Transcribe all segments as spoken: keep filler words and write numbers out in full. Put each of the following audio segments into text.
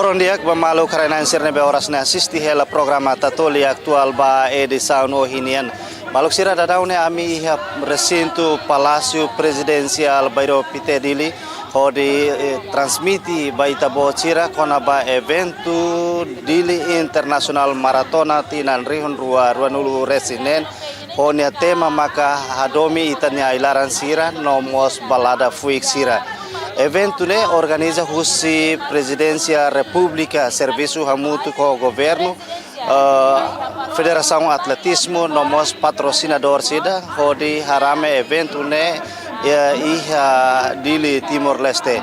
Loron di'ak ba maluk haree-na'in sira ne'ebé oras ne'e asiste hela programa Tatoli Atuál ba edisaun ohin nian. Maluk sira, daudaun ne'e ami iha resintu Palásiu Prezidensiál Bairro Pité Dili, hodi, eh, transmite ba ita-boot sira kona-ba eventu Dili Internasionál Maratona tinan rihun rua ruanulu resin neen, ho nia tema maka hadomi ita-nia ai-laran sira no mós balada fuik sira. Eventu ne'e organiza husi Prezidénsia Repúblika, servisu hamutuk ho governu, eh, Federasaun Atletizmu no mós patrosinadór sira, hodi harame eventu ne'e, eh, iha Dili, Timor-Leste.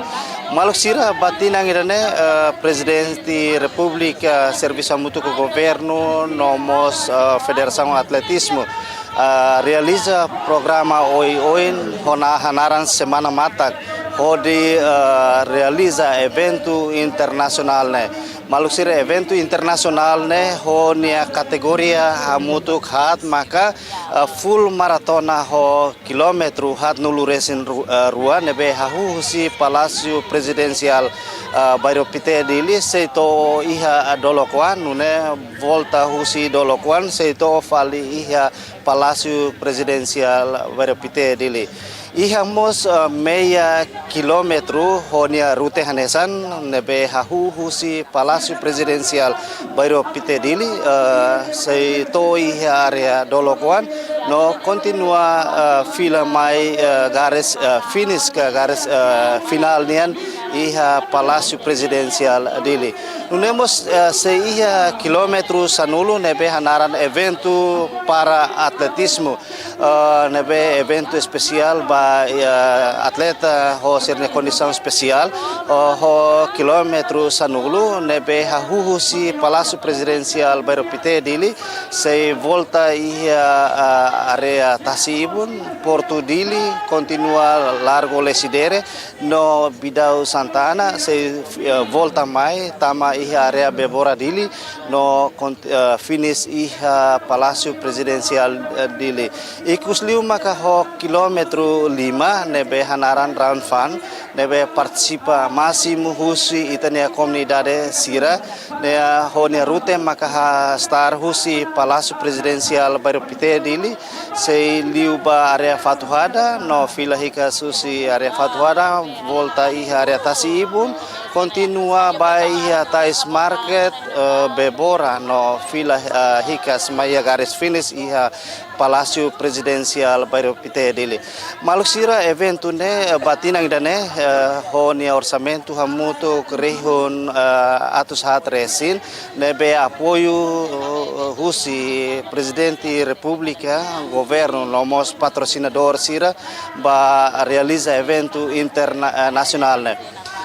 Maluk sira, ba tinan ida-ne'e, eh, Prezidente Repúblika, servisu hamutuk ho governu no mós, eh, Federasaun Atletizmu, eh, realiza programa oioin ho hanaran Semana Matak, hodi, eh, realiza eventu internasionál ne'e. Maluk sira, eventu internasionál ne'e ho nia kategoria hamutuk haat maka, eh, full maratona ho kilómetru haatnulu resin ru-, eh, rua ne'ebé hahú husi Palásiu Prezidensiál, eh, Bairro Pité Dili, sei to'o iha, eh, dolok oan, nune'e volta husi dolok oan, sei to'o fali iha Palásiu Prezidensiál Bairro Pité Dili. Iha mós, eh, meia kilómetru ho nia rute hanesan ne'ebé hahú husi Palásiu Prezidensiál Bairro Pité Dili, eh, sei to'o iha área dolok oan, no kontinua, eh, fila mai, eh, garis, eh, finish ka garis, eh, finál nian iha Palásiu Prezidensiál Dili. Nune'e mós, eh, sei iha kilómetru sanulu ne'ebé hanaran eventu para atletizmu, eh, ne'ebé eventu espesiál ba, eh, atleta ho sira-nia kondisaun espesiál, eh, ho kilómetru sanulu ne'ebé hahú husi Palásiu Prezidensiál Bairro Pité Dili, sei volta iha, eh, área tasi-ibun, Portu Dili, kontinua Largo Lecidere, no Bidau Santa Ana, sei, eh, volta mai tama iha área Bebora Dili, no kon-, eh, finish iha Palásiu Prezidensiál, eh, Dili. Ikus liu maka ho kilómetru lima ne'ebé hanaran run and fun, ne'ebé partisipa másimu husi ita-nia komunidade sira, ne'e ho nia rute maka ha start husi Palásiu Prezidensiál Bairro Pité Dili, sei liu ba área Fatuhada, no fila hikas husi área Fatuhada, volta iha área tasi-ibun, kontinua ba iha Tais Market, eh, Bebora, no fila, eh, hikas mai iha garis finish iha Palásiu Prezidensiál Bairro Pité Dili. Maluk sira, eventu ne'e, eh, ba tinan ida-ne'e, eh, ho nia orsamentu hamutuk rihun, eh, atus haat resin, ne'ebé apoiu, eh, husi Prezidente Repúblika, governu no mós patrosinadór sira ba realiza eventu interna-, eh, nasionál ne'e.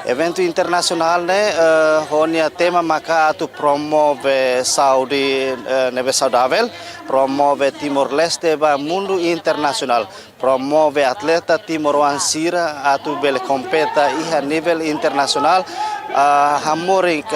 Eventu internasionál ne'e, eh, ho nia tema maka atu promove saúde, eh, ne'ebé saudavel, promove Timor-Leste ba mundu internasionál, promove atleta timoroan sira atu bele kompete iha nivel internasionál, ah, hamorik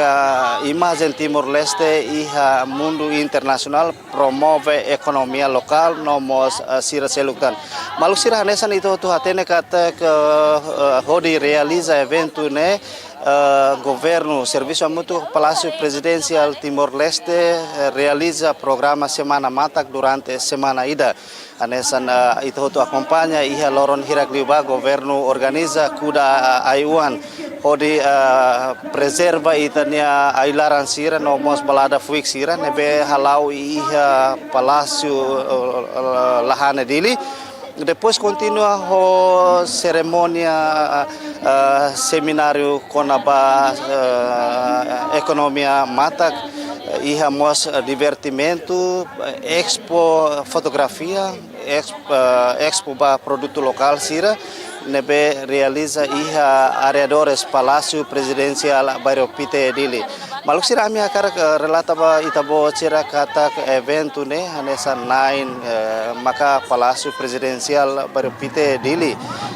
imajen Timor-Leste iha mundu internasionál, promove ekonomia lokál no mós, ah, sira seluk tan. Maluk sira, hanesan ita hotu hatene katak, eh, hodi realiza eventu ne'e, eh, governu, servisu hamutuk Palásiu Prezidensiál Timor-Leste, eh, realiza programa Semana Matak durante semana ida. Hanesan, eh, ita hotu akompaña iha loron hirak liubá governu organiza kuda, eh, ai-oan hodi, eh, prezerva ita-nia ai-laran sira no mós balada fuik sira ne'ebé hala'o iha Palásiu, eh, eh, Lahane Dili. Depois kontinua ho serimónia, eh, semináriu kona-ba, eh, ekonomia matak, eh, iha mós, eh, divertimentu, eh, expo fotografia, ex-, eh, expo ba produtu lokál sira, ne'ebé realiza iha arredores Palásiu Prezidensiál Bairro Pité Dili. Maluk sira, ami hakarak, eh, relata ba ita-boot sira katak eventu ne'e hanesan na'in, eh, maka Palásiu Prezidensiál Bairro Pité Dili.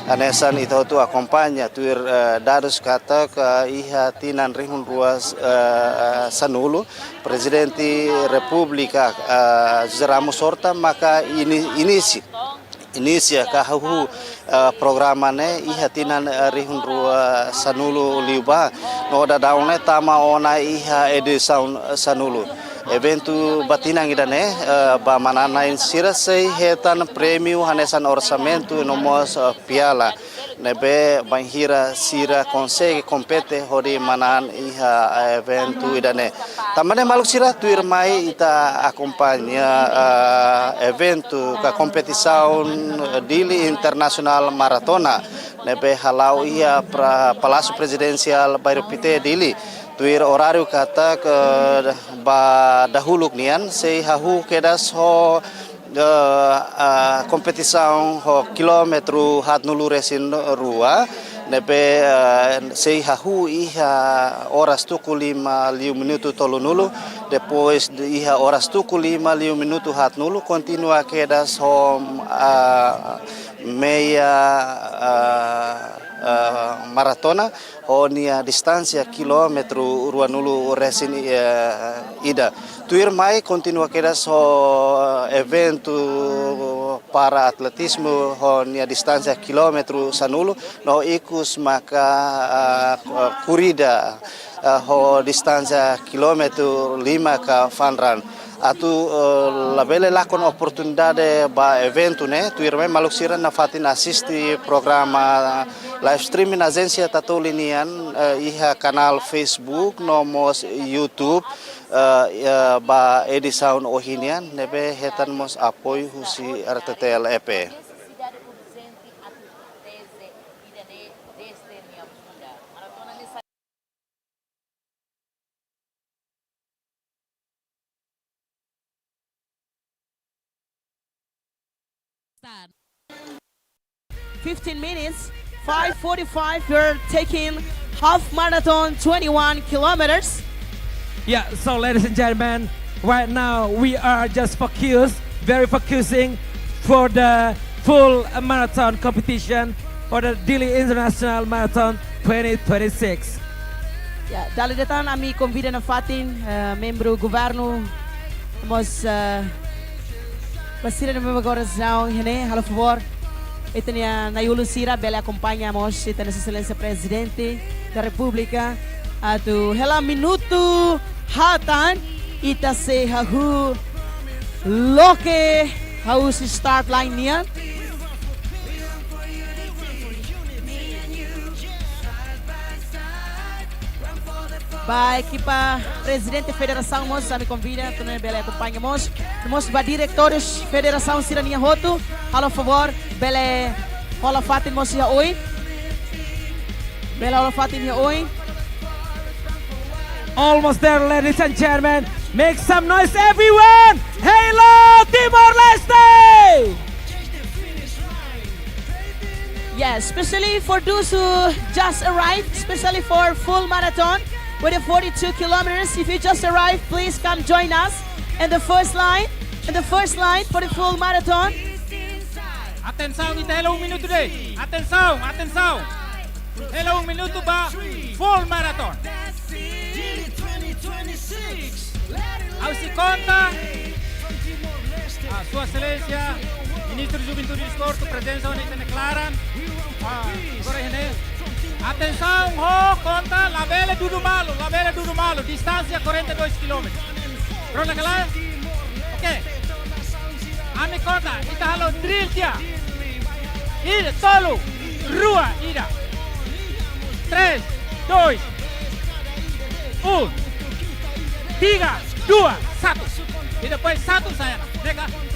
Hanesan ita hotu akompaña tuir, eh, dadus katak, eh, iha tinan rihun rua, eh, sanulu, Prezidente Repúblika, eh, José Ramos Horta maka ini-, inisi-, inisia ka hahú, eh, programa ne'e iha tinan, eh, rihun rua sanulu liubá. No daudaun ne'e tama ona iha edisaun sanulu. Eventu ba tinan ida-ne'e, eh, ba manán-na'in sira sei hetan prémiu hanesan orsamentu no mós, eh, piala. Ne'ebé bainhira sira konsege kompete hodi manán iha eventu ida-ne'e. Tanba ne'e maluk sira, tuirmai ita akompaña, eh, eventu ka kompetisaun Dili Internasionál Maratona ne'ebé hala'o iha pra-, Palásiu Prezidensiál Bairru Pité, Dili. Tuir oráriu katak, eh, ba dahuluk nian sei hahú kedas ho, eh, ah, kompetisaun ho kilómetru haatnulu-resin-rua, ne'ebé, eh, sei hahú iha oras tuku lima liu minutu tolunulu, depois de iha oras tuku lima liu minutu haatnulu, kontinua kedas ho, ah, meia, ah, ah, maratona, ho nia distánsia kilómetru ruanulu-resin, eh, ida. Tuirmai kontinua kedas ho eventu para atletizmu ho nia distánsia kilómetru sanulu, no ikus maka, ah, korrida, ah, ho distánsia kilómetru lima ka fun run. Atu, eh, labele lakon oportunidade ba eventu ne'e, tuirmai maluk sira nafatin asiste programa live streaming Ajénsia Tatoli nian, eh, iha kanál Facebook no mós YouTube, eh, eh, ba edisaun ohin nian, ne'ebé hetan mós apoiu husi R T T L E P. Start. Fifteen minutes, five forty-five, we're taking half marathon, twenty-one kilometers. Yeah, so ladies and gentlemen, right now we are just focused, very focusing for the full marathon competition for the Dili International Marathon twenty twenty-six. Ya, dala ida tan ami konvida nafatin, eh, membru governu, mós, eh, ba sira ne'ebé agora estão iha ne'e, halo favór, ita-nia na'i-ulun sira bele akompaña mós ita-nia Sua Exelénsia Prezidente da Repúblika, atu hela minutu haat tan ita sei hahú loke hahú husi start line nian. Ba ekipa Prezidente Federasaun mós, ami konvida atu nune'e bele akompaña mós. Mós ba diretores federasaun sira-nian hotu, halo favór, bele hola fatin mós iha oin. Bele hola fatin iha oin. Almost there, ladies and gentlemen. Make some noise, everyone! Hello, Timor-Leste! Yes, especially for those who just arrived, especially for full marathon with the forty-two kilometers. If you just arrived, please come join us in the first line, in the first line for the full marathon. Atensaun, ita hela um minutu de'it. Atensaun, atensaun. Hela um minutu ba full marathon. Ha'u sei konta, ah, Sua Exelénsia Ministru Juventude e Desportu, prezensa ona iha ne'e klaran. Ah, agora iha ne'e. Atensaun, ho konta, labele dudu malu, labele dudu malu, distánsia quarenta e dois quilômetros. Prontu, klaru? Ok. Ami konta, ita halo drill tiha. Ida, tolu, rua, ida. Três, dois, um. Tiga, dua, satu. E depois satu, sai. Ne'e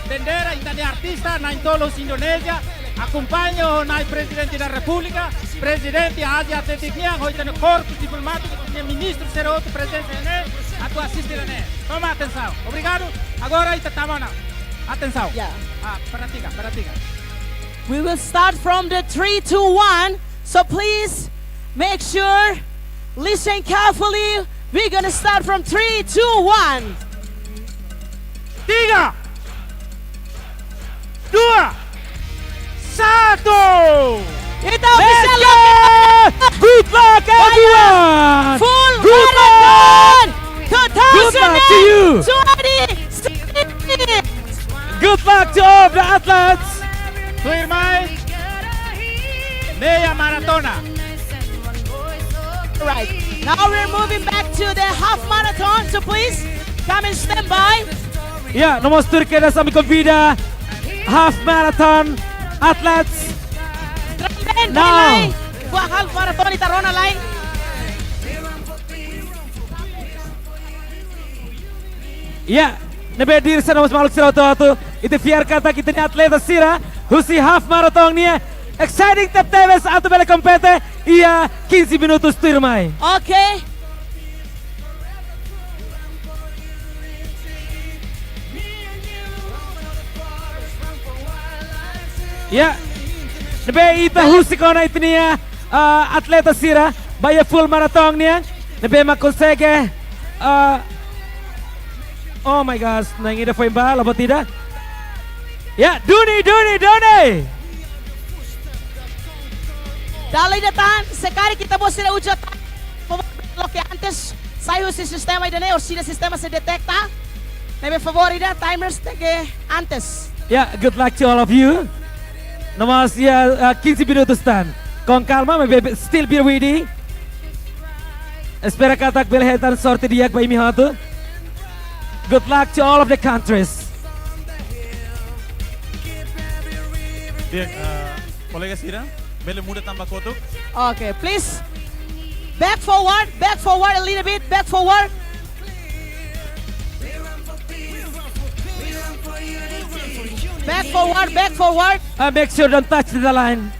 bandeira, ita-nia artista, na'in-tolu husi Indonézia, akompaña ho Na'i Prezidente da Repúblika, Prezidente Asia Athletic nian, ho ita-nia korpu diplomátiku, ita-nia ministru sira hotu prezensa ne'e, atu asiste ne'e. Toma atensaun. Obrigadu. Agora ita tama ona. Atensaun. Ya. Ah, pratika, pratika. We will start from the three, two, one. So please make sure, listen carefully. We're gonna start from three, two, one. Tiga, dua, satu. Ita ofisiál. Good luck, everyone. Full Marathon two thousand twenty-six. Good luck to you. Good luck to all the athletes. Tuirmai, meia maratona. Right. Now we're moving back to the half marathon, so please come and stand by. Ya, no mós tuir kedas ami konvida half marathon athletes. Drum band, now. Buat half marathon ita rona lai. Ya, ne'ebé dirsa no mós maluk sira hotu-hotu, ita fiar katak ita-nia atleta sira husi half marathon nian exciting tebetebes atu bele kompete iha quinze minutos tuirmai. Ok. Ya, ne'ebé ita husik ona ita-nia, ah, atleta sira ba iha full marathon nian, ne'ebé mak konsege, ah, oh my gosh, na'in ida foin ba, la buat ida. Ya, duni, duni, duni. Dala ida tan, se karik ita-boot sira uza tan, favór loke antes, sai husi sistema ida-ne'e, orsida sistema sei deteta. Ne'ebé favór ida, timers tenke antes. Yeah, good luck to all of you. No mós, yeah, uh, quinze minutos tan. Com calma, maibé still be ready. Espera katak bele hetan sorte di'ak ba imi hotu. Good luck to all of the countries. Di'ak, eh, kolega sira, bele muda tan ba kotuk. Okay, please. Back forward, back forward a little bit, back forward. Back forward, back forward. Uh, make sure don't touch the line.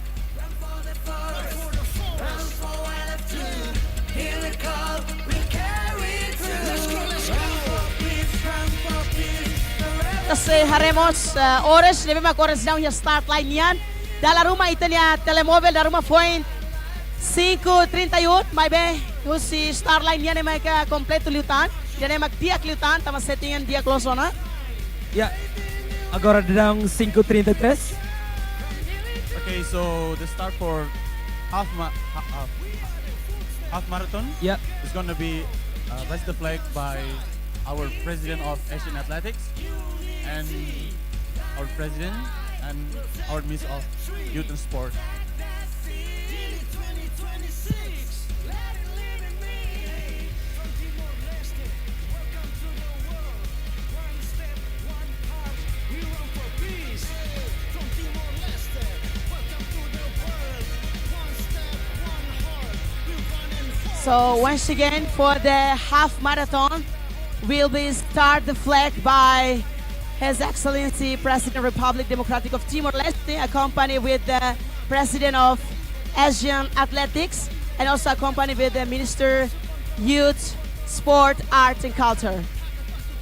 Ita sei haree mós, eh, oras, ne'ebé mak oras daudaun iha start line nian. Dala ruma ita-nia telemovel, dala ruma foin cinco trinta e um, maibé husi start line nian ne'e mak kompletu liután. Ida-ne'e mak di'ak liután, tanba setting an di'ak loos ona. Ya, agora daudaun cinco trinta e três. Okay, so the start for half ma-, ha-, half, half marathon, yeah, is gonna be, uh, raise the flag by our president of Asian Athletics and our president and our Minister of Youth and Sport. So once again, for the half marathon, will be start the flag by His Excellency President Republic Democratic of Timor-Leste, accompanied with the President of Asian Athletics, and also accompanied with the Minister Youth, Sport, Art and Culture.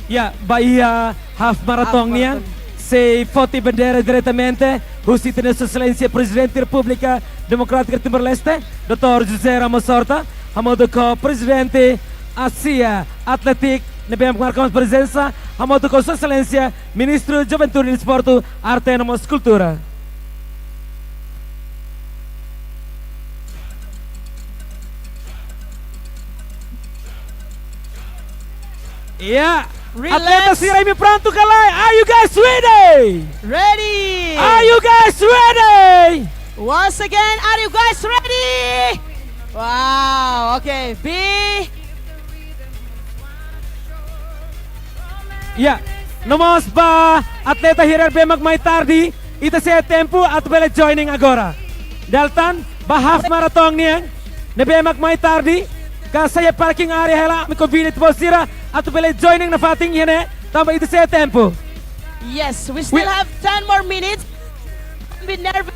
Ya, ba iha half marathon nian, half marathon, sei foti bandeira diretamente husi ita-nia Sua Exelénsia Prezidente Repúblika Demokrátika Timor-Leste, doutór José Ramos Horta, hamutuk ho Prezidente Asian Athletics, ne'ebé marka mós prezensa, hamutuk ho Sua Exelénsia Ministru Juventude, Desportu, Arte no mós Kultura. Ya. Relax. Atleta sira, imi prontu ka lae? Are you guys ready? Ready. Are you guys ready? Once again, are you guys ready? Wow, okay. Be Ya, no mós ba atleta hirak ne'ebé mak mai tarde, ita sei iha tempu atu bele joining agora. Dala tan, ba half marathon nian, ne'ebé mak mai tarde, ka sai iha parking area hela, ami konvida ita-boot sira atu bele joining nafatin iha ne'e, tanba ita sei iha tempu. Yes, we still have ten more minutes. Don't be nervous.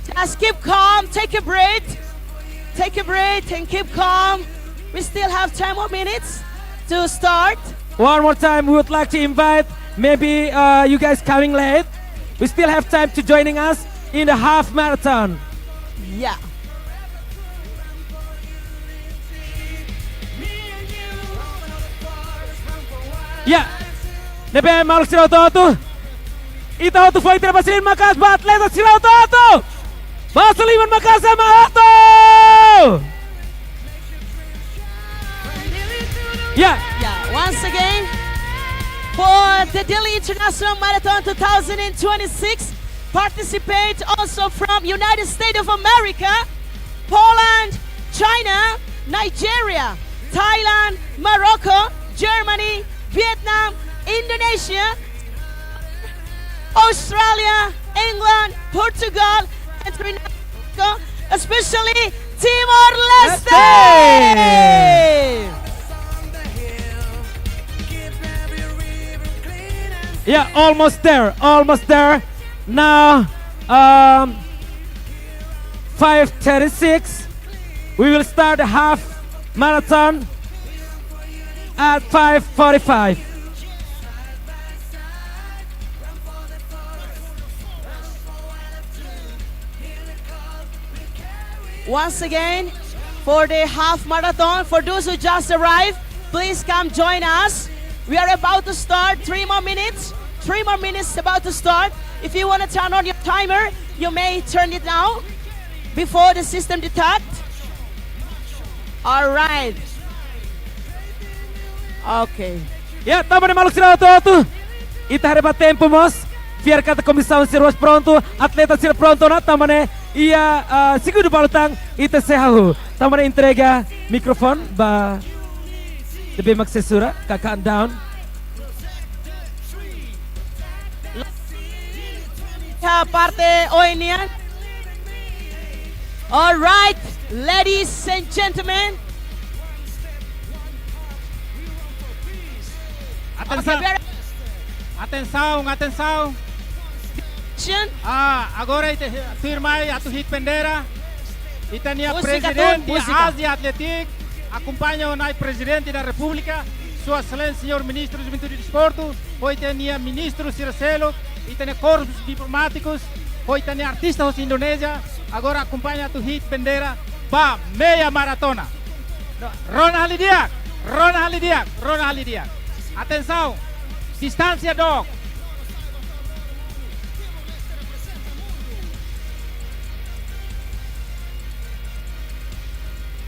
Just keep calm, take a breath. Take a breath and keep calm. We still have ten more minutes to start. One more time, we would like to invite, maybe, uh, you guys coming late. We still have time to joining us in the half marathon. Yeah. Ya, ne'ebé maluk sira hotu-hotu. Ita hotu foin tiha basa liman maka'as ba atleta sira hotu-hotu. Basa liman maka'as ema hotu. Ya. Yeah, once again, for the Dili International Marathon two thousand twenty-six, participate also from United States of America, Poland, China, Nigeria, Thailand, Morocco, Germany, Vietnam, Indonesia, Australia, England, Portugal, and Trinidad, especially Timor-Leste. Leste. Yeah, almost there, almost there. Now, um, five thirty-six. We will start the half marathon at five forty-five. Once again, for the half marathon, for those who just arrived, please come join us. We are about to start, three more minutes. Three more minutes about to start. If you wanna turn on your timer, you may turn it now before the system detect. All right. Okay. Ya, tanba ne'e maluk sira hotu-hotu. Ita haree ba tempu mós. Fiar katak komisaun sira mós prontu, atleta sira prontu ona, tanba ne'e iha, ah, segundu balu tan ita sei hahú. Tanba ne'e entrega mikrofone ba Debe Maksesura, kakan down. Ya, parte oin nian. All right, ladies and gentlemen. Atensaun. Okay, very atensaun, atensaun. Action. Ah, agora ita, tuirmai atu hi'it bandeira. Ita-nia música, prezidente, música. Asia Athletic, akompaña ho Na'i Prezidente da Repúblika, Sua Exelénsia Señór Ministru Juventude e Desportu, ho ita-nia ministru sira seluk, ita-nia korpus diplomátikus, ho ita-nia artista hosi Indonézia, agora akompaña atu hi'it bandeira ba meia maratona. Rona hela di'ak, rona hela di'ak, rona hela di'ak. Atensaun, distánsia dook.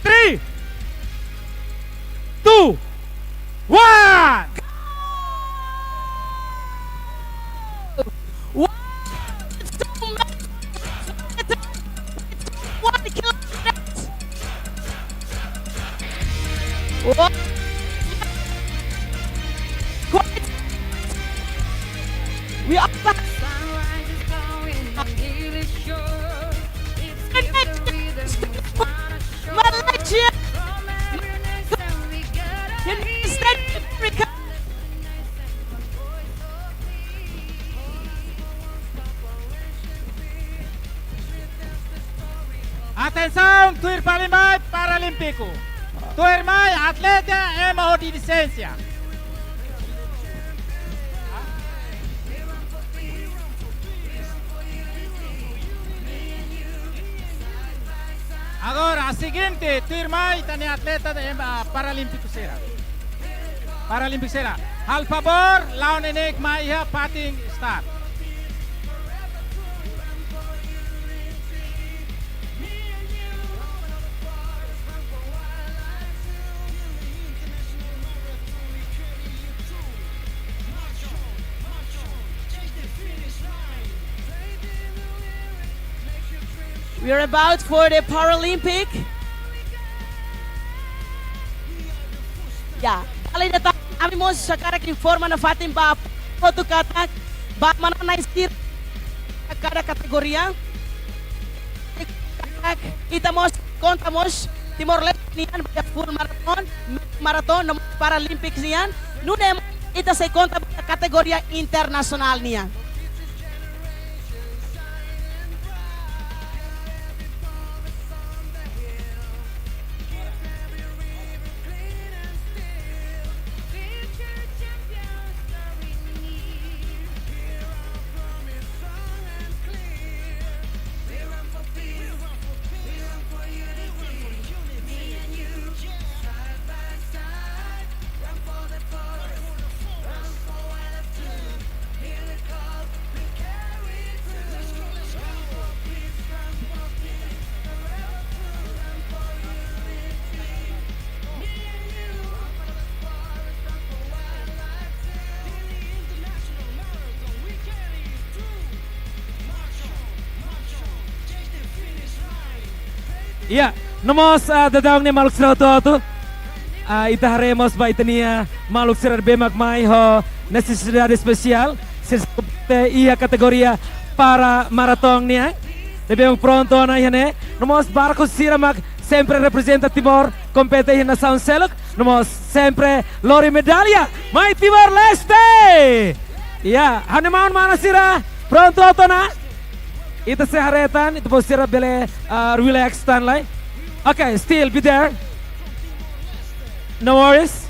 Three, two, one. One kilometer. One. We are back. Malaysia. United States of America. Atensaun, tuir paling baik Paralímpiku. Tuirmai atleta ema ho defisiénsia. Agora, a seguinte, tuirmai ita-nia atleta ema, ah, paralímpiku sira. Paralímpiku sira. Halo favór, la'o neineik mai iha fatin start. We are about for the Paralympic. Ya, dala ida tan, ami mós hakarak informa nafatin ba hotu katak, ba manán-na'in sira iha kada kategoria. Ita mós konta mós Timor-Leste nian ba iha full marathon, marathon no Paralympics nian. Nune'e ita sei konta ba kategoria internasionál nian. Ya, No mós, ah, daudaun ne'e maluk sira hotu-hotu. Ah, ita haree mós ba ita-nia maluk sira ne'ebé mak mai ho nesesidade espesiál. Sira iha kategoria para maratón nian. Ne'ebé mak prontu ona iha ne'e. No mós barkus sira mak sempre reprezenta Timor, kompete iha nasaun seluk. No mós sempre lori medalla mai Timor-Leste. Ya, ha'u-nia maun-alin sira, prontu hotu ona? Ita sei haree tan, ita-boot sira bele, ah, relax tan lai. Okay, still be there. No worries.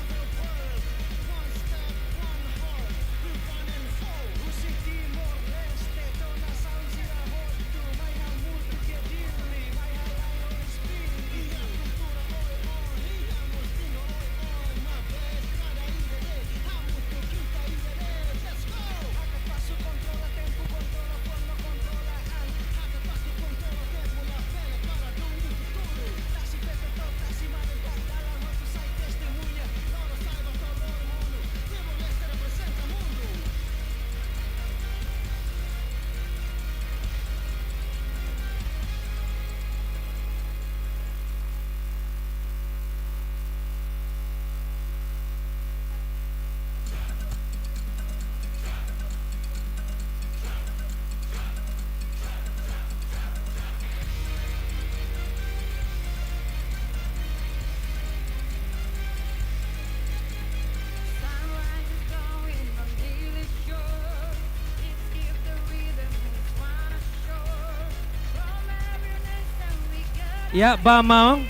Ya, ba maun.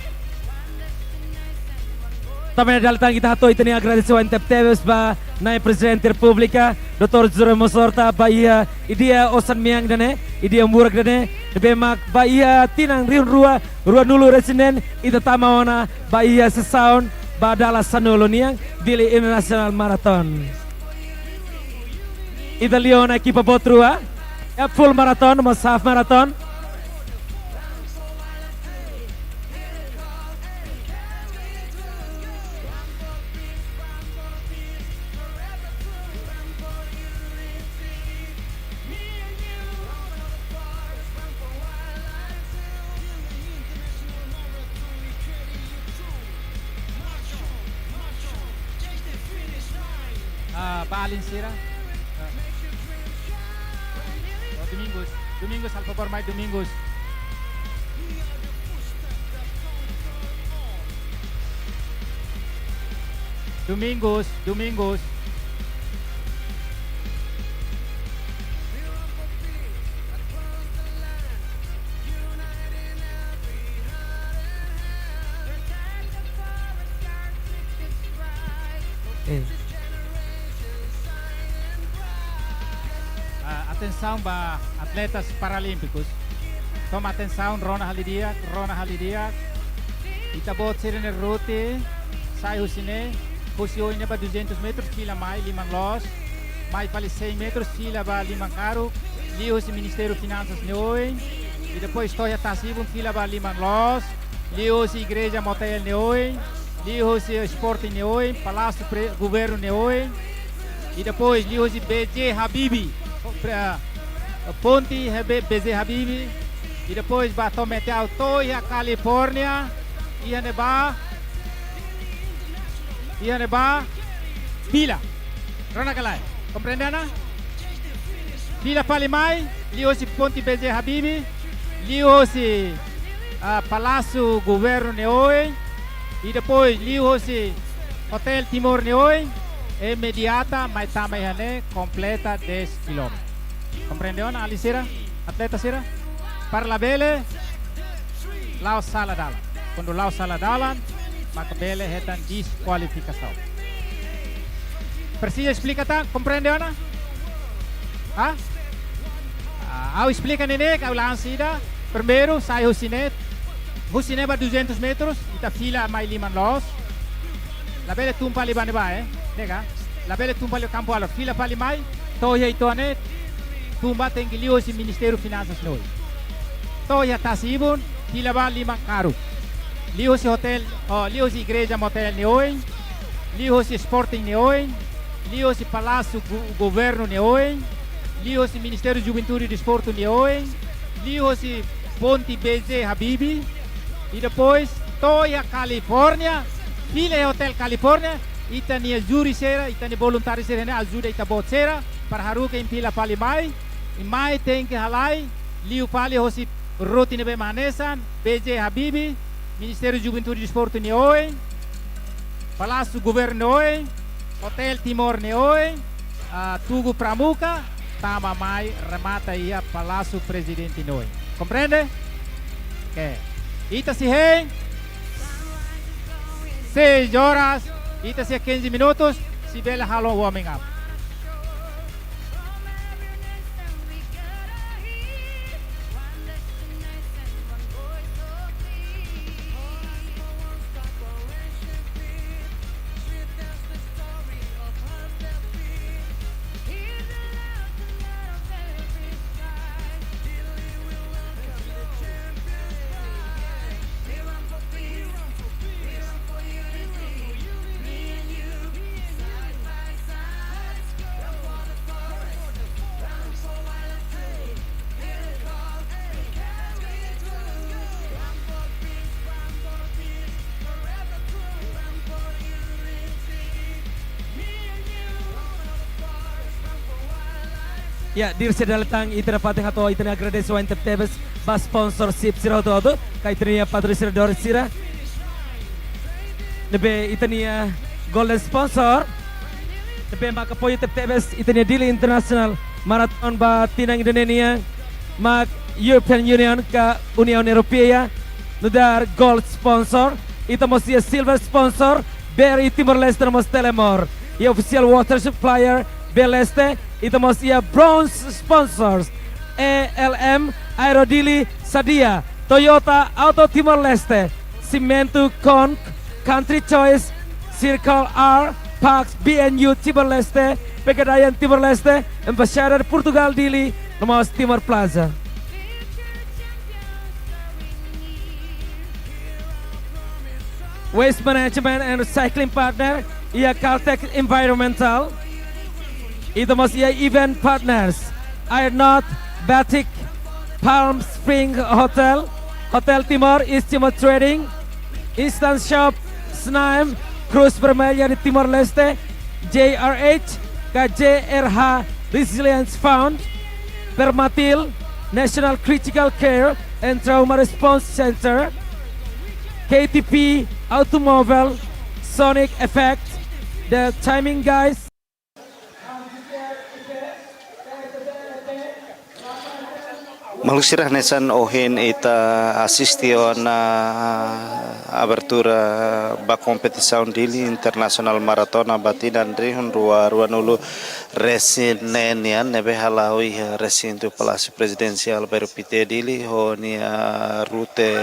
Tanba ne'e dala ida tan ita hato'o ita-nia agradesimentu tebes ba Na'i Prezidente Repúblika, doutór José Ramos Horta, ba iha ideia osan-mean ida-ne'e, ideia murak ida-ne'e, ne'ebé mak ba iha tinan rihun rua, ruanulu-resin-neen, ita tama ona ba iha sesaun ba dala sanulu nian, Dili International Marathon. Ita liu ona ekipa boot rua, ya, full marathon, no mós half marathon. Ah, ba alin sira. Ah. Oh, Domingos. Domingos, halo favór mai, Domingos. Domingos, Domingos. Eh. Ah, atensaun ba atletas paralímpikus. Toma atensaun, rona halo di'ak, rona halo di'ak. Ita-boot sira-nia rute, sai husi ne'e, husi oin ne'e ba duzentos metros, fila mai liman loos. Mai fali cem metros, fila ba liman karuk. Liuhusi Ministériu Finansas nia oin. I depois to'o iha tasi-ibun, fila ba liman loos. Liuhusi Igreja Motael nia oin. Liuhusi Sporting nia oin. Palásiu Pre-, Governu nia oin. I depois, liuhusi B J Habibie. Pre-, ah, ponte Habe-, B J Habibie. I depois, ba to'o mete au to'o iha California. Iha ne'ebá. Iha ne'ebá. Fila. Rona ka lae? Komprende ona? Fila fali mai, liuhusi ponte B J Habibie, liuhusi, ah, Palásiu Governu nia oin, i depois liuhusi Hotel Timor nia oin, imediata mai tama iha ne'e, kompleta dez kilómetru. Komprende ona, alin sira, atleta sira? Para labele la'o sala dalan. Kuandu la'o sala dalan, maka bele hetan diskualifikasaun. Presiza esplika tan, komprende ona? Ha? Ah, ha'u esplika neineik, ha'u la'o sala. Primeiru, sai husi ne'e, husi ne'e ba duzentos metros, ita fila mai liman loos. Labele tun fali ba ne'ebá, eh? Ne'e ka? Labele tun fali Kampu Alor, fila fali mai, to'o iha uitoan ne'e, tun ba tenke liuhusi Ministériu Finansas nia oin. To'o iha tasi-ibun, fila ba liman karuk. Liuhusi hotel, oh, liuhusi Igreja Motael nia oin, liuhusi Sporting nia oin, liuhusi Palásiu Gu-, Governu nia oin, liuhusi Ministériu Juventude i Desportu nia oin, liuhusi ponte B J Habibie, I depois to'o iha California, fila iha Hotel California, ita-nia júri sira, ita-nia voluntáriu sira ne'e ajuda ita-boot sira para haruka imi fila fali mai. I mai tenke halai liu fali hosi roti ne'ebé mak hanesan, B J Habibie, Ministériu Juventude i Desportu nia oin, Palásiu Governu oin, Hotel Timor nia oin, ah, Tugu Pramuka, tama mai remata iha Palásiu Prezidente nia oin. Komprende? Oke. Ita sei hein seis horas, ita sei quinze minutos, sei bele halo warming up. Ya, di'ak sira, dala ida tan ita nafatin hato'o ita-nia agradesimentu tebes ba sponsorship sira hotu-hotu, ka ita-nia patrocinadór sira. Ne'ebé ita-nia golden sponsor, ne'ebé mak apoia tebetebes ita-nia Dili International Marathon ba tinan ida-ne'e nian, mak European Union ka União Europeia nu'udar gold sponsor. Ita mós iha silver sponsor, B R I Timor-Leste no mós Telemor. Iha official water supplier B Leste, ita mós iha bronze sponsors, E L M, Aero Dili, Sadia, Toyota Auto Timor-Leste, Simentu Conk, Country Choice, Circle R, Pax B N U Timor-Leste, Pegadaian Timor-Leste, Embaixada de Portugal Dili, no mós Timor Plaza. Waste Management and Recycling Partner, iha Caltech Environmental. Ita mós iha event partners, Air North, Batik, Palm Spring Hotel, Hotel Timor, East Timor Trading, Instant Shop, Snaem, Cruz Vermelha de Timor-Leste, J R H, ka J R H Resilience Fund, Permatil, National Critical Care and Trauma Response Center, K T P Automobile, Sonic Effect, The Timing Guys. Maluk sira, hanesan ohin ita asiste ona abertura ba kompetisaun Dili International Maratona ba tinan rihun rua ruanulu resin neen nian, ne'ebé hala'o iha resintu Palásiu Prezidensiál Bairru Pité Dili, ho nia rute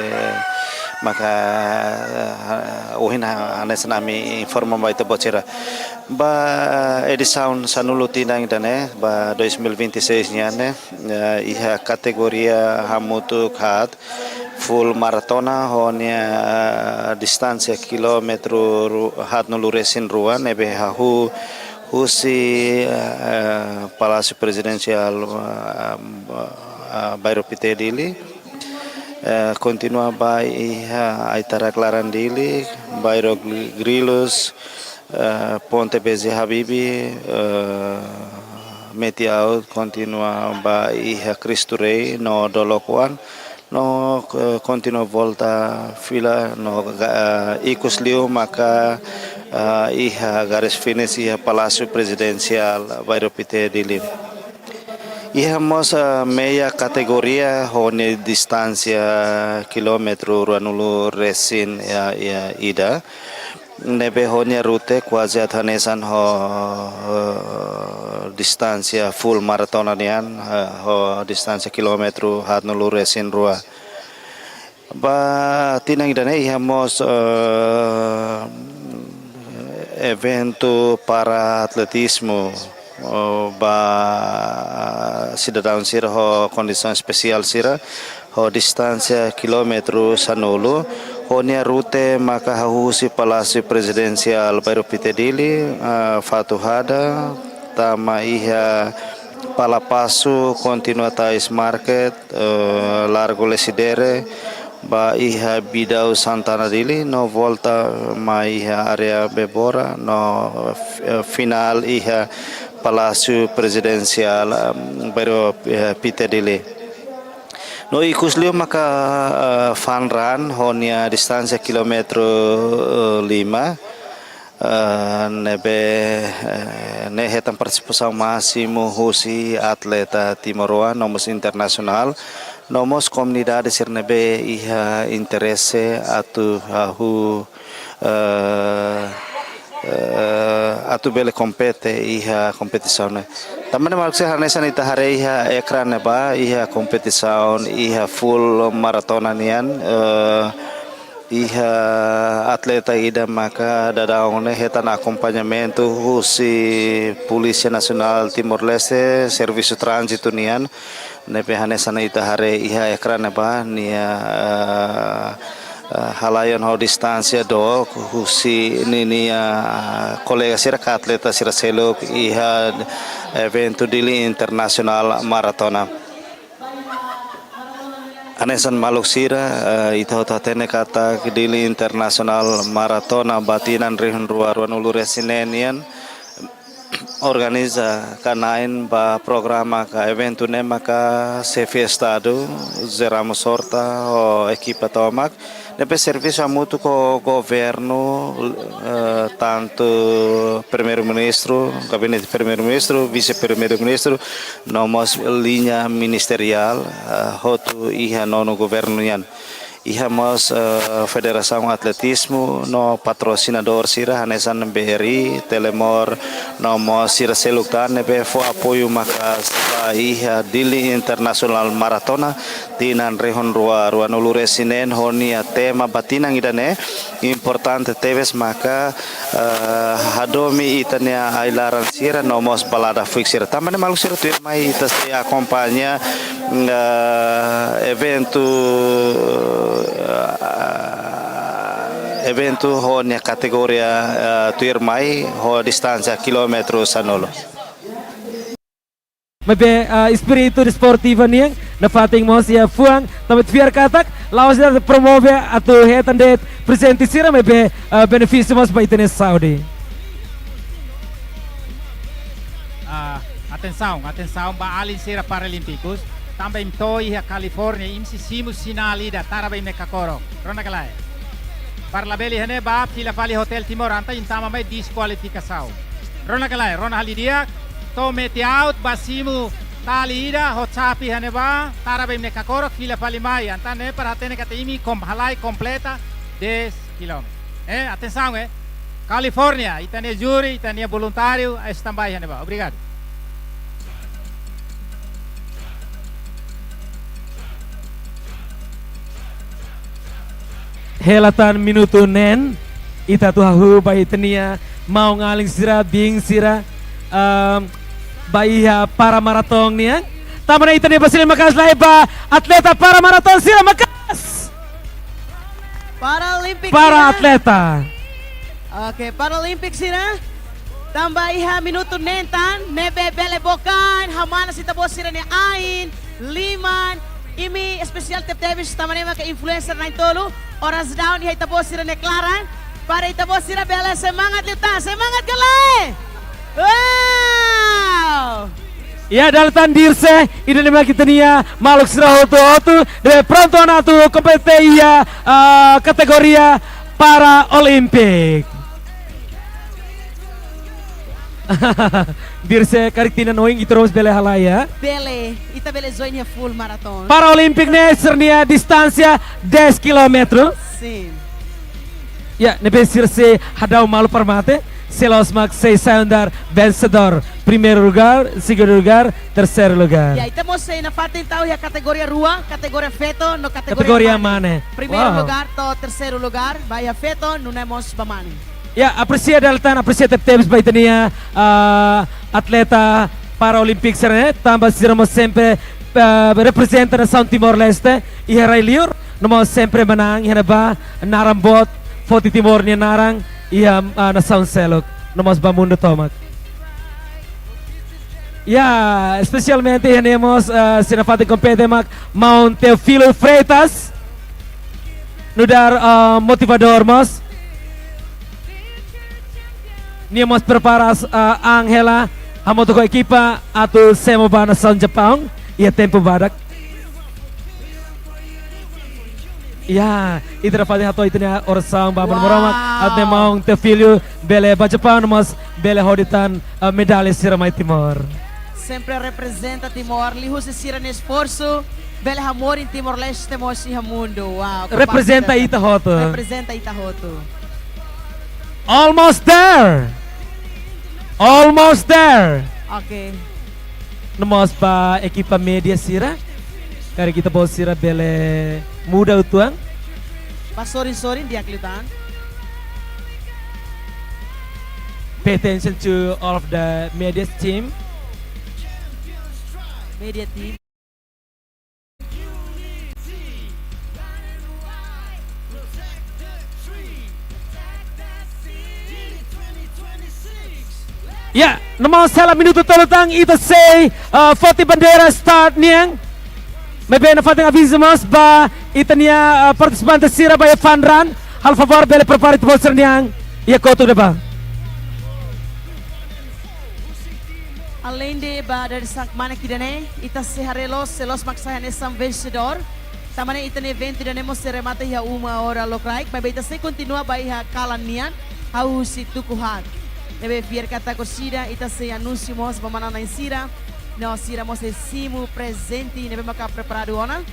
maka, eh, ohin ha-, hanesan ami informa ba ita-boot sira. Ba edisaun sanulu tinan ida-ne'e, ba dois mil e vinte e seis nian ne'e, eh, iha kategoria hamutuk haat, full maratona ho nia distánsia kilómetru ru-, haatnulu resin rua, ne'ebé hahú husi, eh, Palásiu Prezidensiál, eh, eh, Bairru Pité Dili. Eh, kontinua ba iha Aitarak Laran Dili, Bairro Gri-, Grilus, eh, Ponte B J Habibie, eh, Metiaut, kontinua ba iha Cristo Rei no Dolok Oan, no, eh, kontinua volta fila no ga-, eh, ikus liu maka, eh, iha garis finish iha Palásiu Prezidensiál Bairru Pité Dili. Iha mós, eh, meia kategoria ho nia distánsia kilómetru ruanulu resin, eh, eh, ida. Ne'ebé ho nia rute kuaze atu hanesan ho, eh, distánsia full maratona nian, eh, ho distánsia kilómetru haatnulu resin rua. Ba tinan ida-ne'e iha mós, eh, eventu para atletizmu, eh, ba sidadaun sira ho kondisaun espesiál sira, ho distánsia kilómetru sanulu, ho nia rute maka hahú husi Palásiu Prezidensiál Bairru Pité Dili, eh, Fatuhada, tama iha Palapasu, kontinua Tais Market, eh, Largo Lecidere, ba iha Bidau Santana Dili, no volta mai iha área Bebora, no, eh, finál iha Palásiu Prezidensiál, eh, bairru, eh, Pite Dili. No ikus liu maka, eh, fun run, ho nia distánsia kilómetru, eh, lima, eh, ne'ebé, eh, ne'e hetan partisipasaun másimu husi atleta timoroan, no mós internasionál, no mós komunidade sira ne'ebé iha interese atu hahú, eh, eh, atu bele kompete iha kompetisaun ne'e. Tanba ne'e maluk sira, hanesan ita haree iha ekrán ne'ebá, iha kompetisaun, iha full maratona nian, eh, iha atleta ida maka daudaun ne'e hetan akompañamentu husi Polísia Nasionál Timor-Leste, Servisu Tránzitu nian, ne'ebé hanesan ita haree iha ekrán ne'ebá nia, eh, eh, halaion ho distánsia dook husi ninia, eh, kolega sira ka atleta sira seluk iha eventu Dili Internasionál Maratona. Hanesan maluk sira, eh, ita hotu hatene katak Dili Internasionál Maratona ba tinan rihun rua ruanulu-resin-neen nian organiza ka na'in ba programa ka eventu ne'e maka Xefe Estadu José Ramos Horta ho ekipa tomak, ne'ebé servisu hamutuk ho governu, eh, tantu Primeiru-Ministru, Gabinete Primeiru-Ministru, Vise-Primeiru-Ministru, no mós liña ministeriál, eh, hotu iha nonu governu nian. Iha mós, eh, Federasaun Atletizmu no patrosinadór sira hanesan B R I, Telemor, no mós sira seluk tan ne'ebé fó apoiu maka'as ba iha Dili Internasionál Maratona tinan rihun rua ruanulu-resin-neen ho nia tema ba tinan ida-ne'e importante tebes maka, eh, hadomi ita-nia ai-laran sira no mós balada fuik sira. Tanba ne'e maluk sira, tuirmai ita sei akompaña, eh, eventu, eh, eventu ho nia kategoria, eh, tuirmai ho distánsia kilómetru sanulu. Maibé, ah, espíritu desportivu nian nafatin mós iha fuan, tanba fiar katak la'ós de'it promove atu hetan de'it prezente sira, maibé, ah, benefísiu mós ba ita-nia saúde. Ah, atensaun, atensaun ba alin sira Paralímpikus, tanba imi to'o iha California, imi sei simu sinál ida, tara ba imi-nia kakorok. Rona ka lae? Para labele iha ne'ebá, fila fali Hotel Timor, entaun imi tama mai diskualifikasaun. Rona ka lae, rona halo di'ak, to'o mete out ba simu tali ida, ho xape iha ne'ebá, tara ba imi-nia kakorok, fila fali mai, entaun ne'e para hatene katak imi kom-, halai kompleta dez kilómetru. Eh, atensaun, eh. California, ita-nia júri, ita-nia voluntáriu, eh, standby iha ne'ebá. Obrigadu. Hela tan minutu neen, ita atu hahú ba ita-nia maun-alin sira, biin sira, ehm, ba iha para-maraton nian. Tanba ne'e ita-nia basileik maka'as lai ba atleta para-maraton sira maka'as. Paralímpik Para sira. Atleta. Oke, Paralímpik sira. Tanba iha minutu neen tan, ne'ebé bele book an, hamanas ita-boot sira-nia ain, liman, imi espesiál tebetebes, tanba ne'e maka influencer na'in-tolu, oras daudaun iha ita-boot sira-nia klaran, para ita-boot sira bele semangat liután, semangat ka lae? Wow! Ya, dala ida tan Dirce, ida-ne'e mak ita-nia maluk sira hotu-hotu, ne'ebé prontu ona atu kompete iha, ah, kategoria Paralímpik. Dirce karik tinan oin ita rua mós bele halai, ya? Bele, ita bele join iha full marathon. Paralímpik ne'e sira-nia distánsia dez kilómetru. Sin. Ya, ne'ebé sira sei hadau malu para mate, sei la'ós mak sei sai nu'udar vensedór. Primeiru lugár, segundu lugár, terseiru lugár. Ya, ita mós sei nafatin tau iha kategoria rua, kategoria feto, no kategoria Kategoria mane. mane. Primeiru Wow. lugár to'o terseiru lugár, ba iha feto, nune'e mós ba mane. Ya, apresia dala ida tan, apresia tebetebes ba ita-nia, ah, atleta Paralímpik sira-ne'e, tanba sira mós sempre, ah, reprezenta nasaun Timor-Leste iha rai-liur, no mós sempre manán iha ne'ebá, naran boot, foti Timor nia naran iha, ah, nasaun seluk, no mós ba mundu tomak. Ya, espesialmente iha ne'e mós, ah, sira nafatin kompete mak maun Teofilo Freitas. Nu'udar, ah, motivadór mós. Nia mós prepara, ah, an hela hamutuk ho ekipa atu semo ba nasaun Japaun iha tempu badak. Ya, ita-nia fatin hato'o ita-nia orasaun ba Aman Maromak, Wow. atu nune'e maun Teofilo bele ba Japaun no mós bele hodi tan, ah, medalla sira mai Timor. Sempre reprezenta Timor, liuhusi sira-nia esforsu, bele hamoris Timor-Leste mós iha mundu. Wow, Reprezenta kompaktu. ita hotu. Reprezenta ita hotu. Almost there. Almost there. Oke. No mós ba ekipa média sira. Karik ita-boot sira bele muda uitoan. Ba sorin-sorin di'ak liután. Pay attention to all of the media team. Media team. Ya, no mós hela minutu tolu tan ita sei, ah, foti bandeira start nian. Maibé nafatin avizu mós ba ita-nia, ah, partisipante sira ba iha fun run. Halo favór bele prepara ita-boot sira-nian iha kotuk ne'ebá. Aleinde ba dadeer-saan kmanek ida-ne'e, ita sei haree loos, sé loos mak sai hanesan vensedór. Tanba ne'e ita-nia eventu ida-ne'e mós sei remata iha uma hora lokraik, maibé ita sei kontinua ba iha kalan nian, hahú husi tuku haat. Ne'ebé fiar katak orsida, ita sei anunsia mós ba manán-na'in sira, no sira mós sei simu prezente ne'ebé maka preparadu ona.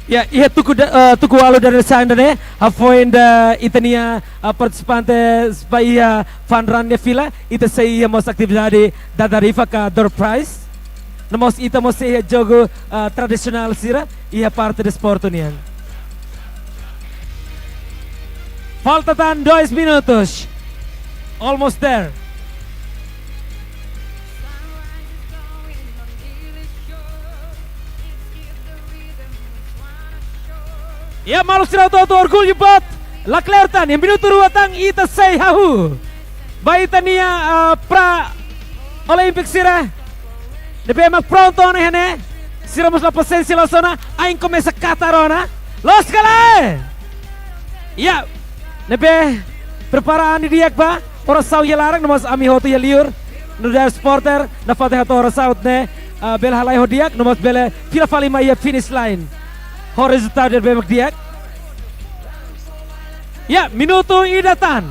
Ya, iha tuku da-, eh, tuku ualu dadeer-saan ida-ne'e, hafoin ida ita-nia, eh, partisipante ba iha fun run nia fila, ita sei iha mós atividade dada rifa ka door prize. No mós ita mós sei iha jogu, eh, tradisionál sira, iha parte desportu nian. Falta tan dois minutos. Almost there. Ya, maluk sira hotu-hotu, orgullu boot. Lakleur tan, iha minutu rua tan ita sei hahú ba ita-nia, ah, pra-Olímpiku sira. Ne'ebé mak prontu ona iha ne'e. Sira mós la pasiénsia loos ona, ain komesa katar ona. Loos ka lae? Ya. Ne'ebé prepara an didi'ak ba, orasaun iha laran, no mós ami hotu iha liur. Nu'udar supporter, nafatin hato'o orasaun atu nune'e, ah, bele halai ho di'ak, no mós bele fila fali mai iha finish line ho rezultadu ne'ebé mak di'ak. Ya, minutu ida tan.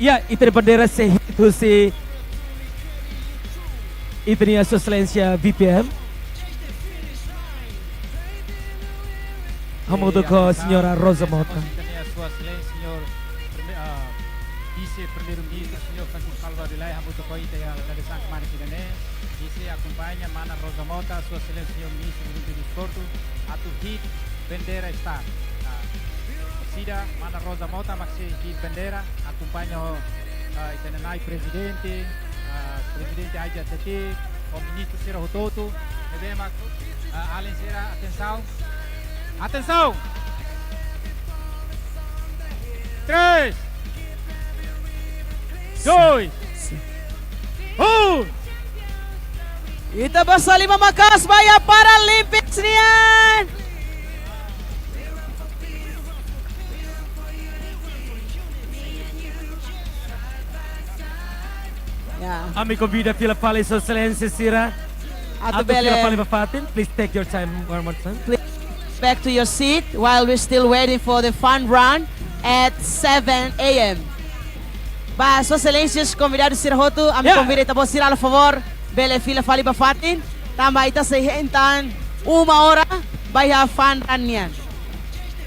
Ya, ita-nia bandeira sei hi'it husi ita-nia Sua Exelénsia V P M. Hamutuk ho Señora Rosa Mota. Sua Exelénsia Señór Prime-, ah, Vise Primeiru-Ministru, Señór Francisco Cândido Vaz do Lé, hamutuk ho ita iha dadeer-saan kmanek ida-ne'e. Vise akompaña mana Rosa Mota, Sua Exelénsia Señór Ministru Juventude Desportu, atu hi'it bandeira start. Ah, orsida mana Rosa Mota mak sei hi'it bandeira, akompaña ho, ah, ita-nia Nai Prezidente, ah, Prezidente A J T T, ho ministru sira hotu-hotu, ne'ebé mak, ah, alin sira, atensaun. Atensaun! Três, dois, um. Ita basa liman maka'as ba iha Paralympics nian. Ya. Ami konvida fila fali Sua Exelénsia sira. Atu Atu fila bele fali ba fatin, please take your time, one more time. Please back to your seat while we're still waiting for the fun run at seven A M. Ba Sua Exelénsia, konvidadu sira hotu, ami Ya. konvida ita-boot sira, halo favór, bele fila fali ba fatin, tanba ita sei hein tan uma hora ba iha fun run nian.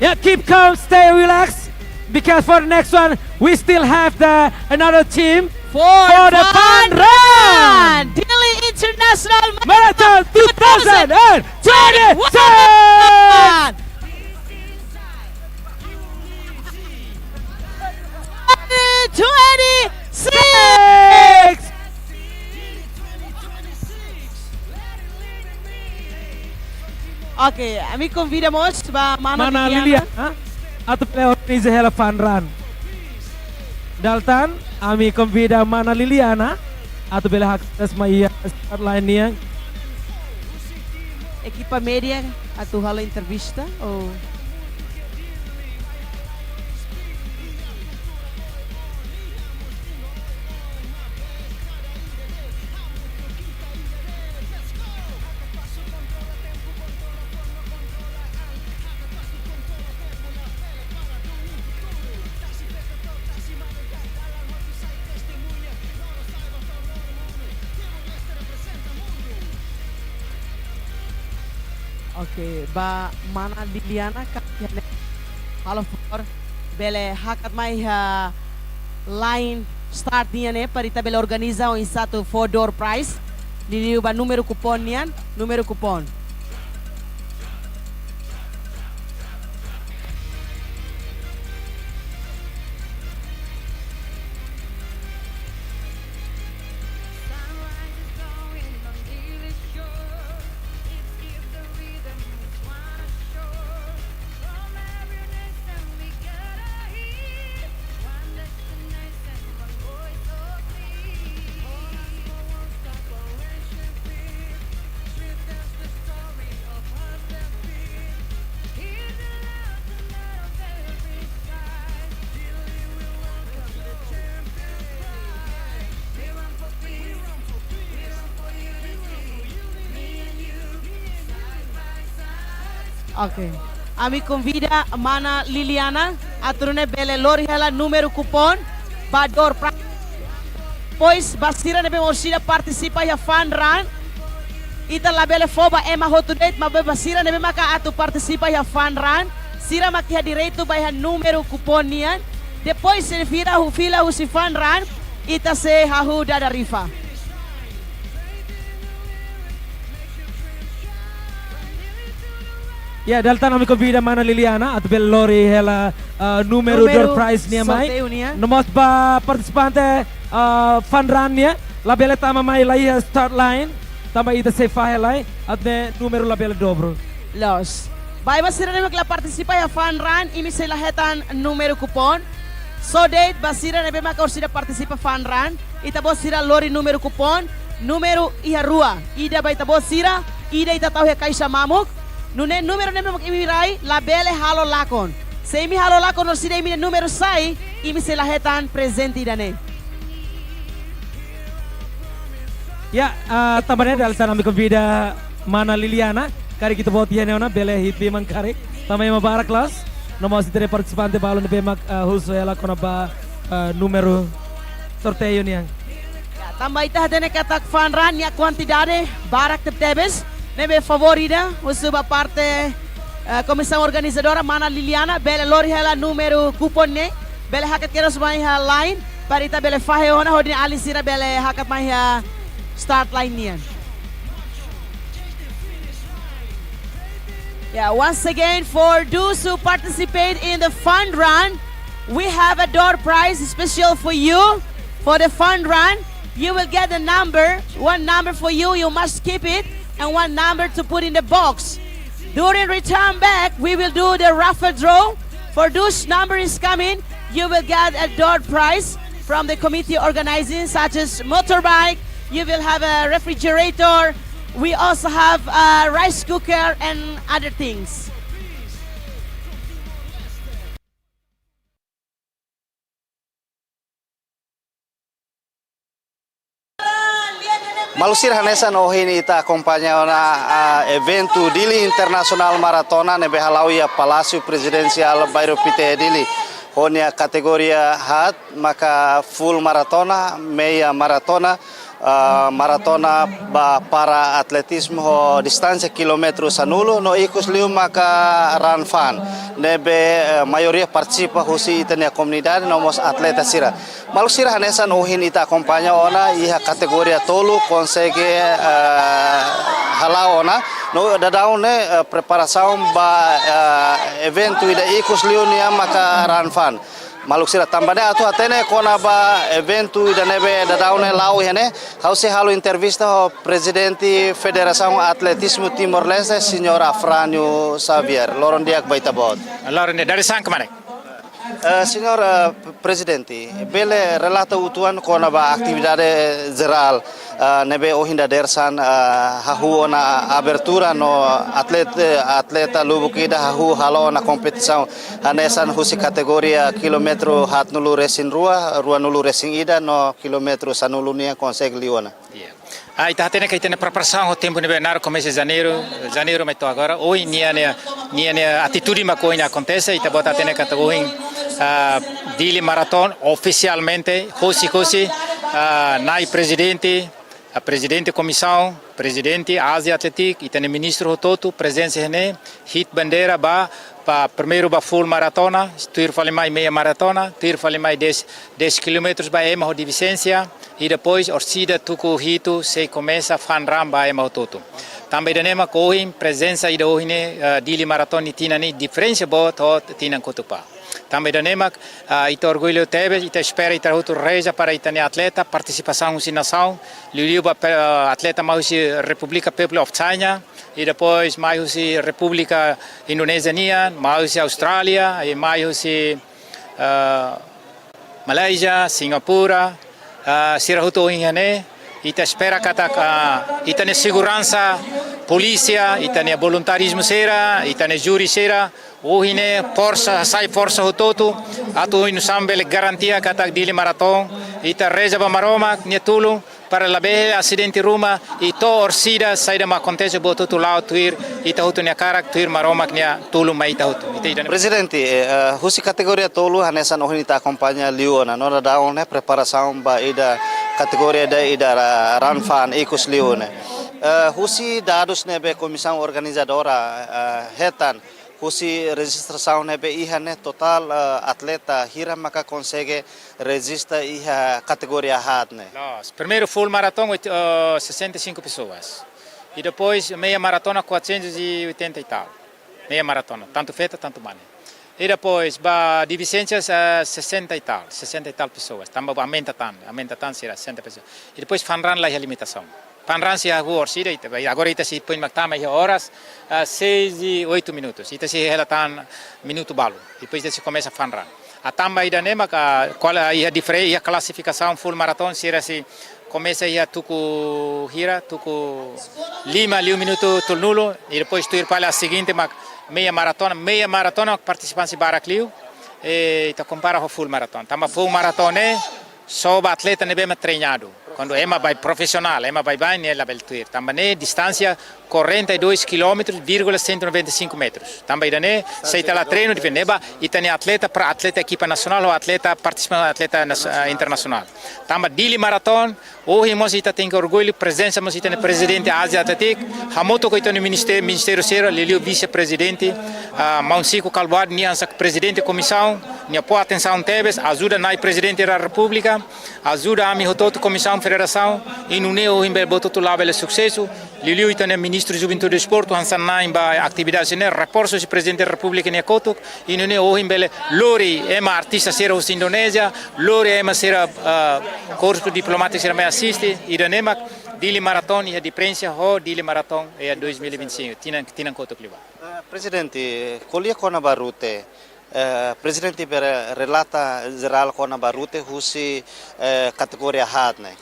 Yeah, keep calm, stay relaxed, because for the next one, we still have the another team For for the fun fun run. run! Dili International Marathon Marathon two thousand twenty-six. two thousand twenty-six. Six. Oke, ami konvida mós ba mana Mana Liliana. Liliana, atu bele organiza hela fun run. Daltan, ami konvida mana Liliana, atu bele hakat mai iha start line nian. Ekipa média atu halo entrevista, ou Oke, ba mana Liliana ka, halo favór bele hakat mai iha line start nian ne'e, para ita bele organiza oinsá atu fó door prize. Liuliu ba númeru kupon nian, númeru kupon. Oke. Ami konvida mana Liliana atu nune'e bele lori hela númeru kupon ba door prize. Depois ba sira ne'ebé orsida partisipa iha fun run, ita labele fó ba ema hotu de'it, maibé ba sira ne'ebé maka atu partisipa iha fun run, sira mak iha direitu ba iha númeru kupon nian. Depois sei fila hu-, fila husi fun run, ita sei hahú dada rifa. Ya, Daltan, ami konvida mana Liliana atu bele lori hela, eh, númeru Númeru door prize nian mai. Sorteiu nian. No mós ba partisipante, eh, fun run nian, labele tama mai lai iha start line, tanba ita sei fahe lai, atu nune'e númeru labele dobru. Loos. Ba ema sira ne'ebé mak la partisipa iha fun run, imi sei la hetan númeru kupon. Só de'it ba sira ne'ebé mak orsida partisipa fun run, ita-boot sira lori númeru kupon, númeru iha rua. Ida ba ita-boot sira, ida ita tau iha kaixa mamuk. Nune'e númeru ne'ebé mak imi rai, labele halo lakon. Se imi halo lakon orsida imi-nia númeru sai, imi sei la hetan prezente ida-ne'e. Ya, ah, tanba ne'e Daltan, ami konvida mana Liliana, karik ita-boot iha ne'e ona, bele hi'it liman karik. Tanba ema barak loos, no mós ita-nia partisipante balun ne'ebé mak, ah, husu hela kona-ba, ah, númeru sorteiu nian. Ya, tanba ita hatene katak fun run nia kuantidade barak tebetebes, ne'ebé favór ida husu ba parte, eh, komisaun organizadora, mana Liliana, bele lori hela númeru kupon ne'e, bele hakat kedas mai iha line, para ita bele fahe ona hodi alin sira bele hakat mai iha start line nian. Yeah, once again, for those who participate in the fun run, we have a door prize special for you for the fun run. You will get a number, one number for you, you must keep it, and one number to put in the box. During return back, we will do the raffle draw. For those number is coming, you will get a door prize from the committee organizing, such as motorbike, you will have a refrigerator, we also have a rice cooker and other things. Maluk sira, hanesan ohin ita akompaña ona, ah, eventu Dili International Maratona ne'ebé hala'o iha Palásiu Prezidensiál Bairru Pité Dili. Ho nia kategoria haat, maka full maratona, meia maratona, ah, maratona ba para atletizmu ho distánsia kilómetru sanulu no ikus liu maka run fun. Ne'ebé, eh, maioria partisipa husi ita-nia komunidade no mós atleta sira. Maluk sira, hanesan ohin ita akompaña ona iha kategoria tolu konsege, eh, hala'o ona. No daudaun ne'e, eh, preparasaun ba, eh, eventu ida ikus liu nian maka run fun. Maluk sira, tanba ne'e atu hatene kona-ba eventu ida ne'ebé daudaun ne'e la'o iha ne'e, ha'u sei halo entrevista ho Prezidente Federasaun Atletizmu Timor-Leste, Señór Afrânio Xavier. Loron di'ak ba ita-boot. Loron di'ak, dadeer-saan kmanek. Eh, Señór, eh, Prezidente, bele relata uitoan kona-ba atividade jerál, eh, ne'ebé ohin dadeer-saan, eh, hahú ona abertura no atleta, atleta lubuk ida hahú halo ona kompetisaun hanesan husi kategoria kilómetru haatnulu-resin-rua, ruanulu-resin-ida no kilómetru sanulu nian konsege liu ona. Iya. Ah, ita hatene katak ita-nia preparasaun ho tempu ne'ebé naruk komesa Janeiru, Janeiru mai to'o agora. Ohin ninia, ninia atitude mak ohin akontese, ita-boot hatene katak ohin, ah, Dili Marathon ofisialmente, hosi-hosi, ah, Na'i Prezidente, ah, Prezidente Komisaun, Prezidente Asia Athletic, ita-nia ministru hotu-hotu prezensa iha ne'e, hi'it bandeira ba, ba primeiru ba full maratona, tuir fali mai meia maratona, tuir fali mai dez, dez kilómetrus ba ema ho defisiénsia, i depois orsida tuku hitu sei komesa fun run ba ema hotu-hotu. Tanba ida-ne'e mak ohin prezensa ida ohin ne'e, eh, Dili Marathon nia tinan ne'e diferensa boot ho tinan kotuk ba. Tanba ida-ne'e mak, ah, ita orgullu tebes, ita espera, ita hotu reza para ita-nia atleta, partisipasaun husi nasaun, liuliu ba pe-, ah, atleta mai husi República People of China, i depois mai husi Repúblika Indonézia nian, mai husi Austrália, i mai husi, ah, Malázia, Singapura, ah, sira hotu ohin iha ne'e, ita espera katak, ah, ita-nia seguransa, polísia, ita-nia voluntarizmu sira, ita-nia júri sira, ohin ne'e forsa, hasai forsa hotu-hotu, atu ohin nu'usá bele garantia katak Dili Marathon, ita reza ba Maromak nia tulun, para labele asidente ruma, i to'o orsida saida mak akontese buat hotu la'o tuir ita hotu nia hakarak, tuir Maromak nia tulun mai ita hotu. Ita ida. Prezidente, eh, husi kategoria tolu hanesan ohin ita akompaña liu ona, no daudaun ne'e preparasaun ba ida kategoria ida, ida ra-, run fun ikus liu ne'e. Eh, husi dadus ne'ebé komisaun organizadora, eh, hetan, husi rejistrasaun ne'ebé iha ne'e totál, eh, atleta hira maka konsege rejista iha kategoria haat ne'e? Loos, primeiru full marathon, oit-, eh, sessenta e cinco pessoas. I depois meia maratona, quatrocentos e oitenta e tal. Meia maratona, tantu feta, tantu mane. I depois ba defisiénsias, eh, sessenta e tal, sessenta e tal pessoas. Tanba aumenta tan, aumenta tan sira sessenta pessoas. I depois fun run la iha limitasaun. Fun run sei hahú orsida, ita, agora ita sei poin mak tama iha oras, ah, seis e oito minutos. Ita sei hela tan minutu balu. Depois ita sei komesa fun run. Ah, tanba ida-ne'e mak, ah, kual, ah, iha difere-, iha klasifikasaun full marathon sira sei komesa iha tuku hira, tuku lima liu minutu tolunulu, i depois tuir fali seguinte mak meia maratona, meia maratona partisipante barak liu, eh, ita kompara ho full marathon. Tanba full marathon ne'e só ba atleta ne'ebé mak treinadu. Kuandu ema baibain profisionál, ema baibain ne'e labele tuir. Tanba ne'e distánsia quarenta e dois quilómetros, vírgula cento e noventa e cinco metros. Tanba ida-ne'e, se ita la treinu, diferente ba ita-nia atleta, para atleta ekipa nasionál, ou atleta partisipante, atleta nas-, ah, internasionál. Tanba Dili Marathon, ohin mós ita tenke orgullu, prezensa mós ita-nia Prezidente Asia Athletic, hamutuk ho ita-nia ministé-, ministériu sira, liuliu vise-prezidente, ah, maun Chico Calbuad, nia hanesan prezidente komisaun, nia fó atensaun tebes, ajuda Na'i Prezidente da Repúblika, ajuda ami hotu-hotu komisaun federasaun, i nune'e ohin bele buat hotu la'o bele susesu, liuliu ita-nia Ministru Juventude i Desportu, hanesan na'in ba atividade ne'e, reforsu husi Prezidente Repúblika nia kotuk, i nune'e ohin bele lori ema artista sira husi Indonézia, lori ema sira, ah, korpu diplomátiku sira mai asiste, ida-ne'e mak Dili Marathon iha diferensa ho Dili Marathon iha dois mil e vinte e cinco, tinan, tinan kotuk liubá. Eh, Prezidente, ko'alia kona-ba rute, eh, Prezidente bele relata jerál kona-ba rute husi, eh, kategoria haat ne'e.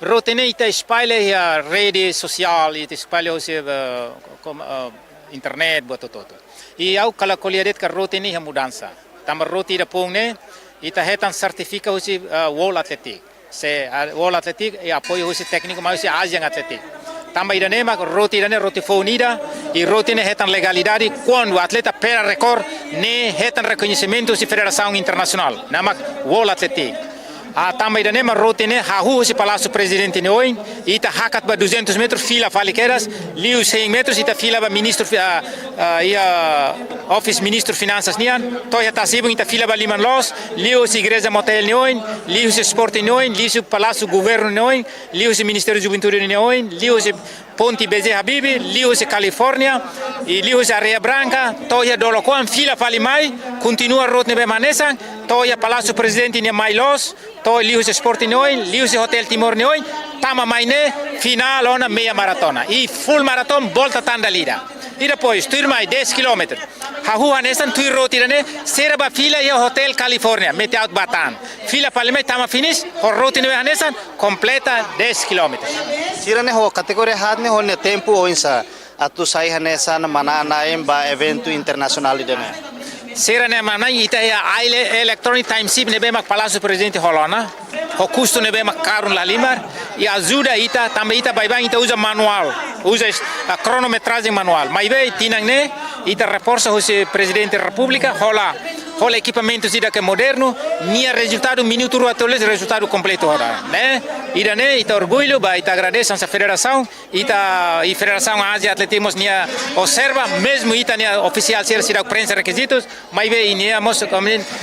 Rute ne'e ita espalla iha rede sosiál, ita espalla husi, eh, kom-, eh, internet, buat hotu-hotu. I ha'u hakarak ko'alia de'it katak rute ne'e iha mudansa. Tanba rute ida foun ne'e, ita hetan sertifika husi, eh, World Athletic. Se, ah, World Athletic, i apoiu husi tékniku mai husi Asian Athletic. Tanba ida-ne'e mak rute ida-ne'e rute foun ida, i rute ne'e hetan legalidade, kuandu atleta pera rekór, ne'e hetan rekoñesimentu husi federasaun internasionál, ne'e mak World Athletic. Ah, tanba ida-ne'e mak rute ne'e hahú husi Palásiu Prezidente nia oin, ita hakat ba duzentos metros, fila fali kedas, liu cem metros, ita fila ba ministru fi-, ah, ah, iha office ministru finansas nian, to'o iha Tasibun ita fila ba liman loos, liu husi Igreja Motael nia oin, liu husi Sporting nia oin, liu husi Palásiu Governu nia oin, liu husi Ministériu Juventude nia oin, liu husi Ponte B J Habibie, liuhusi California, i liuhusi Areia Branca, to'o iha Dolo Koan, fila fali mai, kontinua rota ne'ebé mak hanesan, to'o iha Palásiu Prezidente nia mai loos, to'o liuhusi esporte nia oin, liuhusi Hotel Timor nia oin, tama mai ne'e, finál ona meia maratona. I full marathon, volta tan dala ida. I depois, tuirmai dez kilómetru. Hahú hanesan tuir rota ida-ne'e, sira bá fila iha Hotel California, mete aut bá tan. Fila fali mai tama finish, ho rota ne'ebé hanesan, kompleta dez kilómetru. Sira-ne'e ho kategoria haat ne'e ho nia tempu oinsá atu sai hanesan manán-na'in ba eventu internasionál ida-ne'e? Sira-ne'e manán ita iha ele-, electronic timekeeping ne'ebé mak Palásiu Prezidente hola ona, ho kustu ne'ebé mak karun la halimar, i ajuda ita, tanba ita baibain ita uza manuál, uza es-, a, kronometrajen manuál. Maibé tinan ne'e, ita reforsa husi Prezidente Repúblika, hola, hola ekipamentu ida ke modernu, nia rezultadu minutu rua tolu rezultadu kompletu hola, ne'e? Ida-ne'e, ita orgullu, ba ita agradese hanesan federasaun, ita i Federasaun Ázia Atletizmu nia observa, mezmu ita-nia ofisiál sira seidauk preenxe rekizitus, maibé i nia mós,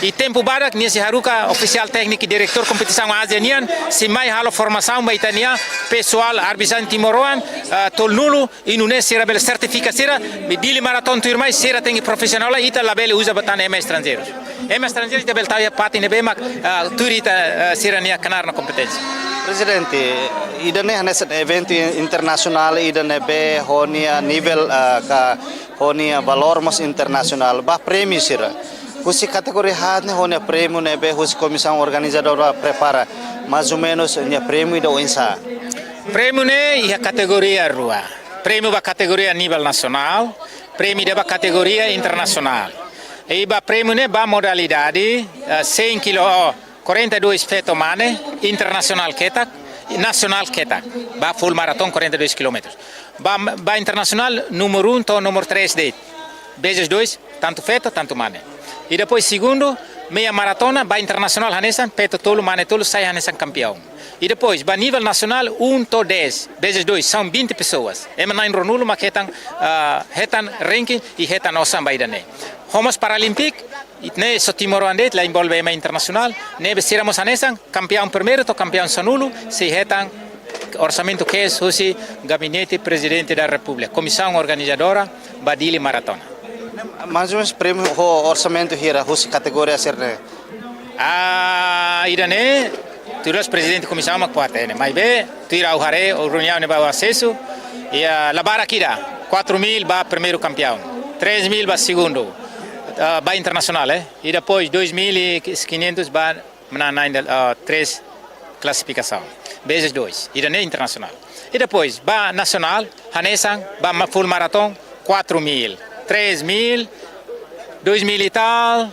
I tempu badak nia sei haruka ofisiál tékniku i diretór kompetisaun Ázia nian, sei mai halo formasaun ba ita-nia pesoál arbitrájen timoroan, ah, tolunulu, i nune'e sira bele sertifika sira, be Dili Marathon tuirmai sira tenke profisionál, ita labele uza ba tan ema estranjeiru. Ema estranjeiru ita bele tau iha fatin ne'ebé mak, ah, tuir ita, ah, sira-nia knaar no kompeténsia. Prezidente, ida-ne'e hanesan eventu internasionál ida ne'ebé ho nia nivel, ah, ka ho nia valór mós internasionál. Ba prémiu sira. Husi kategoria haat ne'e ho nia prémiu ne'ebé husi komisaun organizadora prepara. Mais ou menus nia prémiu ida oinsá? Prémiu ne'e iha kategoria rua. Prémiu ba kategoria nivel nasionál, prémiu ida ba kategoria internasionál. I ba prémiu ne'e ba modalidade, eh, cem kilo, oh, quarenta e dois feto mane, internasionál ketak, nasionál ketak. Ba full marathon quarenta e dois kilómetrus. Ba, ba internasionál númeru um to'o númeru três de'it. Vezes dois, tantu feto, tantu mane. I depois segundu, meia maratona, ba internasionál hanesan, feto tolu, mane tolu, sai hanesan kampiaun. I depois, ba nivel nasionál, um to'o dez, vezes dois, são vinte pessoas. Ema na'in ruanulu mak hetan, ah, hetan ranking i hetan osan ba ida-ne'e. Ho mós Paralímpiku, ne'e só timoroan de'it, la envolve ema internasionál, ne'ebé sira mós hanesan, kampiaun primeiru to'o kampiaun sanulu, sei hetan orsamentu cash husi Gabinete Prezidente da Repúblika, Komisaun Organizadora ba Dili Maratona. Mais ou menus prémiu ho orsamentu hira husi kategoria sira-ne'e? Ah, ida-ne'e, tuir loos Prezidente Komisaun mak kuat ne'e. Maibé, tuir ha'u haree, o reuniaun ne'ebá asesu, i, ah, la barak ida, quatro mil ba primeiru kampiaun, três mil ba segundu, ah, ba internasionál, eh. I depois, dois mil e quinhentos ba manán-na'in, ah, três klasifikasaun. Vezes dois. Ida-ne'e internasionál. I depois, ba nasionál, hanesan, ba ma-, full marathon, quatro mil, três mil, dois mil e tal,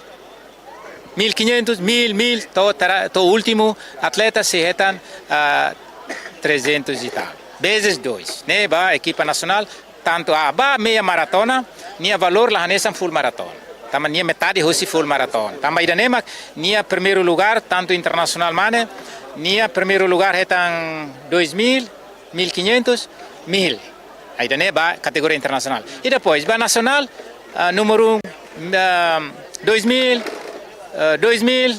mil e quinhentos, mil, mil, to'o tera-, to'o últimu atleta sei hetan, ah, trezentos e tal. Vezes dois. Ne'e ba ekipa nasionál, tantu, ah, ba meia maratona, nia valór la hanesan full marathon. Tanba nia metade husi full marathon. Tanba ida-ne'e mak nia primeiru lugar, tantu internasionál mane, nia primeiru lugar hetan dois mil, mil e quinhentos, mil. Ida-ne'e ba kategoria internasionál. I depois, ba nasionál, ah, númeru um, ah, dois mil, ah, dois mil,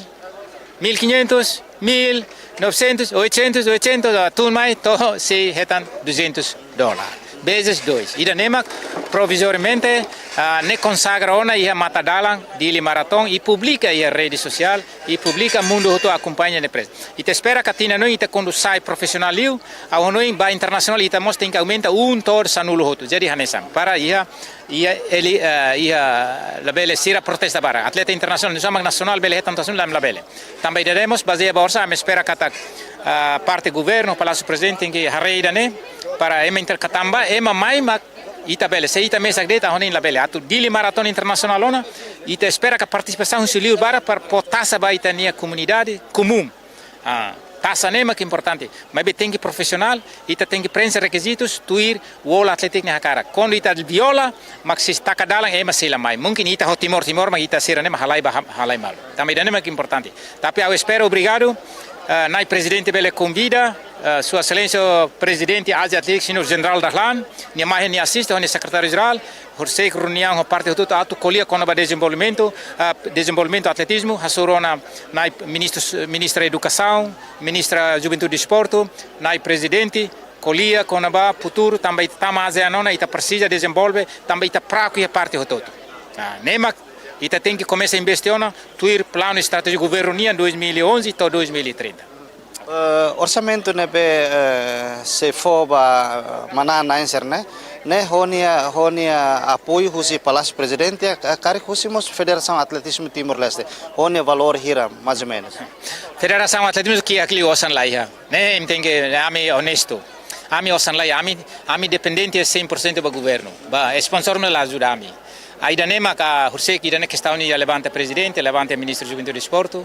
mil e quinhentos, mil, novecentos, oitocentos, oitocentos, ah, tun mai, to'o sei hetan duzentos dólar. Vezes dois. Ida-ne'e mak provizoriamente, ah, ne'e konsagra ona iha matadalan Dili Marathon i publika iha rede sosiál, i publika mundu hotu akompaña ne'e pres. Ita espera katak tinan oin ita kuandu sai profisionál liu, ha'u hanoin ba internasionál ita mós tenke aumenta um to'o sanulu hotu. Jadi hanesan, para iha, iha eli-, eh, iha labele sira protesta barak. Atleta internasionál, nusá mak nasionál bele hetan tasun lam labele. Tanba ida-ne'e mós bazeia ba orsamentu, ami espera katak, ah, parte governu, Palásiu Prezidente tenke haree ida-ne'e, para ema inter-, katak tanba, ema mai mak ita bele, se ita mesak de'it ha'u hanoin labele. Atu Dili Marathon Internasionál ona, ita espera katak partisipasaun husi liur barak para fó taxa ba ita-nia komunidade komún. Ah, taxa ne'e mak importante. Maibé tenke profisionál, ita tenke preenxe rekizitus, tuir World Athletic nia hakarak. Kuandu ita viola, mak sei taka dalan ema sei la mai. Mungkin ita ho Timor, Timor, mak ita sira-ne'e mak halai ba ha-, halai malu. Tanba ida-ne'e mak importante. Tapi ha'u espera, obrigadu, eh, Na'i Prezidente bele konvida, eh, Sua Exelénsia Prezidente Ázia Atlétiku, Señór Jenerál Dahlan, nia mai, nia asiste, ho nia Sekretáriu Jerál, horisehik reuniaun ho parte hotu atu ko'alia kona-ba dezenvolvimentu, ah, dezenvolvimentu atletizmu, hasoru ona Na'i Ministru, Ministra Edukasaun, Ministra Juventude e Desportu, Na'i Prezidente, Ko'alia kona-ba futuru, tanba ita tama ASEAN ona, ita presiza dezenvolve, tanba ita fraku iha parte hotu-hotu. Ah, ne'e mak ita tenke komesa investe ona, tuir planu estratéjiku governu nian dois mil e onze to'o dois mil e trinta. Eh, orsamentu ne'ebé, eh, sei fó ba, eh, manán-na'in sira-ne'e, ne'e ho nia, ho nia apoiu husi Palásiu Prezidente, ka-, karik husi mós Federasaun Atletizmu Timor-Leste, ho nia valór hira, mais ou menos. Federasaun Atletizmu kiak liu osan la iha. Ne'e, imi tenke, ami onestu. Ami osan la iha, ami, ami dependente cem por cento ba governu. Ba, sponsor mós la ajuda ami. Ah, ida-ne'e maka, hursik ida-ne'e kestaun ida levanta prezidente, levanta ministru Juventude Desportu.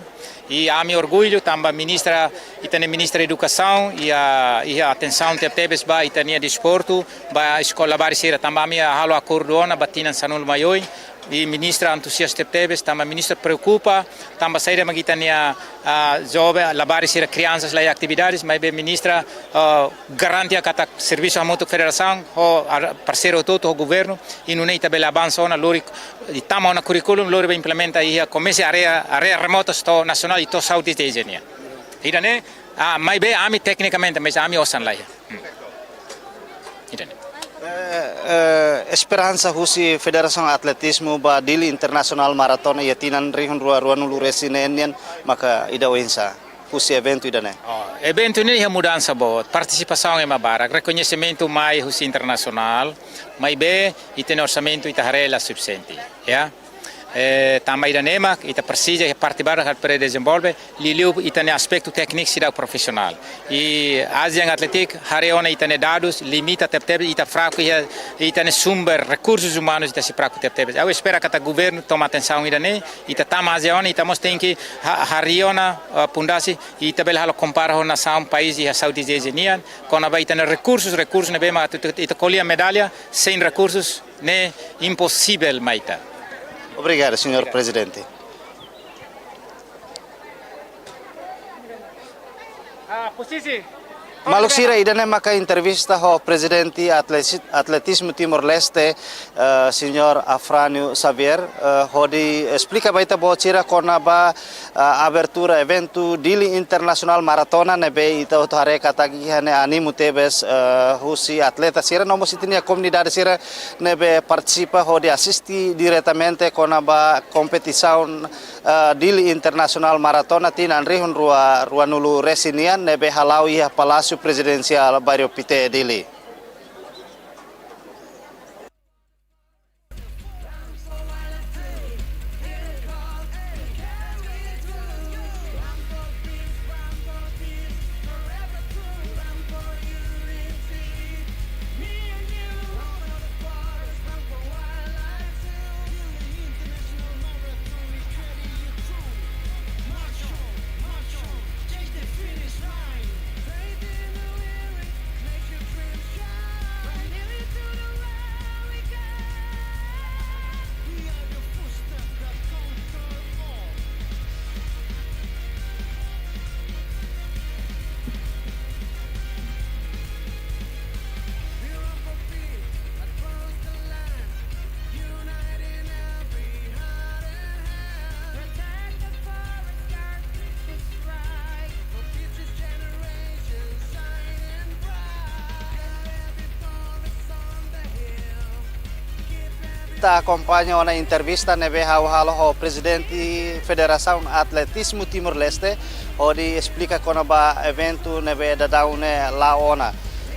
I ami orgullu, tanba ministra, ita-nia ministra Edukasaun, iha, iha atensaun tebetebes ba ita-nia desportu, ba eskola barak sira, tanba ami halo akordu ona, ba tinan sanulu-resin-oin, i ministra entuziasta tebetebes, tanba ministra preokupa, tanba saida mak ita-nia, ah, joven, labarik sira, kriansas la iha atividades, maibé ministra, ah, garante katak servisu hamutuk federasaun, ho ar-, parseiru hotu-hotu, ho governu, i nune'e ita bele avansa ona, lori, i tama ona kurríkulu, lori bá implementa iha komesa área, área remotas to'o nasionál i to'o Southeast Asia nian. Ida-ne'e, ah, maibé ami teknikamente, mas ami osan la iha. Hmm. Ida-ne'e. Eh, eh, esperansa husi Federasaun Atletizmu ba Dili Internasionál Maratona iha tinan rihun rua ruanulu-resin-neen nian maka ida oinsá husi eventu ida-ne'e? Oh, eventu ne'e iha mudansa boot, partisipasaun ema barak, rekoñesimentu mai husi internasionál, maibé ita-nia orsamentu ita haree la sufisiente, ya. Eh, tanba ida-ne'e mak ita presiza iha parte barak atu dezenvolve, liuliu ita-nia aspetu tékniku seidauk profisionál. I ASEAN Athletic haree ona ita-nia dadus, limita tebetebes, ita fraku iha, ita-nia sumber rekursus umanus ita sei fraku tebetebes. Ha'u espera katak governu toma atensaun ida-ne'e, ita tama ASEAN ona, ita mós tenke ha-, harii ona, ah, fundasi, ita bele halo kompara ho nasaun país iha Southeast Asia nian, kona-ba ita-nia rekursus, rekursus ne'ebé mak atu ita, ita ko'alia medalla, sein rekursus, ne'e imposivel mai ita. Obrigadu, señór Prezidente. Ah, posisi. Maluk sira, ida-ne'e maka entrevista ho Prezidente Atleti-, Atletizmu Timor-Leste, eh, señór Afrânio Xavier, eh, hodi esplika ba ita-boot sira kona-ba, eh, abertura eventu Dili Internasionál Maratona ne'ebé ita hotu haree katak iha ne'e animu tebes, eh, husi atleta sira, no mós ita-nia komunidade sira ne'ebé partisipa hodi asiste diretamente kona-ba kompetisaun, eh, Dili Internasionál Maratona tinan rihun rua ruanulu-resin-nian ne'ebé hala'o iha Palásiu Prezidensiál Bairro Pité, Dili. Ita akompaña ona entrevista ne'ebé ha'u halo ho Prezidente Federasaun Atletizmu Timor-Leste, hodi esplika kona-ba eventu ne'ebé daudaun ne'e la'o ona.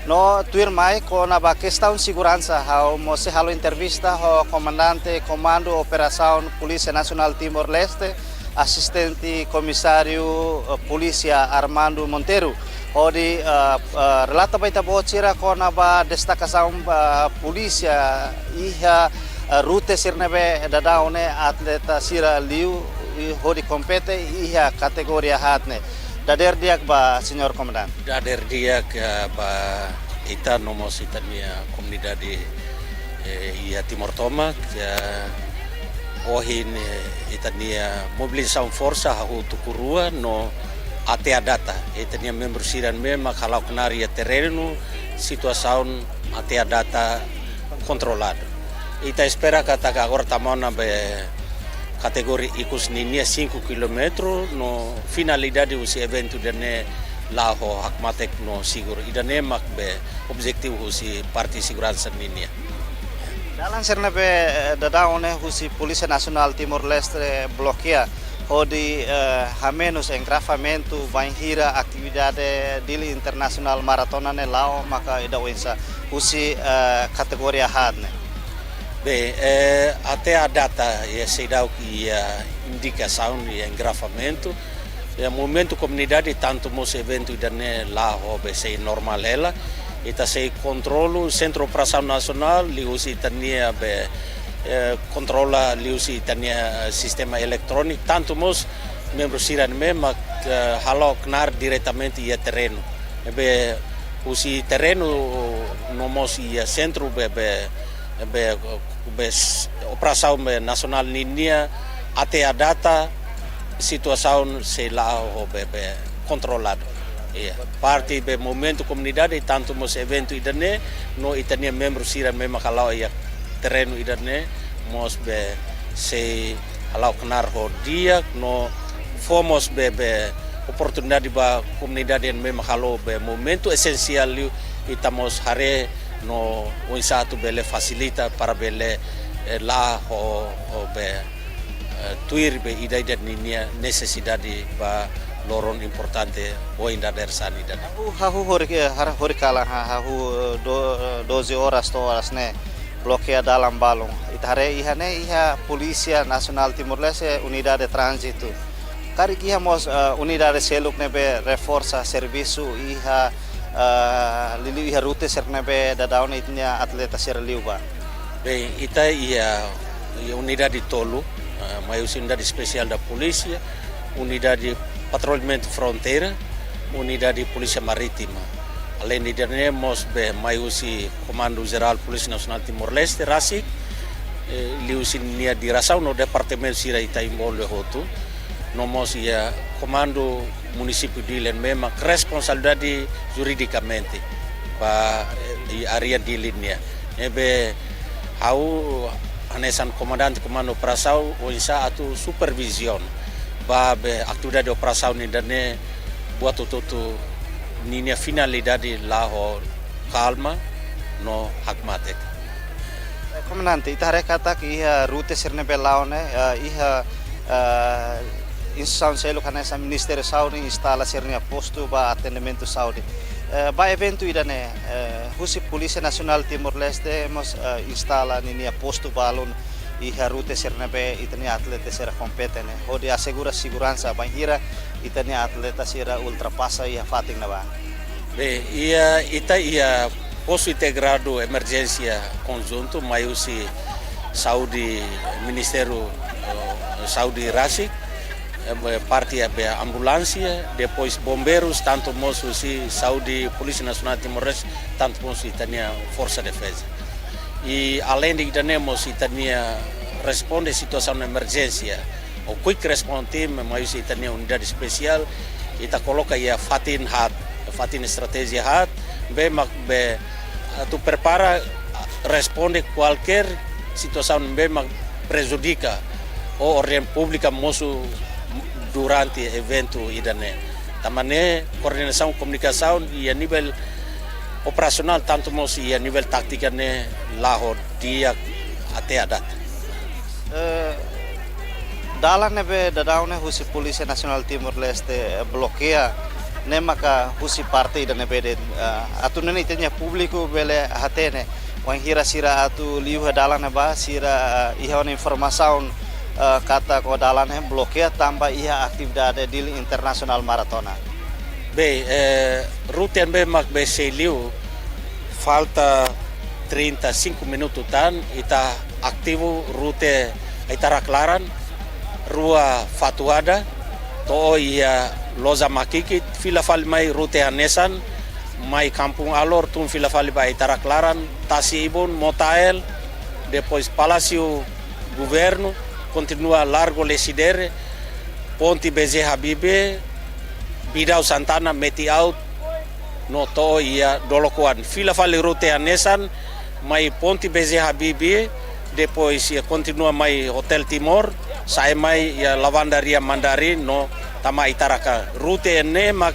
No tuirmai kona-ba kestaun seguransa, ha'u mós sei halo entrevista ho Komandante Komandu Operasaun Polísia Nasionál Timor-Leste, Asistente Komisáriu, eh, Polísia Armando Monteiro, hodi, eh, eh, relata ba ita-boot sira kona-ba destakasaun ba polísia iha, eh, rute sira ne'ebé daudaun ne'e atleta sira liu, i hodi kompete iha kategoria haat ne'e. Dadeer di'ak ba, señór Komandante. Dadeer di'ak, eh, ba ita no mós ita-nia komunidade, eh, iha Timor tomak, eh, ohin, eh, ita-nia mobilizasaun forsa hahú tuku rua no até à data ita-nia membru sira-ne'e mak hala'o knaar iha terrenu, situasaun até à data kontroladu. Ita espera katak agora tama ona ba kategoria ikus ninian cinco quilômetros, no finalidade husi eventu ida-ne'e la'o ho hakmatek no seguru. Ida-ne'e mak be objetivu husi parte seguransa ninia. Dalan sira ne'ebé, eh, daudaun ne'e husi Polísia Nasionál Timor-Leste blokeia hodi, eh, hamenus engarrafamentu bainhira atividade Dili Internasionál Maratona ne'e la'o maka ida oinsá husi, eh, kategoria haat ne'e. Bem, eh, até à data, eh, seidauk iha indikasaun iha engarrafamentu, iha movimentu komunidade, tantu mós eventu ida-ne'e la'o ho be sei normál hela. Ita sei kontrolu, Sentru Operasaun Nasionál liuhusi ita-nia be, eh, kontrola liuhusi ita-nia, eh, sistema eletróniku, tantu mós membru sira ne'ebé mak, eh, halo knaar diretamente iha terrenu. Ne'ebé husi terrenu no mós iha sentru be, be, be, be s-, operasaun be nasionál ninia até à data situasaun sei la'o ho be, be kontroladu. Iha parte be movimentu komunidade, tantu mós eventu ida-ne'e, no ita-nia membru sira ne'ebé mak hala'o iha terrenu ida-ne'e, mós be sei hala'o knaar ho di'ak no fó mós be, be oportunidade ba komunidade ne'ebé mak halo be movimentu esensiál liu, ita mós haree no oinsá atu bele fasilita para bele, eh, la'o ho, ho be, eh, tuir be ida-idak ninia nesesidade ba loron importante ohin dadeer-saan ida-ne'e. Hahú, hahú horik, eh, har-, horikalan, ha-, hahú, eh, do-, eh, doze horas to'o oras ne'e blokeia dalan balun. Ita haree iha ne'e, iha Polísia Nasionál Timor-Leste, unidade tránzitu. Karik iha mós, eh, unidade seluk ne'ebé reforsa servisu iha, eh, liuliu iha rute sira ne'ebé daudaun ita-nia atleta sira liu ba. Bem, ita iha, iha unidade tolu, eh, mai husi unidade espesiál da polísia, unidade patrullamentu fronteira, unidade polísia marítima. Aleinde ida-ne'e mós be mai husi Komandu Jerál Polísia Nasionál Timor-Leste, rasik, eh, liuhusi nia diresaun no departamentu sira ita envolve hotu, no mós iha Komandu Munisípiu Dili ne'ebé mak responsabilidade juridikamente ba, eh, iha área Dili nian. Ne'ebé ha'u hanesan komandante komandu operasaun oinsá atu superviziona ba be atividade operasaun ida-ne'e buat hotu-hotu ninia finalidade la'o ho kalma no hakmatek. Eh, Komandante, ita haree katak iha rute sira ne'ebé la'o ne'e, eh, iha, eh, instituisaun seluk hanesan Ministériu Saúde instala sira-nia postu ba atendimentu saúde. Eh, ba eventu ida-ne'e, eh, husi Polísia Nasionál Timor-Leste mós, eh, instala ninia postu balun iha rute sira ne'ebé ita-nia atleta sira kompete ne'e, hodi asegura seguransa bainhira ita-nia atleta sira ultrapasa iha fatin ne'ebá. Bem, iha, ita iha postu integradu emerjénsia konjuntu mai husi saúde, Ministériu, eh, Saúde rasik, eh, parte be ambulánsia, depois bombeirus, tantu mós husi saúde, Polísia Nasionál Timor-Leste, tantu mós ita-nia Forsa Defeza. I aleinde ida-ne'e mós ita-nia responde situasaun emerjénsia, ou Quick Response Team, mai husi ita-nia unidade espesiál, ita koloka iha fatin haat, fatin estratéjia haat, ne'ebé mak be atu prepara, responde kualkér situasaun ne'ebé mak prejudika ho orden públika mosu durante eventu ida-ne'e. Tanba ne'e koordenasaun komunikasaun iha nivel operasionál, tantu mós iha nivel tátika ne'e la'o di'ak até à data. Eh, dalan ne'ebé daudaun ne'e husi Polísia Nasionál Timor-Leste, eh, blokeia, ne'e maka husi parte ida ne'ebé de'it, eh, atu nune'e ita-nia públiku bele hatene, wainhira sira atu liu iha dalan ne'ebá, sira, eh, iha ona informasaun, eh, katak dalan ne'e blokeia tanba iha atividade Dili Internasionál Maratona. Bem, eh, rute ne'ebé mak be sei liu, falta trinta e cinco minutu tan, ita ativu rute Aitarak Laran, rua Fatuada, to'o iha Loja Makikit, fila fali mai rute hanesan, mai Kampung Alor, tun fila fali ba Aitarak Laran, Tasi Ibun, Motael, depois Palásiu Governu, kontinua Largo Lecidere, Ponte B J Habibie, Bidau Santana, Meti Aut, no to'o iha Dolokoan. Fila fali rute hanesan, mai Ponte B J Habibie, depois iha kontinua mai Hotel Timor, sa'e mai iha Lavandaria Mandarin, no tama Aitarak. Rute ne'e mak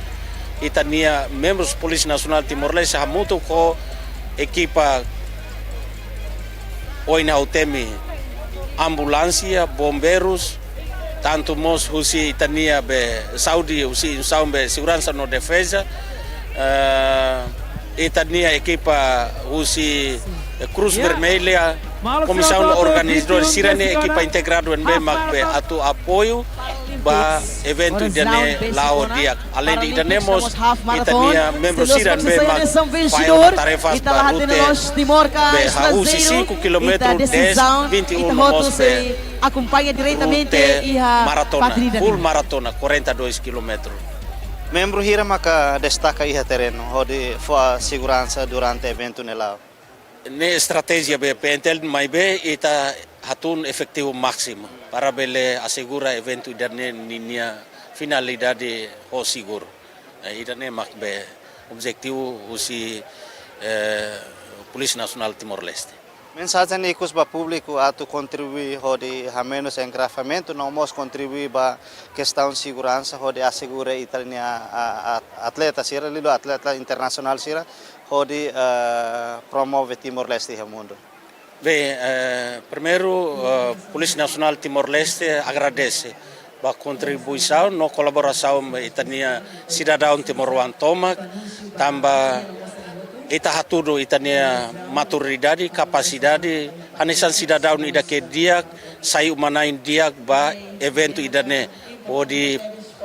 Ita-nia membrus Polísia Nasionál Timor-Leste hamutuk ho ekipa oin ha'u temi ambulánsia, bombeirus, tantu mós husi ita-nia be saúde, husi instituisaun be seguransa no defeza, eh, ita-nia ekipa husi Cruz Vermelha, komisaun organizadora sira-ne'e, ekipa integradu ne'ebé mak be atu apoiu ba eventu ida-ne'e la'o di'ak. Aleinde ida-ne'e mós ita-nia membru sira ne'ebé mak fahe ona tarefas ba rute be hahú husi cinco quilômetro, dez, vinte e um no mós be rute maratona, full maratona, quarenta e dois quilômetros. Membru hira maka destaka iha terrenu hodi fó seguransa durante eventu ne'e la'o? Ne'e estratéjia be P N T L, maibé ita hatún efetivu másimu para bele asegura eventu ida-ne'e ninia finalidade ho seguru. Eh, ida-ne'e mak be objetivu husi, eh, Polísia Nasionál Timor-Leste. Mensajen ikus ba públiku atu kontribui hodi hamenus engarrafamentu, no mós kontribui ba kestaun seguransa hodi asegura ita-nia, a, a, atleta sira, liuliu atleta internasionál sira, hodi, eh, promove Timor-Leste iha mundu. Bem, eh, primeiru, eh, Polísia Nasionál Timor-Leste agradese ba kontribuisaun no kolaborasaun ita-nia sidadaun timoroan tomak, tanba ita hatudu ita-nia maturidade, kapasidade, hanesan sidadaun ida ke di'ak, sai uma-na'in di'ak ba eventu ida-ne'e, hodi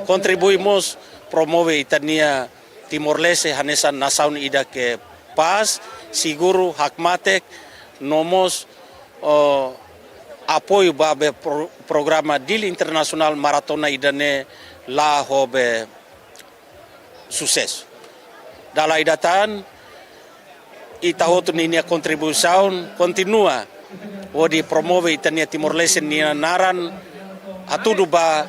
kontribui mós promove ita-nia Timor-Leste hanesan nasaun ida ke pás, seguru, hakmatek, no mós, oh, apoiu ba be pro-, programa Dili Internasionál Maratona ida-ne'e la'o ho be susesu. Dala ida tan, ita hotu ninia kontribuisaun kontinua hodi promove ita-nia Timor-Leste nia naran, hatudu ba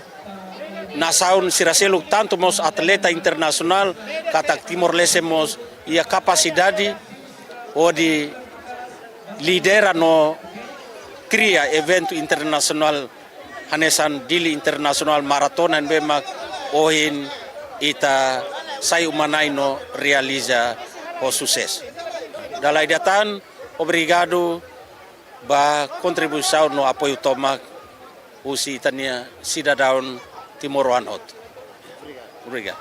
nasaun sira seluk, tantu mós atleta internasionál, katak Timor-Leste mós iha kapasidade hodi lidera no kria eventu internasionál hanesan Dili Internasionál Maratona ne'ebé mak ohin ita sai uma-na'in no realiza ho susesu. Dala ida tan, obrigadu ba kontribuisaun no apoiu tomak husi ita-nia sidadaun timoroan hotu. Obrigadu.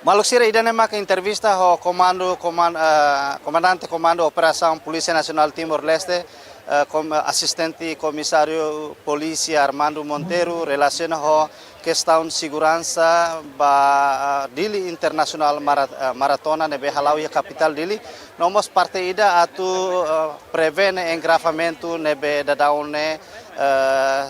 Maluk sira, ida-ne'e maka entrevista ho komandu, koman-, eh, komandante Komandu Operasaun Polísia Nasionál Timor-Leste, eh, kom-, asistente komisáriu polísia Armando Monteiro, relasiona ho kestaun seguransa ba, eh, Dili Internasionál Mara-, eh, Maratona ne'ebé hala'o iha kapitál Dili. No mós parte ida atu, eh, prevene engarrafamentu ne'ebé daudaun ne'e, eh,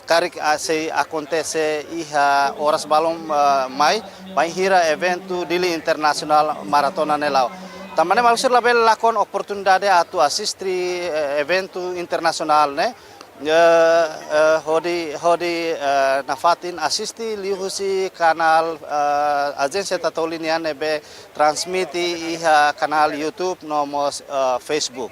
karik, ah, sei akontese iha oras balun, eh, mai, bainhira eventu Dili Internasionál Maratona ne'e la'o. Tanba ne'e maluk sira labele lakon oportunidade atu asiste, eh, eventu internasionál ne'e, eh, eh, hodi, hodi, eh, nafatin asiste liuhusi kanál, eh, Ajénsia Tatoli nian ne'ebé transmite iha kanál YouTube no mós, eh, Facebook.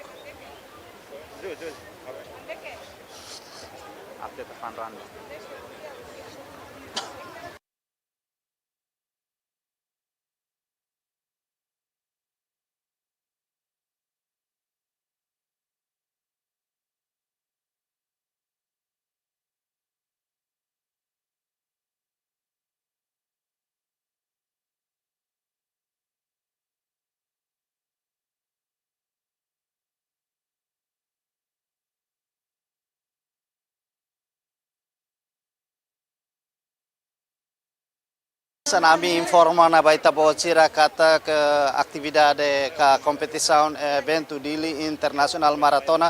Hanesan ami informa ona ba ita-boot sira katak atividade ka kompetisaun, eh, eventu Dili Internasionál Maratona,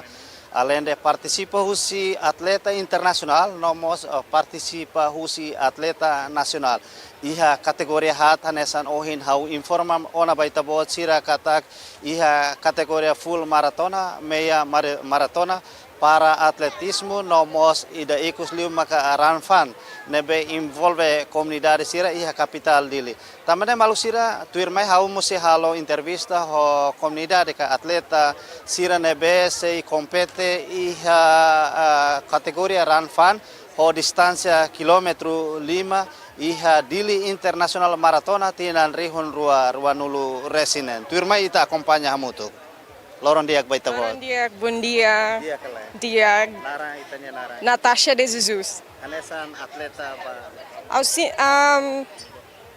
aleinde partisipa husi atleta internasionál, no mós, eh, partisipa husi atleta nasionál. Iha kategoria haat hanesan ohin ha'u informa ona ba ita-boot sira katak iha kategoria full maratona, meia mare-, maratona, para atletizmu no mós ida ikus liu maka run fun ne'ebé envolve komunidade sira iha kapitál Dili. Tanba ne'e maluk sira, tuirmai ha'u mós sei halo entrevista ho komunidade ka atleta sira ne'ebé sei kompete iha, ah, kategoria run fun ho distánsia kilómetru lima, iha Dili International Maratona tinan rihun rua ruanulu resin neen. Tuirmai ita akompaña hamutuk. Loron di'ak ba ita-boot. Loron di'ak, bondia. Di'ak ka lae? Di'ak. Naran, ita-nia naran? Natasha de Jesus. Hanesan atleta ba? Ha'u si-, um,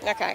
oke.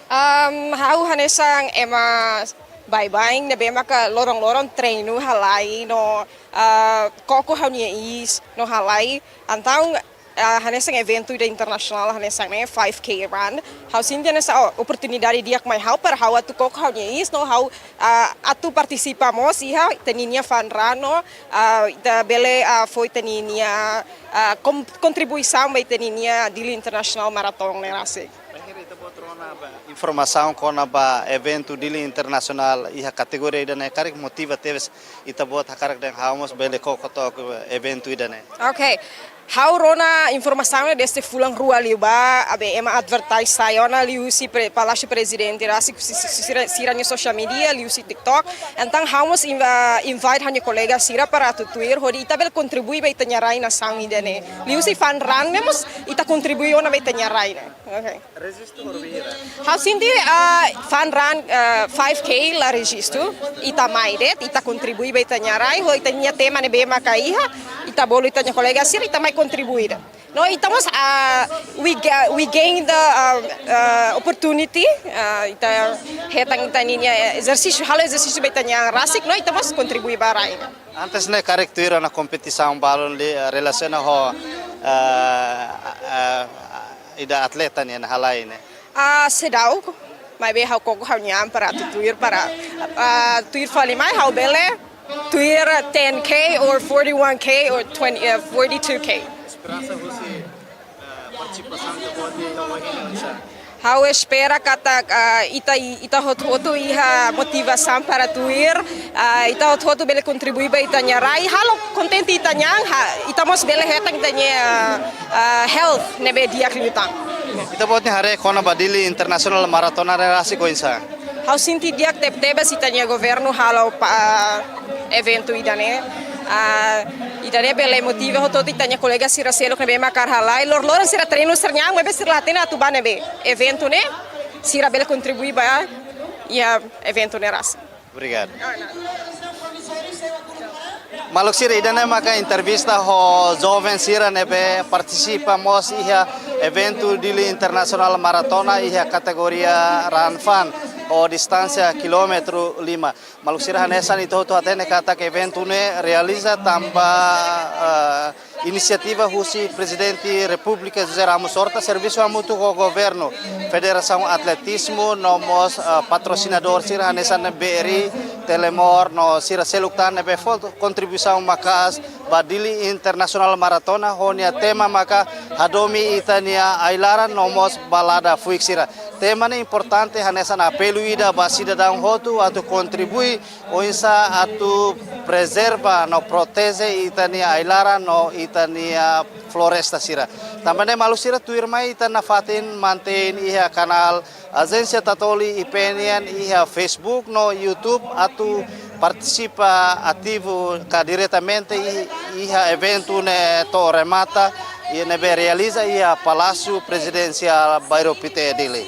Um, ha'u hanesan ema baibain ne'ebé maka loron-loron treinu halai no, uh, koko ha'u-nia iis no halai. Entaun, ah, hanesan eventu ida internasionál hanesan ne'e, five K run. Ha'u sente hanesan, oh, oportunidade di'ak mai ha'u para ha'u atu koko ha'u-nia iis no ha'u, ah, atu partisipa mós iha ita-nia fun run no, ah, ita bele, ah, fó ita-nia, ah, kon-, kontribuisaun ba ita-nia Dili International Marathon ne'e rasik. Bainhira ita-boot rona ba informasaun kona-ba eventu Dili Internasionál iha kategoria ida-ne'e, karik motiva tebes ita-boot hakarak dehan ha'u mós bele koko took eventu ida-ne'e? Oke. Ha'u rona informasaun ne'e dezde fulan rua liubá, ne'ebé ema advertise sai ona liuhusi pre-, Palásiu Prezidente rasik, si-, si-, sira, sira-nia social media, liuhusi TikTok. Entaun ha'u mós inva-, invite ha'u-nia kolega sira para atu tuir, hodi ita bele kontribui ba ita-nia rai nasaun ida-ne'e. Liuhusi fun run ne'e mós ita kontribui ona ba ita-nia rai ne'e. Oke. Rejistu horibainhira? Ha'u sente, ah, fun run, ah, five K la rejistu, ita mai de'it, ita kontribui ba ita-nia rai, ho ita-nia tema ne'ebé maka iha, ita bolu ita-nia kolega sira, ita mai kontribui de'it. No, ita mós, ah, we ga-, we gain the, ah, ah, opportunity, ah, ita hetan ita-nia ezersísiu, halo ezersísiu ba ita-nia rasik, no, ita mós kontribui ba rai. Antes ne'e karik tuir ona kompetisaun balun liu, eh, relasiona ho, eh, eh, ida atleta nian halai ne'e? Ah, seidauk, maibé ha'u koko ha'u-nia an para atu tuir para, ah, tuir fali mai ha'u bele tuir ten K or forty-one K or twenty, eh, forty-two K. Esperansa husi, eh, partisipasaun ita-boot iha oin ne'e oinsá? Ha'u espera katak, ah, ita, ita hotu-hotu iha motivasaun para tuir, ah, ita hotu-hotu bele kontribui ba ita-nia rai, halo kontente ita-nia an, ha, ita mós bele hetan ita-nia, ah, ah, health ne'ebé di'ak liután. Ita-boot nia haree kona-ba Dili International Maratona ne'e rasik oinsá? Ha'u sente di'ak teb-, tebes ita-nia governu halo pa, ah, eventu ida-ne'e. Ah, ida-ne'e bele motiva hotu-hotu ita-nia kolega sira seluk ne'ebé maka halai. Loron-loron sira treinu sira-nia an, maibé sira la hatene atu ba ne'ebé. Eventu ne'e, sira bele kontribui ba iha eventu ne'e rasik. Obrigadu. Maluk sira, ida-ne'e maka entrevista ho joven sira ne'ebé partisipa mós iha eventu Dili International Maratona iha kategoria run fun ho distánsia kilómetru lima. Maluk sira, hanesan ita hotu hatene katak eventu ne'e realiza tanba, eh, inisiativa husi Prezidente Repúblika José Ramos Horta, servisu hamutuk ho governu, Federasaun Atletizmu, no mós, eh, patrosinadór sira hanesan B R I, Telemor, no sira seluk tan ne'ebé fó kontribuisaun maka'as ba Dili International Maratona, ho nia tema maka hadomi ita-nia ai-laran no mós balada fuik sira. Tema ne'e importante hanesan apelu ida ba sidadaun hotu atu kontribui oinsá atu prezerva no proteje ita-nia ai-laran no ita-nia floresta sira. Tanba ne'e maluk sira, tuirmai ita nafatin mantein iha kanál Ajénsia Tatoli I P nian iha Facebook no YouTube atu partisipa ativu ka diretamente i-, iha eventu ne'e to'o remata, i ne'ebé realiza iha Palásiu Prezidensiál Bairro Pité, Dili.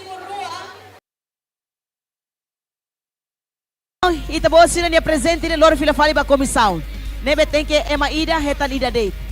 Ita-boot sira-nia prezente ne'e lori fila fali ba komisaun. Ne'ebé tenke ema ida hetan ida de'it.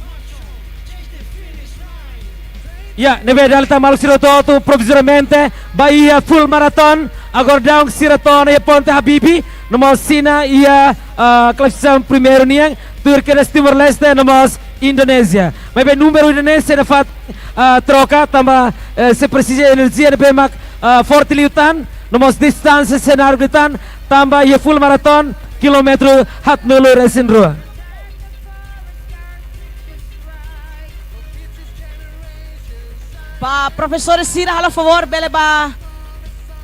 Ya, ne'ebé dala ita maluk sira hotu-hotu provizoriamente ba iha full marathon. Agora daudaun sira to'o ona iha Ponte Habibie, no mós simu iha, ah, klasifikasi primeiru nian, tuir kedas Timor-Leste, no mós Indonézia. Maibé númeru ida-ne'e sei nafatin, ah, troka, tanba, eh, sei presiza enerjia ne'ebé mak, ah, forte liután, no mós distánsia sei naruk liután, tanba iha full marathon, kilómetru haatnulu resin rua. Ba profesór sira halo favór bele ba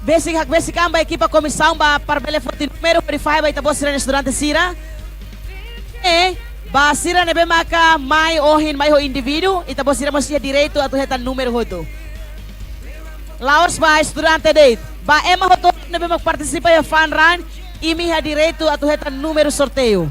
besik, hakbesik an ba ekipa komisaun ba para bele foti númeru hodi fahe ba ita-boot sira-nia estudante sira. E ba sira ne'ebé maka mai ohin mai ho indivíduu, ita-boot sira mós iha direitu atu hetan númeru hotu. La'ós ba estudante de'it, ba ema hotu ne'ebé mak partisipa iha fun run, imi iha direitu atu hetan númeru sorteiu.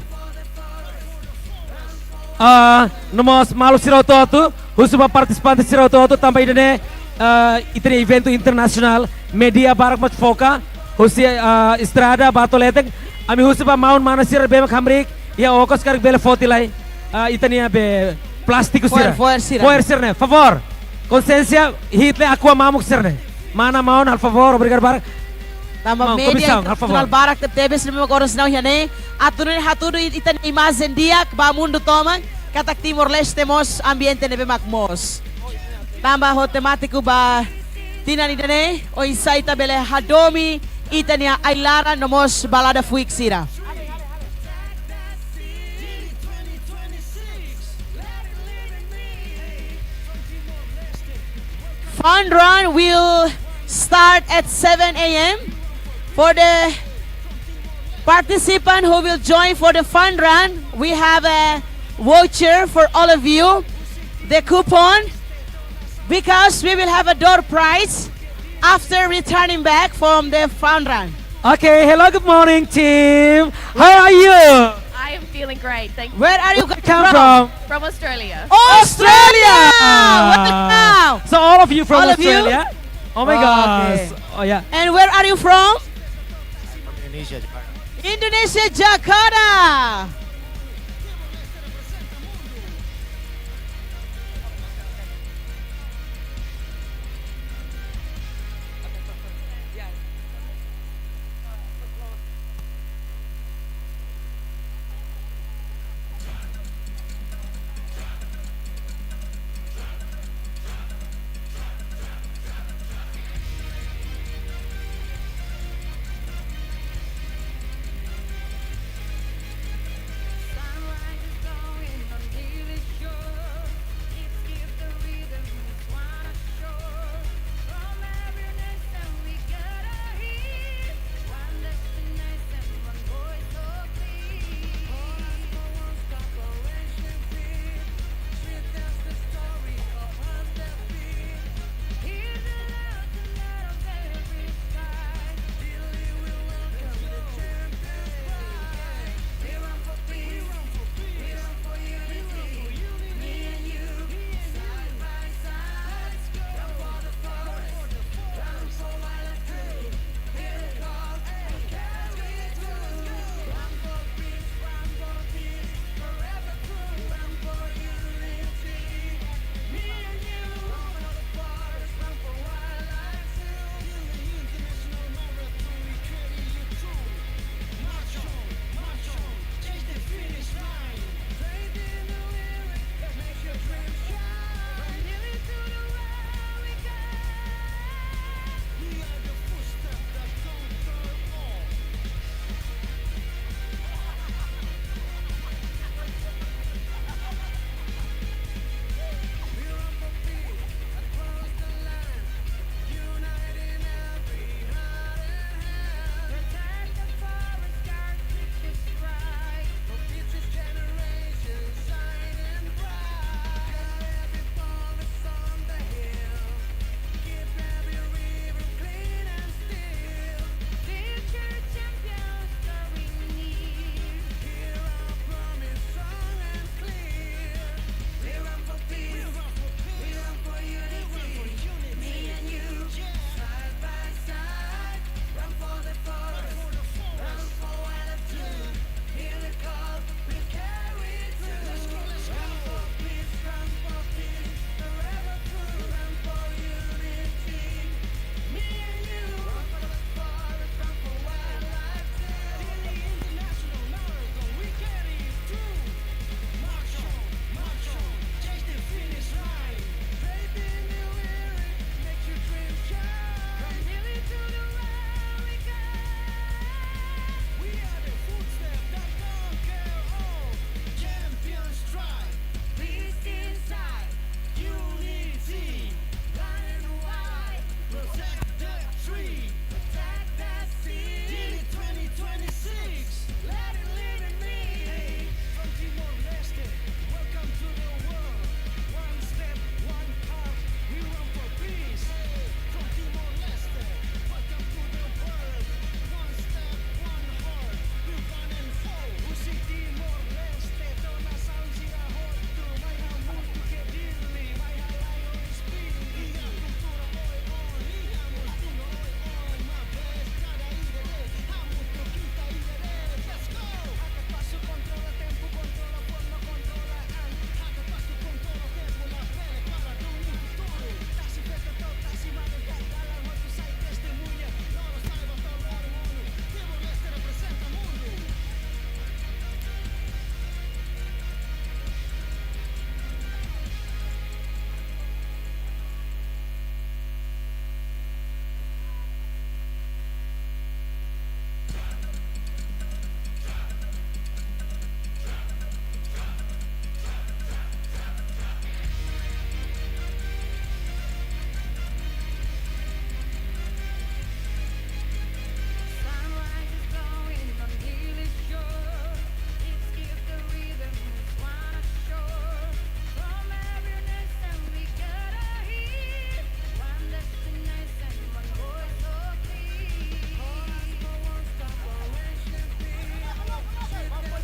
Ah, no mós maluk sira hotu-hotu, Husu ba partisipante sira hotu-hotu tanba ida-ne'e, ah, ita-nia eventu internasionál, média barak mak foka, husi, ah, estrada ba to'o leten, ami husu ba maun-mane sira ne'ebé mak hamriik iha okos karik bele foti lai, ah, ita-nia be plástiku sira. Fo'er, fo'er sira. Fo'er sira-ne'e, favór. Konsiénsia, hi'it lai Aqua mamuk sira-ne'e. Mana maun, halo favór, obrigadu barak. Tanba maun, média komisaun, halo favór. Internasionál barak tebetebes ne'ebé mak oras ne'e iha ne'e. Atu nune'e hatudu ita-nia imajen di'ak ba mundu tomak, katak Timor-Leste mós ambiente ne'ebé mak moos. Tanba ho temátiku ba tinan ida-ne'e, oinsá ita bele hadomi ita-nia ai-laran no mós balada fuik sira. Fun run will start at seven a m. For the participant who will join for the fun run, we have a voucher for all of you, the coupon, because we will have a door prize after returning back from the fun run. Okay, hello, good morning, team. How are you? I am feeling great, thank you. Where are you guys come from? From Australia. Australia! Welcome. So all of you from Australia? Oh my gosh. Oh yeah. And where are you from? Indonesia, Jakarta. Indonesia, Jakarta.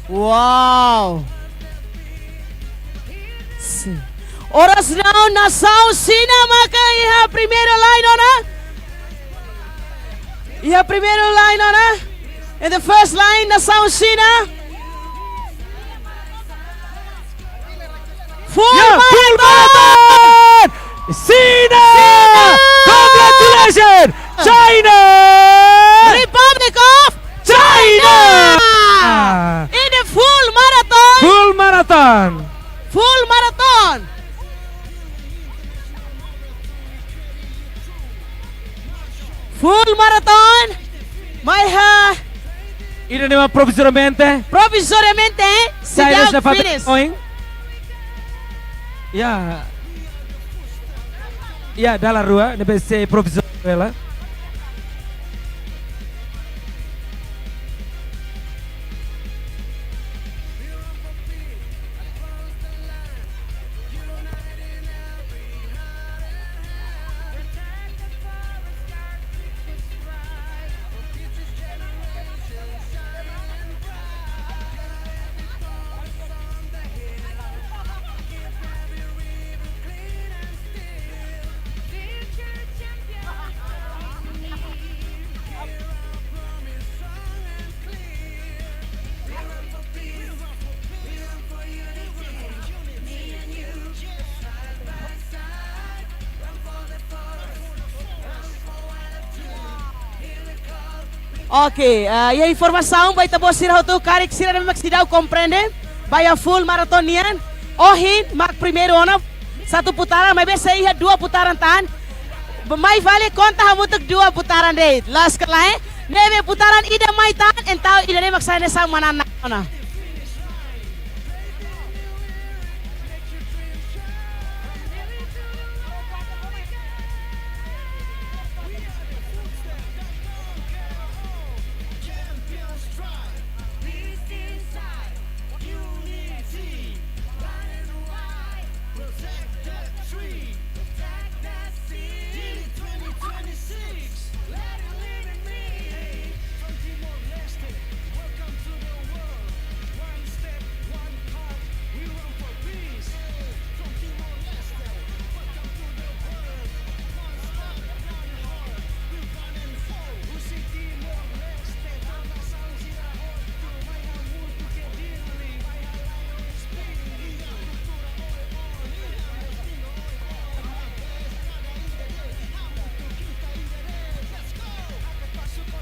Wow. Sin. Oras ne'e nasaun Xina maka iha primeiru line ona. Iha primeiru line ona. In the first line, nasaun Xina. Full, yeah, full marathon! Marathon! Xina! Xina! Congratulations! China! Republic of China! China! In the full marathon! Full marathon! Full marathon! Full marathon. Mai ha. Ida-ne'e mak provizoriamente. Provizoriamente, eh? Sai Sejak dessa fase finish. Oin. Ya. Ya, dala rua, ne'ebé sei provizóriu hela. Oke, eh, iha informasaun ba ita-boot sira hotu karik sira ne'ebé mak seidauk komprende ba iha full marathon nian. Ohin mak primeiru ona, satu putaran, maibé sei iha dua putaran tan. Mai fali konta hamutuk dua putaran de'it. Loos ka lae? Ne'ebé putaran ida mai tan, entaun ida-ne'e mak sai hanesan manán ona.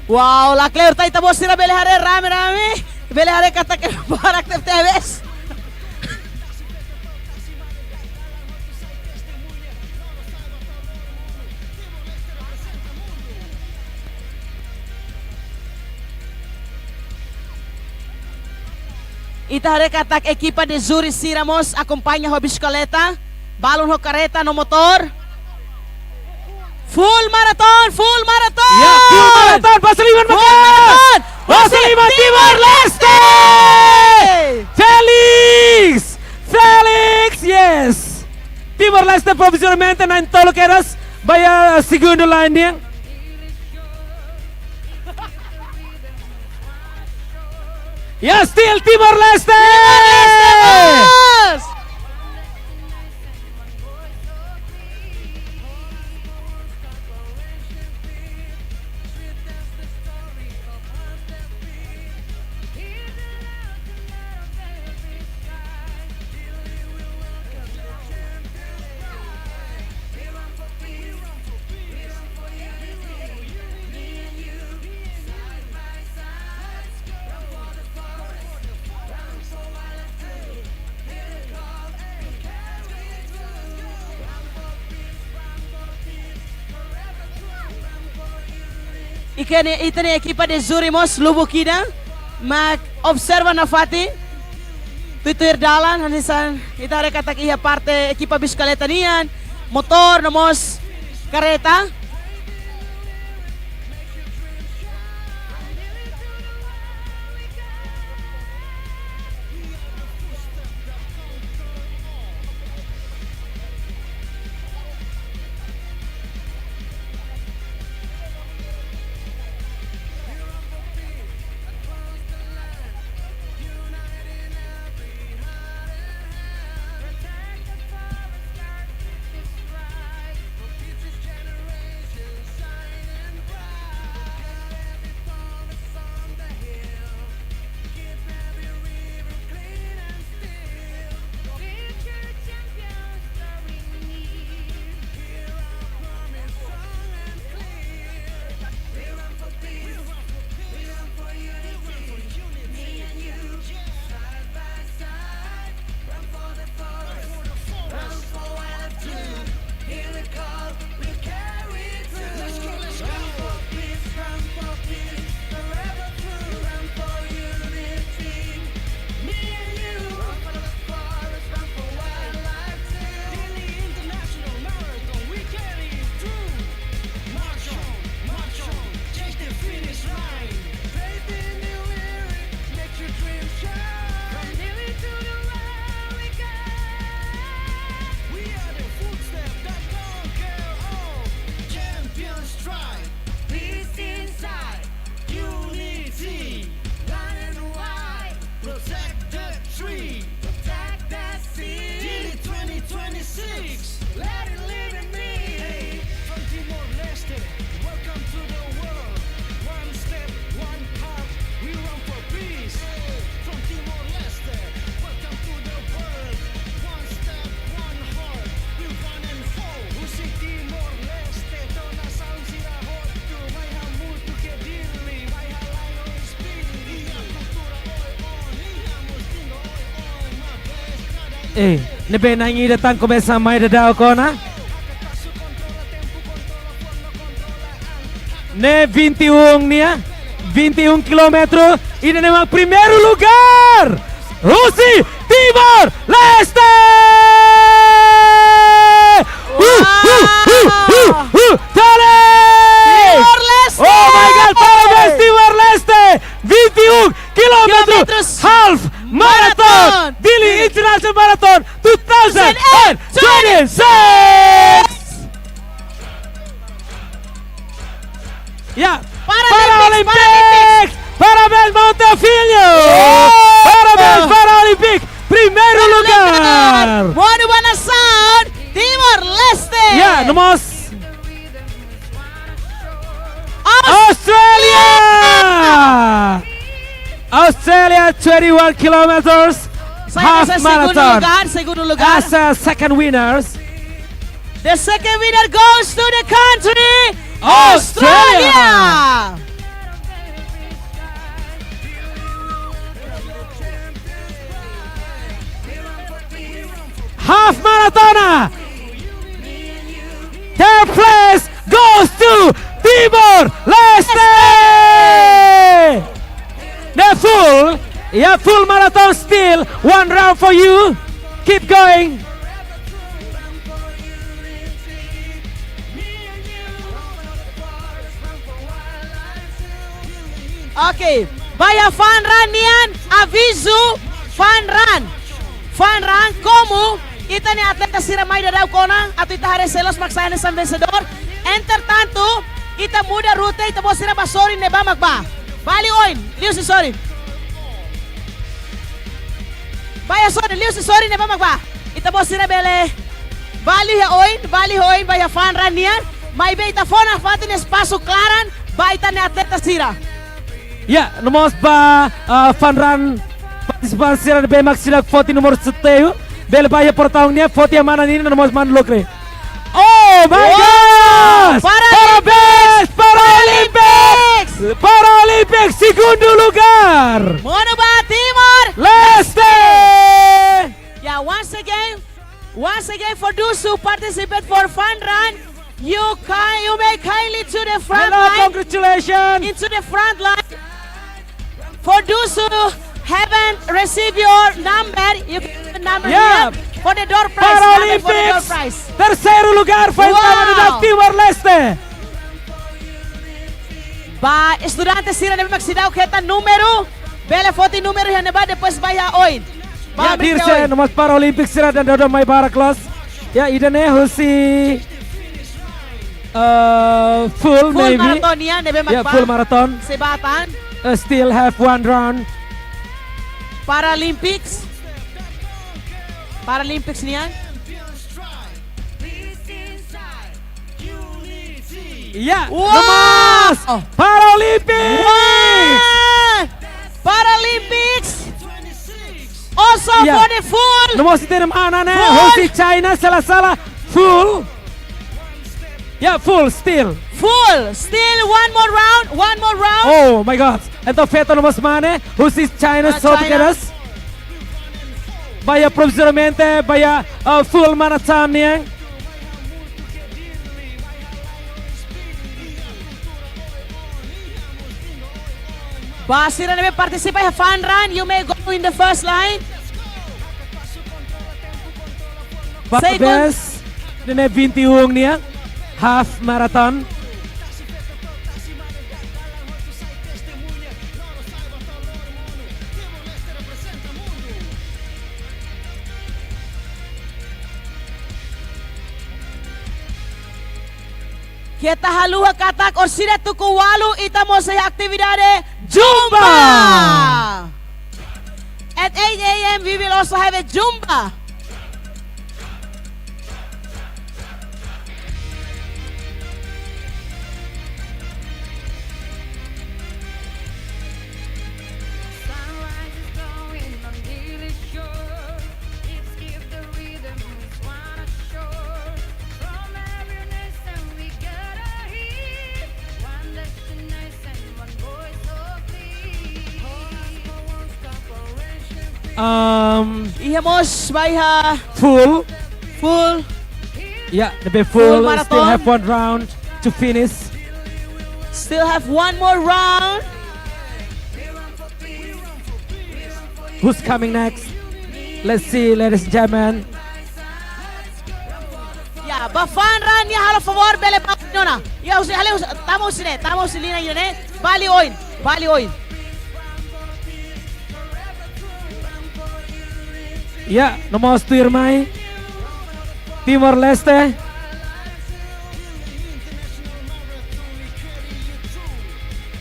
Wow, lakleur, ita-boot sira bele haree rame-rame, bele haree katak barak tebes. Ita haree katak ekipa de júri sira mós akompaña ho bisikleta, balun ho kareta no motór. Full marathon, full marathon! Ya, full marathon, pasa liman. Full maka marathon! Pasa liman, Timor-Leste! Felix! Felix, yes! Timor-Leste provizoriamente na'in-tolu kedas ba iha segundu line nian. Ya, still Timor-Leste! Timor-Leste, bos! Ita-nia, ita-nia ekipa de júri mós lubuk ida mak observa nafatin tuir-tuir dalan, hanesan ita haree katak iha parte ekipa bisikleta nian, motór no mós kareta. Eh, ne'ebé na'in ida tan komesa mai daudaun ona. Ne'e vinte e um nian, vinte e um quilómetro, ida-ne'e mak primeiru lugar. Husi Timor-Leste! Uh, uh, uh, uh, uh, dale! Timor-Leste! Oh my God, parabéns, Timor-Leste! Vinte e um quilómetros, Quilómetros. Half Marathon, Marathon. Dili International Marathon two thousand twenty-six. Ya, Paralympics, Paralympics. Parabéns, maun Teofilo. Oh. Parabéns, Paralympics. Primeiru lugar. Monu ba nasaun Timor-Leste. Ya, no mós Austrália. Austrália. Austrália, twenty-one kilometers, Sai half hanesan segundu marathon. Lugár, segundu lugár. As a second winners. The second winner goes to the country Austrália. Austrália. Half maratona. Third place goes to Timor-Leste. The full, yeah, full marathon still. One round for you. Keep going. Oke, ba iha fun run nian, avizu, fun run. Fun run, komu ita-nia atleta sira mai daudaun ona, atu ita haree sé loos mak sai hanesan vensedór. Entretantu, ita muda rute, ita-boot sira ba sorin ne'ebá mak bá. Ba liu oin, liuhusi sorin. Ba iha sorin, liuhusi sorin ne'ebá mak bá. Ita-boot sira bele ba liu iha oin, ba liu iha oin, ba iha fun run nian. Maibé ita fó nafatin espasu klaran ba ita-nia atleta sira. Ya, no mós ba, ah, fun run partisipante sira ne'ebé mak seidauk foti númeru sorteiu. Bele ba iha portaun nian, foti iha mana nian, no mós mana lukre. Oh my Wow! God! Paralympics! Parabéns, Paralympics! Paralympics! Paralympics, segundu lugar! Monu ba Timor! Leste! Yeah, once again, once again, for those who participate for fun run, you can, you may kindly to the front Hello, line. Congratulations! Into the front line. For those who haven't received your number, you can get the number Yeah. here for the door prize. Number for the door Paralympics, prize. Terseiru lugar foi Wow. entrada da Timor-Leste. Ba estudante sira ne'ebé mak seidauk hetan númeru, bele foti númeru iha ne'ebá, depois ba iha oin. Ba Ya, América dirse, oin. No mós Paralympics sira daudaun mai barak loos. Ya, ida-ne'e husi, uh, full, Full maybe. Marathon ya, ne'ebé mak Ya, ba. Full marathon. Sei ba tan. Uh, still have one round. Paralympics. Paralympics nian. Ya, Wow! No mós Paralympics. Wow! Paralympics. Also Ya. For the full No mós ita-nia mana ne'e. Full. Husi China, sala-sala. Full. Ya, full, still. Full. Still one more round, one more round. Oh my God. Entaun feto no mós mana ne'e. Husi China, Ah, South China. Korea. Ba iha provizoriamente, ba iha, uh, full marathon nian. Ba sira ne'ebé partisipa iha fun run, you may go in the first line. Ba Second. Best, ne'e vinte e um nian, half marathon. Keta haluha katak orsida tuku ualu ita mós iha atividade Zumba. Zumba. At eight A M we will also have a Zumba. Sunrise is glowing on Dili shore. It's give the rhythm is one ashore. From every nation we gather here. One destination, one voice so clear. Um, Iha mós ba iha full. Full. Yeah, the big full, full marathon. Still have one round to finish. Still have one more round. Who's coming next? Let's see, ladies and gentlemen. Ya, ba fun run nian halo favór bele ba nona. Ya, husi, hale, husi, tama husi ne'e, tama husi liña ne'e. Ba liu oin, ba liu oin. Ya, no mós tuirmai. Timor-Leste.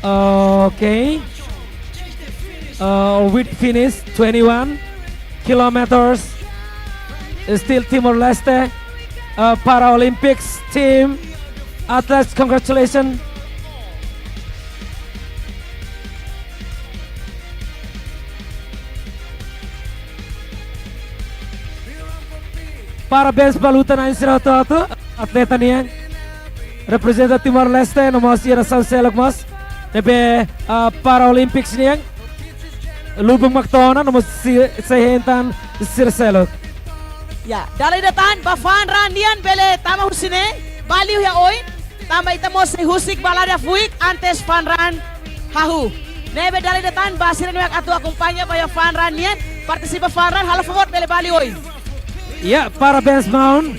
Okay. Uh, we finish twenty-one kilometers. Still Timor-Leste. Uh, Paralympics team. Athletes, congratulations. Parabéns ba luta-na'in sira hotu-hotu, atleta nian. Reprezenta Timor-Leste, no mós iha nasaun seluk mós. Ne'ebé, ah, Paralympics nian. Lubuk mak to'o ona, no mós sei, sei hein tan sira seluk. Ya, dala ida tan, ba fun run nian bele tama husi ne'e, ba liu iha oin. Tanba ita mós sei husik ba lada fuik antes fun run hahú. Ne'ebé dala ida tan ba sira ne'ebé atu akompaña ba iha fun run nian, partisipa fun run, halo favór bele ba liu oin. Ya, parabéns, maun.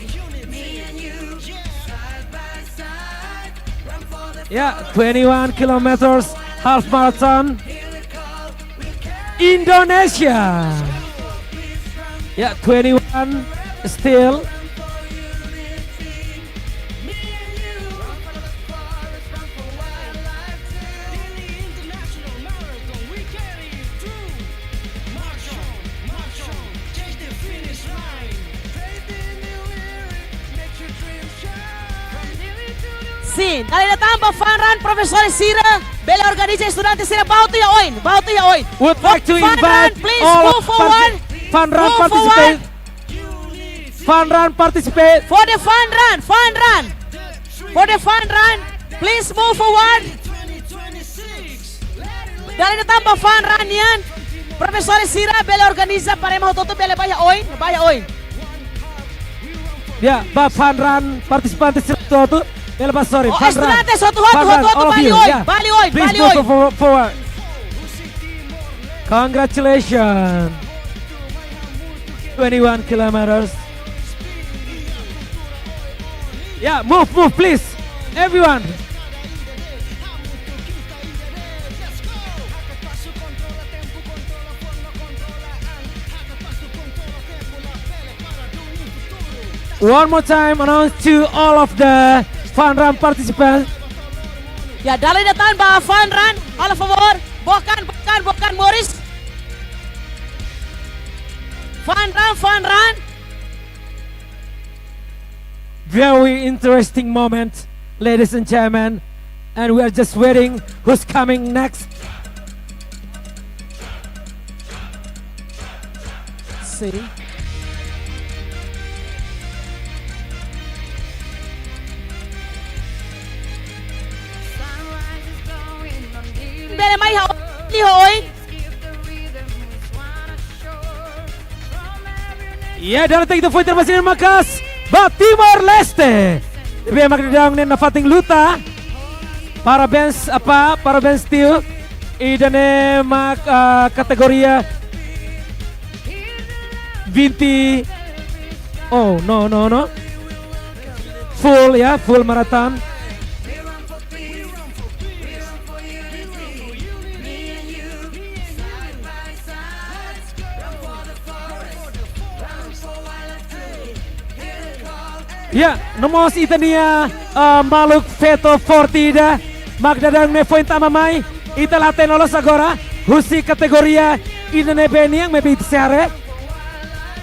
Ya, twenty-one kilometers half marathon. Indonesia. Ya, twenty-one still. Sin, dala ida tan ba fun run, profesór sira bele organiza estudante sira ba hotu iha oin, ba hotu iha oin. Would like to invite all of parti-, fun run participants. Fun run participate. For the fun run, fun run. For the fun run, please move forward. Dala ida tan ba fun run nian, profesór sira bele organiza para ema hotu-hotu bele ba iha oin, ba iha oin. Ya, ba fun run partisipante sira hotu-hotu bele ba, sorry, oh, fun run. Estudante hotu-hotu, fun run, hotu-hotu, all of you, ba liu oin, ya. Ba liu oin, please ba liu oin. Move for-, forward. Congratulations. Twenty-one kilometers. Yeah, move, move, please. Everyone. One more time, announce to all of the fun run participants. Ya, dala ida tan ba fun run, halo favór, bokan, bokan, bokan moris. Fun run, fun run. Very interesting moment, ladies and gentlemen. And we are just waiting who's coming next. See. Bele mai ha'u, liu ha'u, oi. Iha dala ida tan ita fó terima kasih maka'as ba Timor-Leste. Ne'ebé mak daudaun ne'e nafatin luta. Parabéns, apá, parabéns, tiu. Ida-ne'e mak, ah, kategoria vinte. Oh, no, no, no. Full, ya, full marathon. Ya, no mós ita-nia, ah, maluk feto forte ida, mak daudaun ne'e foin tama mai, ita la hatene loos agora, husi kategoria ida ne'ebé nian, maybe ita sei haree.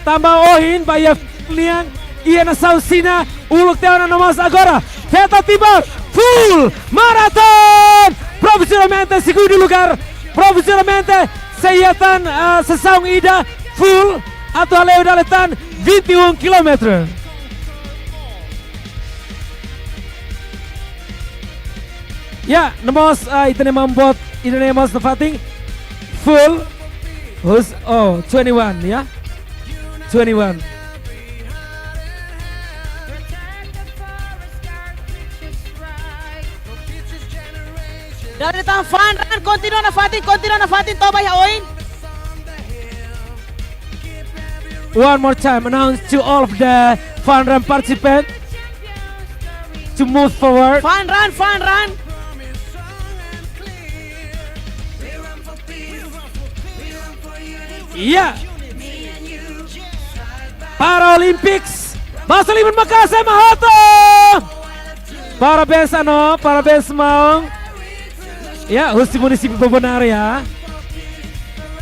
Tanba ohin ba iha nian, iha nasaun Xina, uluk tiha ona no mós agora. Feto Timor, full marathon! Profesionalmente, segundu lugar. Profesionalmente, sei iha tan, ah, sesaun ida, full, atu hale'u dala ida tan, vinte e um quilômetros. Ya, no mós, ah, ita-nia maun boot, ita-nia mós nafatin. Full. Who's, oh, twenty-one, ya. twenty-one. Dala ida tan Fun Run, kontinua nafatin, kontinua nafatin, to'o ba iha oin. One more time, announce to all of the Fun Run participants to move forward. Fun Run, Fun Run. Ya. Paralympics. Basa liman maka'as ema hotu. Parabéns, Ano. Parabéns, maun. Ya, husi munisípiu Bobonaro, ya.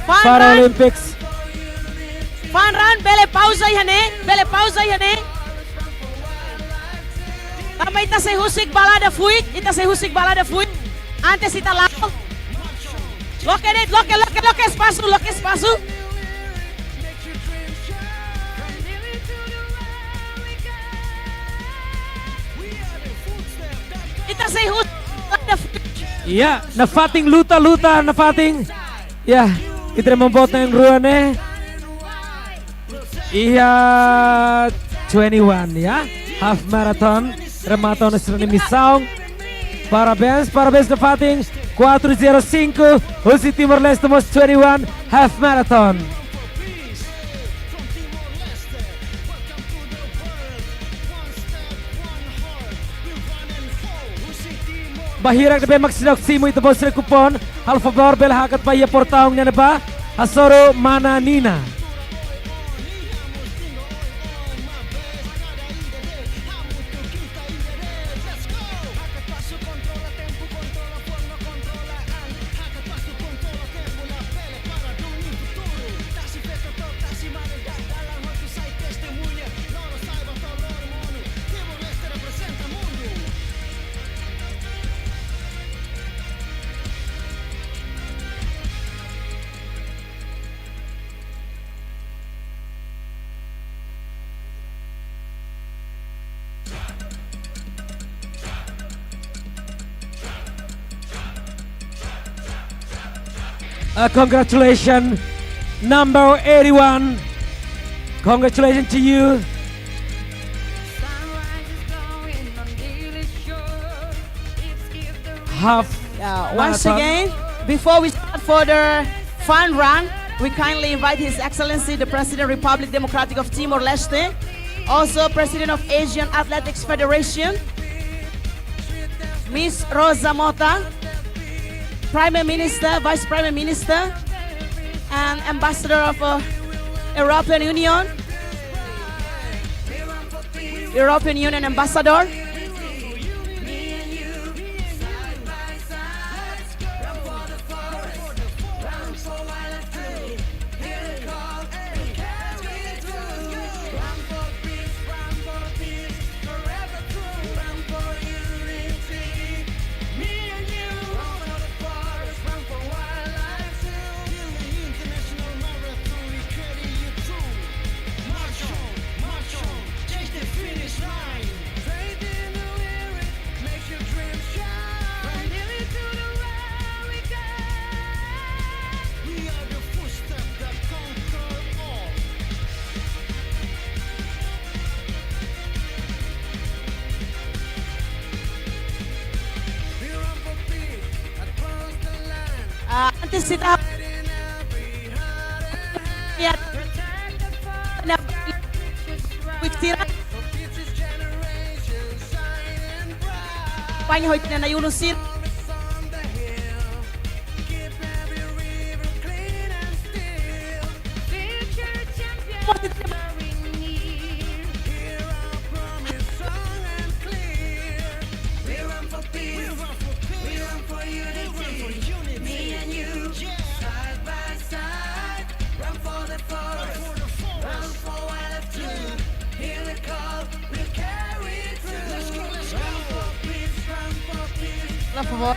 Fun Run. Paralympics. Fun Run, bele pauza iha ne'e, bele pauza iha ne'e. Tanba ita sei husik balada fuik, ita sei husik balada fuik. Antes ita la'o. Loke de'it, loke, loke, loke espasu, loke espasu. Ita sei husik balada fuik. Ya, nafatin luta, luta, nafatin. Ya, ita-nia maun boot na'in-rua ne'e. Iha twenty-one, ya. Half marathon, remata ona sira-nia misaun. Parabéns, parabéns nafatin. Quatro zero cinco, husi Timor-Leste mós twenty-one, half marathon. Ba hirak ne'ebé mak seidauk simu ita-boot sira-nia kupon, halo favór bele hakat ba iha portaun ne'ebá, hasoru mana Nina. Uh, congratulations, number eighty-one. Congratulations to you. Half marathon. Yeah, once again, before we start for the fun run, we kindly invite His Excellency the President, Republic Democratic of Timor-Leste, also President of Asian Athletics Federation, Miss Rosa Mota, Prime Minister, Vice Prime Minister, and Ambassador of, uh, European Union, European Union Ambassador. Ah, antes ita, ya, na, quick tira. Panha hoit na yulu sir. Por favor.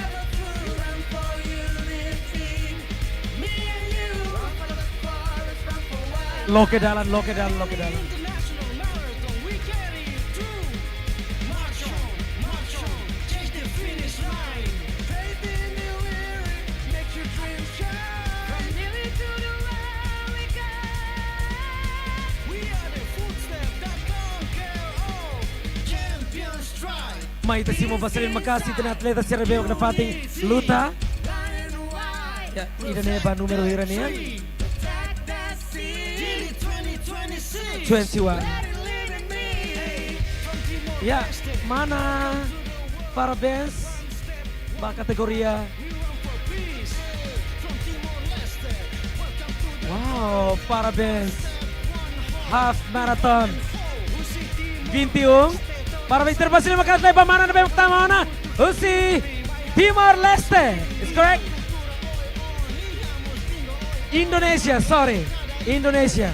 Loke dalan, loke dalan, loke dalan. Mai ita simu ba selin maka'as ita-nia atleta sira ne'ebé nafatin luta. Ya, ida-ne'e ba númeru hira nian? Twenty-one. Ya, mana, parabéns ba kategoria. Wow, parabéns. Half marathon. Vinte e um. Parabéns, terima kasih, maka'as lai ba mana ne'ebé tama ona. Husi Timor-Leste. Is correct? Indonesia, sorry. Indonesia.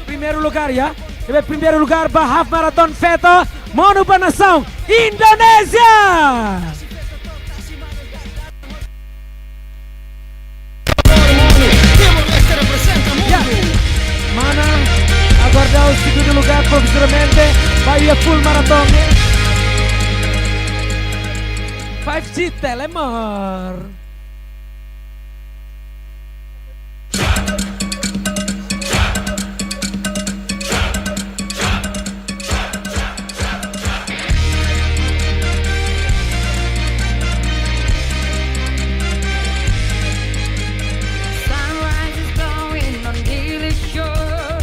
Primeiru lugar, ya. Ne'ebé primeiru lugar ba half marathon feto, monu ba nasaun Indonézia. Ya. Mana, aguarda o segundu lugar, profesionalmente, ba iha full marathon. Five G Telemar. Sunrise is going on Dili Shore.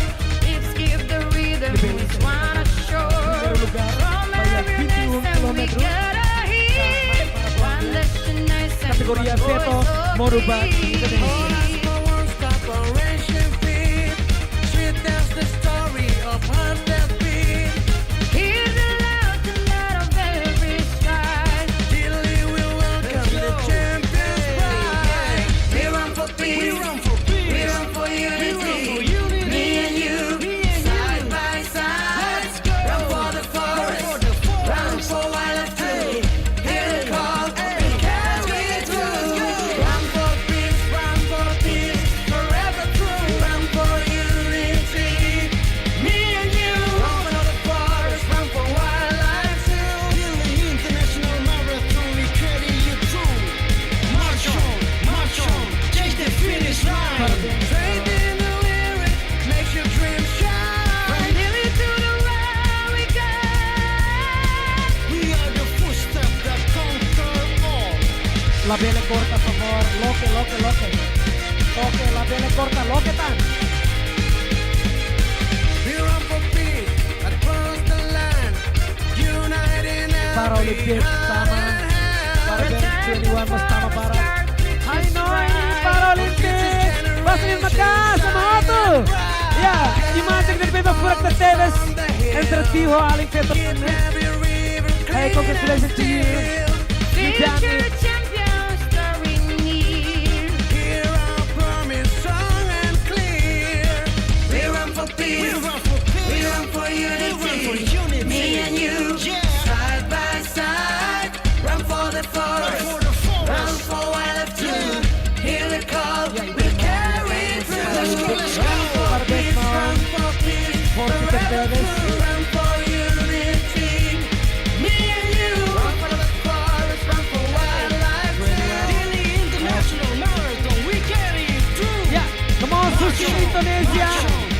Hips give the rhythm, it's wanna show. From every nation we gather here. One destination, kategoria feto, monu ba Indonézia. Hear the laughter of every stride. Dili will welcome the champions' pride. We run for peace. We run for peace. We run for unity. Me and you, side by side. Run for the forest. Run for wildlife too. Hear the call and carry it through. Run for peace, run for peace, forever true. Run for unity. Me and you, run for the forest, run for wildlife too. Dili International Marathon, we carry you through. March on, march on, chase the finish line. Faith in the lyric makes your dreams shine. From Dili to the world we go. We are the footsteps that conquer all. Labele korta, favór. Loke, loke, loke. Oke, labele korta, loke tan. We run for peace across the land. United in every Paralympic tama. Parabéns, twenty-one mós tama para. Ai, no, Paralympics. Ba selin maka'as, sama hotu. Ya, imajen ne'ebé furak tebes entre Tiho, alin feto. Hey, congratulations to you. You done it. Future champion story near. Hear our promise strong and clear. We run for peace. We run for peace. We run for unity. We run for unity. Me and you. Yeah. Side by side. Run for the forest. Run for the forest. Run for wildlife too. Yeah. Hear the call. Yeah, we'll carry it through. Let's go, let's go. Run for peace. Run for peace. Forever true. Run for unity. Me and you. Run for the forest, run for wildlife too. Dili International Marathon, we carry it through. Ya, come on, Susi Indonesia.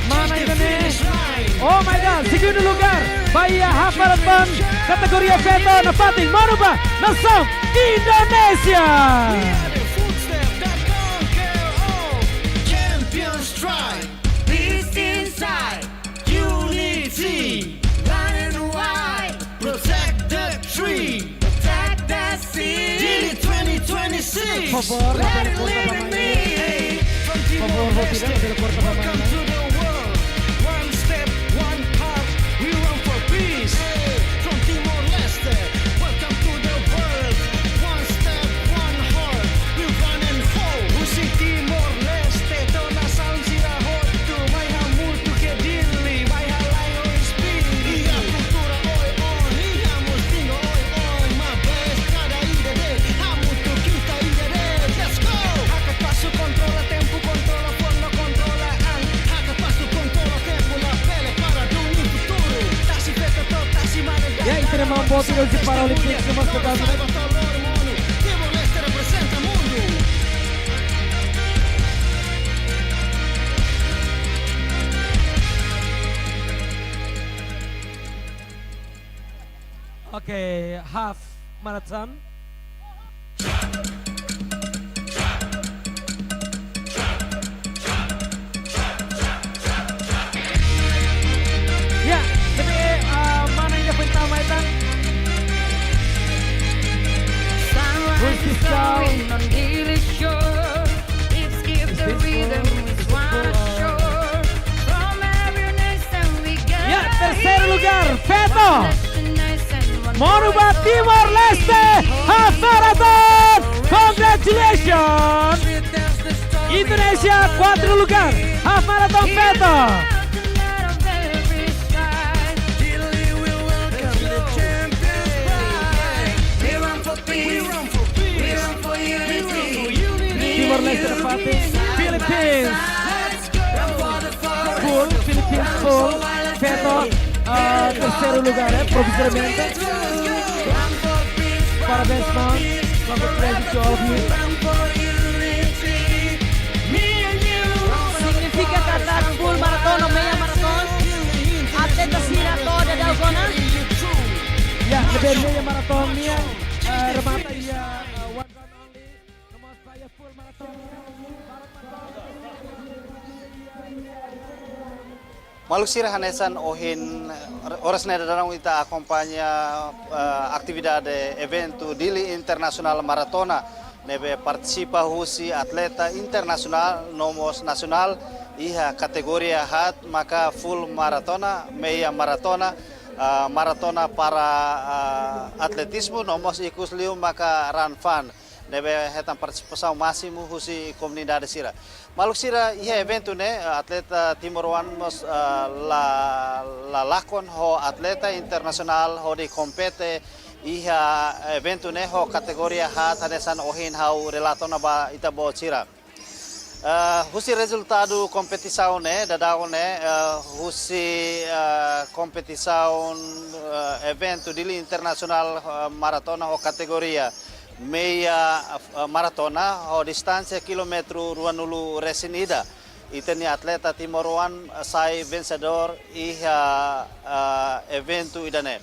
Mana Indonesia? Oh my God, segundu lugar ba iha half marathon kategoria feto nafatin, monu ba nasaun Indonesia. We are the footsteps that conquer all. Champions try. Peace inside. Unity. Black and white. Protect the tree. Protect the sea. Dili twenty twenty-six. Favór, let it live in me. From Timor-Leste, welcome to the world. One step, one heart. We run for peace. From Timor-Leste, welcome to the world. One step, one heart. We run and hold. Husi Timor-Leste to'o nasaun sira hotu, mai hamutuk iha Dili, mai halai ho espíritu. Iha kultura oioin, iha mós língua oioin, maibé kada ida de'it, hamutuk ita ida de'it. Let's go! Hakat pasu, kontrola tempu, kontrola fono, kontrola an. Hakat pasu, kontrola tempu, labele para duni futuru. Tasi feto to'o tasi mane. Ya, ita-nia maun boot husi Paralympics, mós pegasu, ne'e? Timor-Leste representa mundu. Oke, half marathon. Ya, tapi, eh, ah, mana yang dapat utama itu? Sunrise is glowing on Dili shore. It's give the rhythm is one shore. From every nation we gather. Ya, terseiro lugar, Feto. Monu ba Timor-Leste, half marathon. Congratulations. Indonesia, kuartu lugar, half marathon Feto. Timor-Leste dapat, Philippines. Full, Philippines full. Feto, ah, terseiro lugar, eh, provisoriamente. Parabéns, man. Congratulations to all of you. Signifika katak full marathon no meia marathon, atleta sira to'o daudaun ona? Ya, ne'ebé meia marathon nian, eh, remata iha, eh, one round only. No mós ba iha full marathon. Maluk sira, hanesan ohin, oras ne'e daudaun ita akompaña, eh, atividade eventu Dili Internasionál Maratona ne'ebé partisipa husi atleta internasionál no mós nasionál iha kategoria haat maka full maratona, meia maratona, eh, maratona para, eh, atletizmu no mós ikus liu maka run fun ne'ebé hetan partisipasaun másimu husi komunidade sira. Maluk sira, iha eventu ne'e, atleta timoroan mós, eh, la, la lakon ho atleta internasionál hodi kompete iha eventu ne'e ho kategoria haat hanesan ohin ha'u relata ona ba ita-boot sira. Eh, husi rezultadu kompetisaun ne'e, daudaun ne'e, eh, husi, eh, kompetisaun, eh, eventu Dili Internasionál, eh, Maratona ho kategoria meia, eh, maratona ho distánsia kilómetru ruanulu resin ida. Ita-nia atleta timoroan sai vensedór iha, eh, eventu ida-ne'e.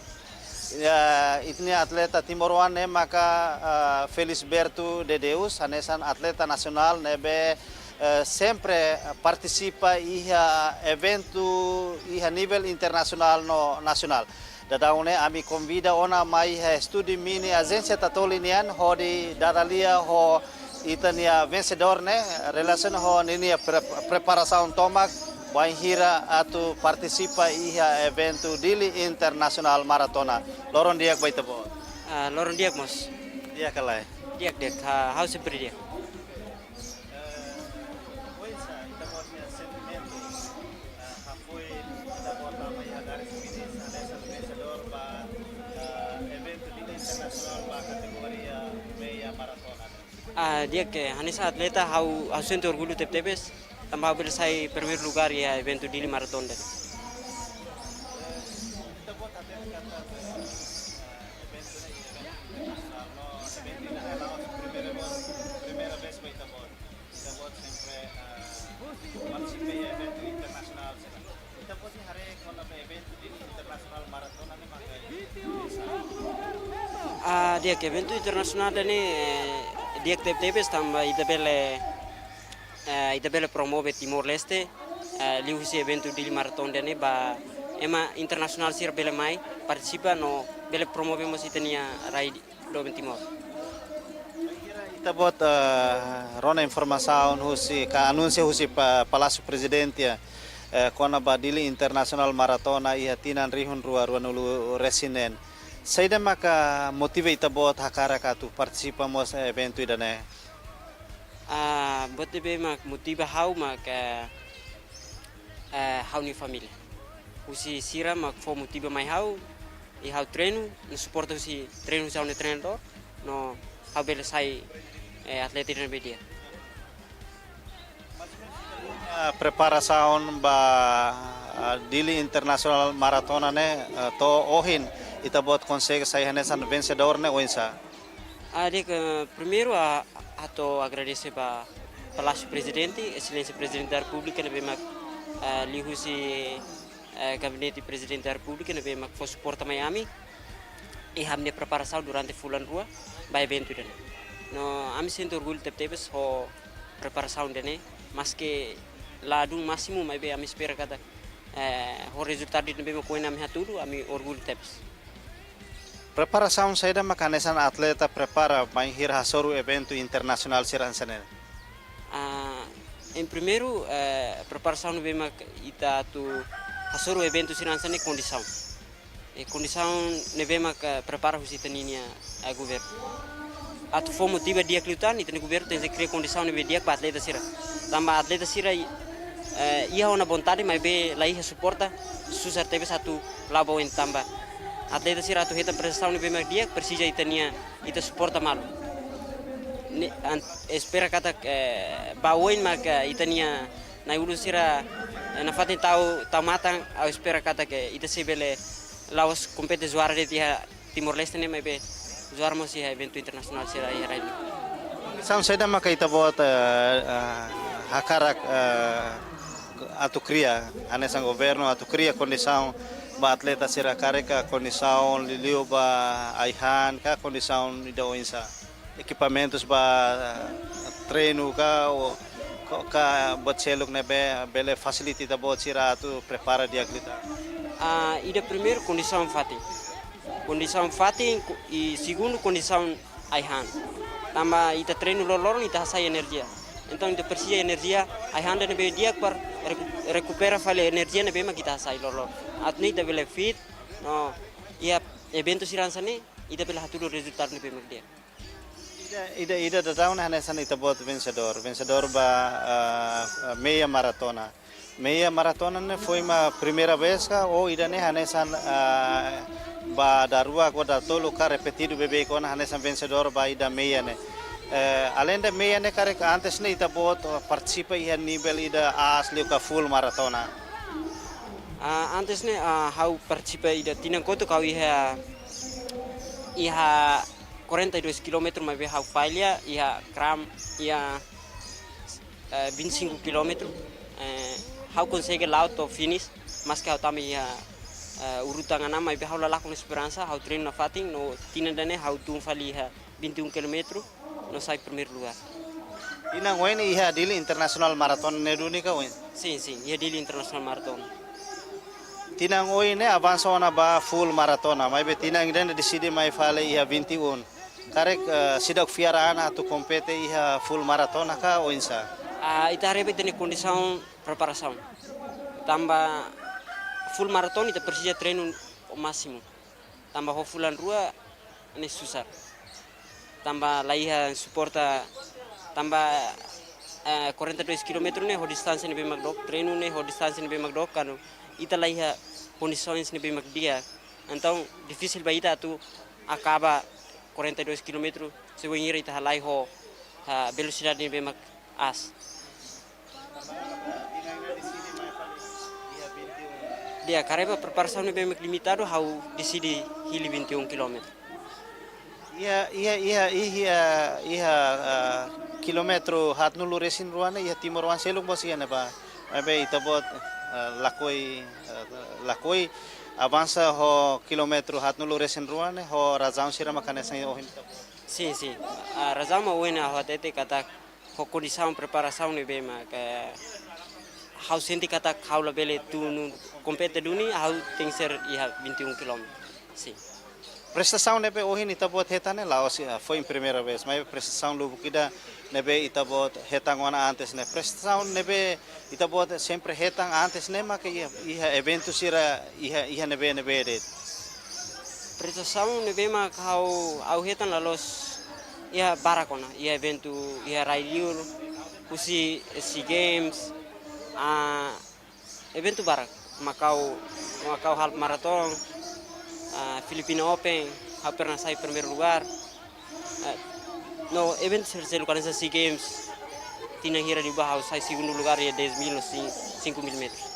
Ya, ita-nia atleta timoroan ne'e maka, eh, Felisberto de Deus, hanesan atleta nasionál ne'ebé, eh, sempre partisipa iha eventu iha nivel internasionál no nasionál. Daudaun ne'e ami konvida ona mai iha estúdiu mini Ajénsia Tatoli nian hodi dada lia ho ita-nia vensedór ne'e relasiona ho ninia pre-, preparasaun tomak bainhira atu partisipa iha eventu Dili Internasionál Maratona. Loron di'ak ba ita-boot. Ah, loron di'ak mós. Di'ak ka lae? Di'ak, di'ak. Ha, ha'u sempre di'ak. Eh, oinsá ita-boot nia sentimentu, eh, hafoin ita-boot tama iha garis finis hanesan vensedór ba, eh, eventu Dili Internasionál ba kategoria meia maratona? Ah, di'ak, hanesan atleta ha'u, ha'u sente orgullu tebetebes, tanba ha'u bele sai primeiru lugár iha eventu Dili Maratona. Ita-boot hatene katak, eh, eventu ne'e eventu internasionál no eventu ida-ne'e la'ós primeira vez, primeira vez ba ita-boot. Ita-boot sempre, eh, partisipa iha eventu internasionál sira. Ita-boot nia haree kona-ba eventu Dili Internasionál Maratona ne'e mak? Ah, di'ak, eventu internasionál ida-ne'e, eh, di'ak tebetebes tanba ita bele, eh, ita bele promove Timor-Leste, eh, liuhusi eventu Dili Maratona ida-ne'e ba ema internasionál sira bele mai partisipa no bele promove mós ita-nia rai doben Timor. Ita-boot, eh, rona informasaun husi, ka anúnsiu husi pa-, Palásiu Prezidente, eh, kona-ba Dili Internasionál Maratona iha tinan rihun rua ruanulu resin neen. Saida maka motiva ita-boot hakarak atu partisipa mós eventu ida-ne'e? Ah, buat ne'ebé mak motiva ha'u mak, eh, eh, ha'u-nia família. Husi sira mak fó motiva mai ha'u, i ha'u treinu, no suporta husi treinu husi ha'u-nia treinadór, no ha'u bele sai, eh, atleta ida ne'ebé di'ak. Ah, preparasaun ba, ah, Dili Internasionál Maratona ne'e, ah, to'o ohin, ita-boot konsege sai hanesan vensedór ne'e oinsá? Ah, di'ak, primeiru, ah, hato'o agradese ba Palásiu Prezidente, Exelénsia Prezidente da Repúblika, ne'ebé mak, ah, liuhusi, eh, Gabinete Prezidente da Repúblika, ne'ebé mak fó suporta mai ami. iha ami-nia preparasaun durante fulan rua ba eventu ida-ne'e. No, ami sente orgullu tebetebes ho preparasaun ida-ne'e, maske la dún másimu, maibé ami espera katak, eh, ho rezultadu ne'ebé mak ohin ami hatudu, ami orgullu tebes. Preparasaun saida maka hanesan atleta prepara bainhira hasoru eventu internasionál sira hanesan ne'e? Ah, em primeiru, eh, preparasaun ne'ebé mak ita atu hasoru eventu sira hanesan ne'e kondisaun. E kondisaun ne'ebé mak, eh, prepara husi ita-nia, eh, governu. Atu fó motiva di'ak liután, ita-nia governu tenke kria kondisaun ne'ebé di'ak ba atleta sira. Tanba atleta sira, eh, iha ona vontade, maibé la iha suporta, susar tebes atu la'o ba oin tanba atleta sira atu hetan prestasaun ne'ebé mak di'ak, presiza ita-nia, ita suporta malu. Ne'e, an-, espera katak, eh, ba oin mak, eh, ita-nia na'i-ulun sira, eh, nafatin tau, tau matan, ha'u espera katak, eh, ita sei bele la'ós kompete juara de'it iha Timor-Leste ne'e, maibé juara mós iha eventu internasionál sira iha rai-li'ur. Kondisaun saida maka ita-boot, eh, eh, hakarak, eh, atu kria, hanesan governu atu kria kondisaun ba atleta sira karik, kondisaun liuliu ba ai-han ka kondisaun ida oinsá? Ekipamentus ba, eh, treinu ka, ou, ka, ka buat seluk ne'ebé bele fasilita ita-boot sira atu prepara di'ak liután? Ah, ida primeiru kondisaun fatin. Kondisaun fatin, ko-, i segundu kondisaun ai-han. Tanba ita treinu loroloron ita hasai enerjia. Entaun ita presiza enerjia, ai-han ida ne'ebé di'ak para reku-, rekupera fali enerjia ne'ebé mak ita hasai loroloron. Atu nune'e ita bele fit, no iha eventu sira hanesan ne'e, ita bele hatudu rezultadu ne'ebé mak di'ak. Ida, ida, ida daudaun ne'e hanesan ita-boot vensedór. Vensedór ba, ah, ah, meia maratona. Meia maratona ne'e foin mak primeira vez ka, ou ida-ne'e hanesan, ah, ba daruak ou datoluk ka repetidu beibeik ona hanesan vensedór ba ida meia ne'e. Eh, aleinde meia ne'e karik antes ne'e ita-boot partisipa iha nivel ida aas liu ka full maratona? Ah, antes ne'e, ah, ha'u partisipa ida tinan kotuk ha'u iha, iha quarenta e dois quilómetros, maibé ha'u falla, iha kram, iha, eh, vinte e cinco quilómetros. Eh, ha'u konsege la'o to'o finish, maske ha'u tama iha, eh, urutan enam, maibé ha'u la lakon esperansa, ha'u treinu nafatin, no tinan ida-ne'e ha'u tun fali iha vinte e um quilómetros, no sai primeiru lugar. Tinan oin iha Dili International Marathon ne'e duni ka oin? Sin, sin, iha Dili International Marathon. Tinan oin ne'e avansa ona ba full maratona, maibé tinan ida-ne'e deside mai fali iha vinte e um. Karik, eh, seidauk fiar an atu kompete iha full maratona ka oinsá? Ah, ita haree ba ita-nia kondisaun preparasaun. Tanba full maratona ita presiza treinu másimu. Tanba ho fulan rua ne'e susar. Tanba la iha suporta, tanba, eh, quarenta e dois quilómetros ne'e ho distánsia ne'ebé mak dook, treinu ne'e ho distánsia ne'ebé mak dook, kuandu ita la iha kondisaun ne'ebé mak di'ak. Entaun difisil ba ita atu akaba quarenta e dois quilómetros, se wainhira ita halai ho, ah, velosidade ne'ebé mak aas. Di'ak, haree ba preparasaun ne'ebé mak limitadu, ha'u deside hili vinte e um quilómetros. Iha, iha, iha, iha, iha, ah, kilómetru haatnulu-resin-rua ne'e, iha timoroan seluk mós iha ne'ebá. Maibé ita-boot, ah, lakohi, ah, lakohi avansa ho kilómetru haatnulu-resin-rua ne'e, ho razaun sira maka hanesan ohin ita-boot? Sin, sin. Ah, razaun mak ohin ha'u hatete katak ho kondisaun preparasaun ne'ebé mak, eh, ha'u sente katak ha'u labele tun kompete duni, ha'u tenke ser iha vinte e um quilómetros. Sin. Prestasaun ne'ebé ohin ita-boot hetan ne'e la'ós, eh, foin primeira vez, maibé prestasaun lubuk ida ne'ebé ita-boot hetan ona antes ne'e. Prestasaun ne'ebé ita-boot sempre hetan antes ne'e maka iha, iha eventu sira iha, iha ne'ebé-ne'ebé de'it? Prestasaun ne'ebé mak ha'u, ha'u hetan la loos iha barak ona, iha eventu, iha rai-liur, husi SEA Games, ah, eventu barak, Macau, Macau Half Marathon, ah, Filipino Open, ha'u pernah sai primeiru lugar. Eh, no eventu sira seluk hanesan SEA Games, tinan hira liubá ha'u sai segundu lugar iha dez mil no cin-, cinco mil metros.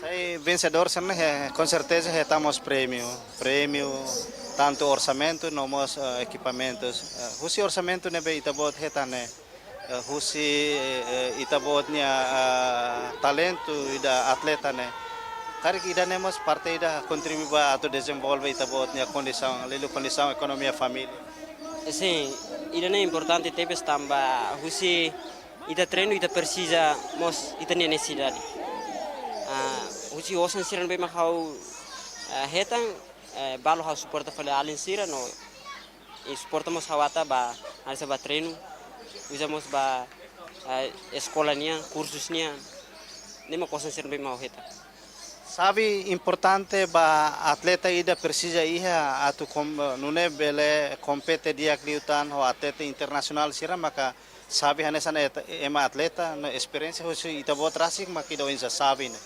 Sai vensedór sira ne'e, eh, konserteza hetan mós prémiu, prémiu, tantu orsamentu no mós, eh, ekipamentus. Eh, husi orsamentu ne'ebé ita-boot hetan ne'e, eh, husi, eh, ita-boot nia, ah, talentu ida atleta ne'e, Karik ida-ne'e mós parte ida kontribui ba atu dezenvolve ita-boot nia kondisaun, liuliu kondisaun ekonomia família. Sin, ida-ne'e importante tebes tanba husi ita treinu ita presiza mós ita-nia nesesidade. Ah, husi osan sira ne'ebé mak ha'u, ah, hetan, eh, balu ha'u suporta fali alin sira no, i suporta mós ha'u atu ba, hanesan ba treinu, uza mós ba, eh, eskola nian, kursus nian, ne'e mak osan sira ne'ebé mak ha'u hetan. Xave importante ba atleta ida presiza iha atu kom-, nune'e bele kompete di'ak liután ho atleta internasionál sira maka xave hanesan et-, ema atleta no esperiénsia husi ita-boot rasik mak ida oinsá xave ne'e.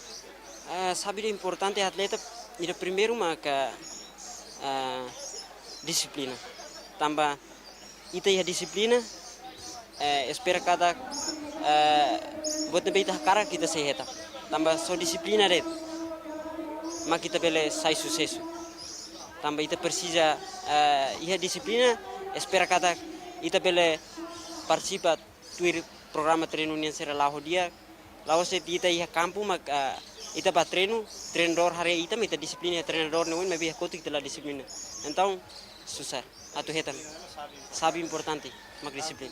Ah, xave ida importante atleta, ida primeiru maka, ah, dixiplina. Tanba ita iha dixiplina, eh, espera katak, eh, buat ne'ebé ita hakarak ita sei hetan. Tanba só dixiplina de'it mak ita bele sai susesu. Tanba ita presiza, eh, iha dixiplina, espera katak ita bele partisipa tuir programa treinu nian sira la'o di'ak. La'ós de'it ita iha kampu mak, ah, ita ba treinu, treinadór haree ita mak ita dixiplina, treinadór ne'e oin maibé iha kotuk ita la dixiplina. Entaun, susar atu hetan. Xave importante mak dixiplina.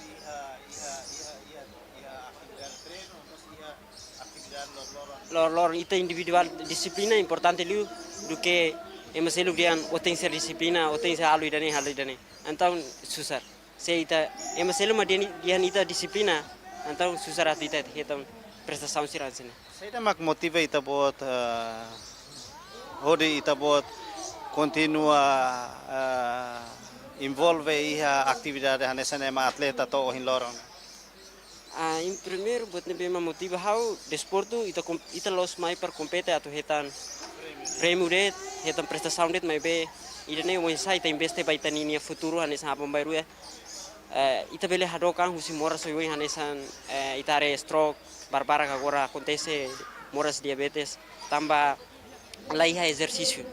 Lor-lor ita individuál dixiplina importante liu duké ema seluk dehan ó tenke ser dixiplina, ó tenke ser halo ida-ne'e, halo ida-ne'e. Entaun, susar. Se ita, ema seluk mak dehan, dehan ita dixiplina, entaun susar atu ita hetan prestasaun sira hanesan ne'e. Saida mak motiva ita-boot, eh, hodi ita-boot kontinua, eh, envolve iha atividade hanesan ema atleta to'o ohin loron? Ah, em primeiro, buat ne'ebé mak motiva ha'u, desportu, ita kom-, ita la'ós mai para kompete atu hetan prémiu de'it, hetan prestasaun de'it, maibé ida-ne'e oinsá ita investe ba ita-nia futuru hanesan aban-bainrua. Eh, ita bele hadook an husi moras oioin hanesan, eh, ita haree stroke, barbarak agora akontese moras diabetes, tanba la iha ezersísiu.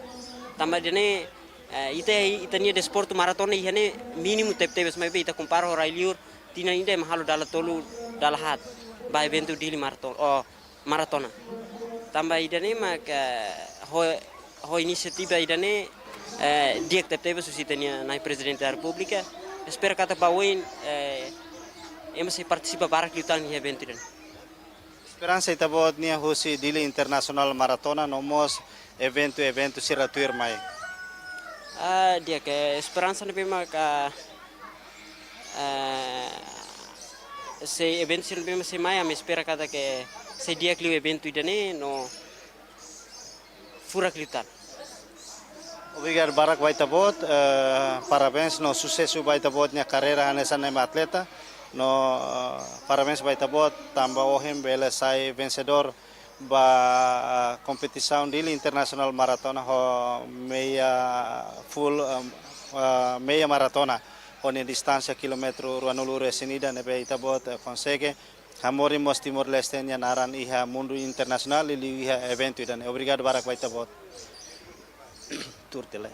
Tanba ida-ne'e, eh, ita, ita-nia desportu maratona iha ne'e mínimu tebetebes maibé ita kompara ho rai-liur, tinan ida ema halo dala tolu, dala haat ba eventu Dili Maraton, oh, maratona. Tanba ida-ne'e mak, eh, ho, ho inisiativa ida-ne'e, eh, di'ak tebetebes husi ita-nia Na'i Prezidente da Repúblika. Espera katak ba oin, eh, ema sei partisipa barak liután iha eventu ida-ne'e. Esperansa ita-boot nian husi Dili Internasionál Maratona no mós eventu-eventu sira tuirmai? Ah, di'ak, esperansa ne'ebé maka, ah, sei eventu sira ne'ebé mak sei mai, ami espera katak sei di'ak liu eventu ida-ne'e no furak liután. Obrigadu barak ba ita-boot, eh, parabéns no susesu ba ita-boot nia karreira hanesan ema atleta. No, eh, parabéns ba ita-boot tanba ohin bele sai vensedór ba, eh, kompetisaun Dili Internasionál Maratona ho meia full, eh, eh, meia maratona ho nia distánsia kilómetru ruanulu-resin-ida ne'ebé ita-boot, eh, konsege hamoris mós Timor-Leste nia naran iha mundu internasionál liuliu iha eventu ida-ne'e. Obrigadu barak ba ita-boot. Turtile.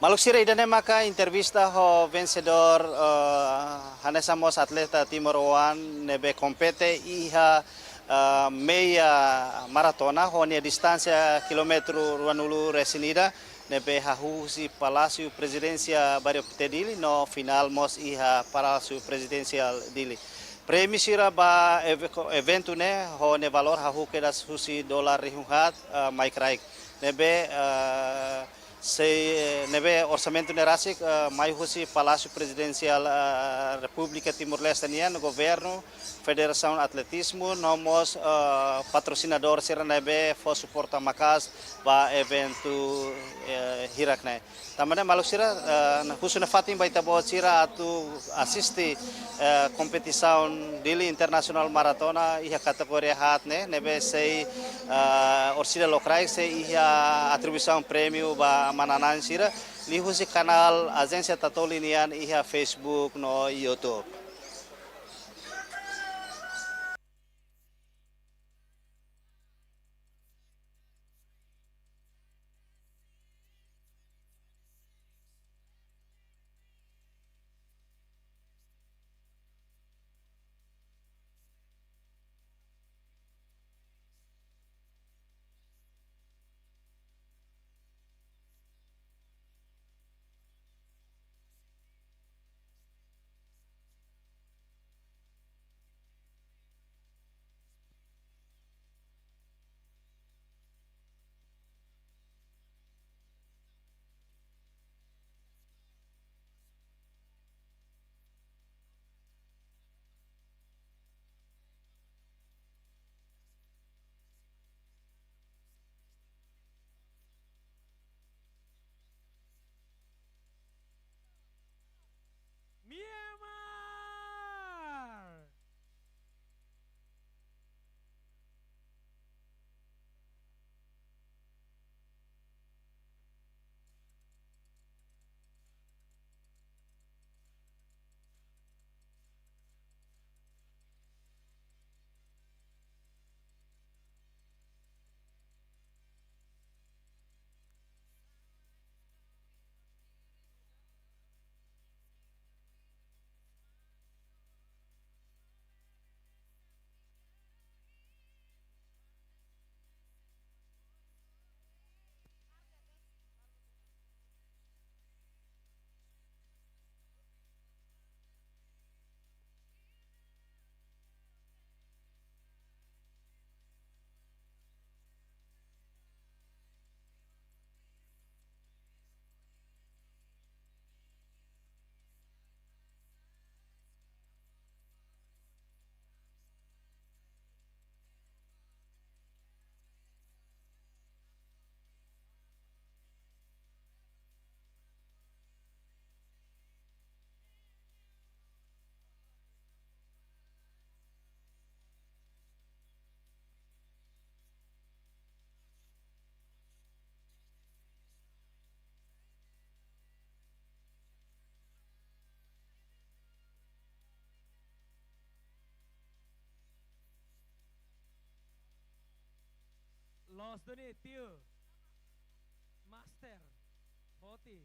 Maluk sira, ida-ne'e maka entrevista ho vensedór, eh, hanesan mós atleta timoroan ne'ebé kompete iha, eh, meia maratona ho nia distánsia kilómetru ruanulu-resin-ida ne'ebé hahú husi Palásiu Prezidénsia Bairru Pité Dili no finál mós iha Palásiu Prezidénsiál Dili. Prémiu sira ba eve-, ko-, eventu ne'e ho nia valór hahú kedas husi dolar rihun haat, eh, mai kraik. Ne'ebé, eh, sei, ne'ebé orsamentu ne'e rasik, eh, mai husi Palásiu Prezidénsiál, eh, Repúblika Timor-Leste nian, governu, Federasaun Atletizmu, no mós, eh, patrosinadór sira ne'ebé fó suporta maka'as ba eventu, eh, hirak ne'e. Tanba ne'e maluk sira, eh, husu nafatin ba ita-boot sira atu asiste, eh, kompetisaun Dili Internasionál Maratona iha kategoria haat ne'e, ne'ebé sei, eh, orsida lokraik sei iha atribuisaun prémiu ba manán-na'in sira, liuhusi kanál Ajénsia Tatoli nian iha Facebook no YouTube. Loos duni, tiu. Master. Foti.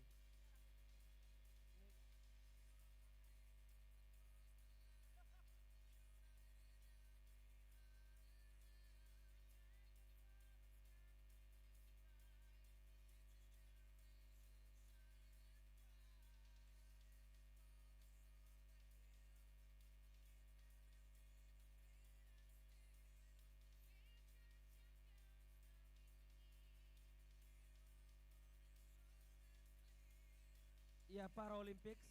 Iha Paralympics.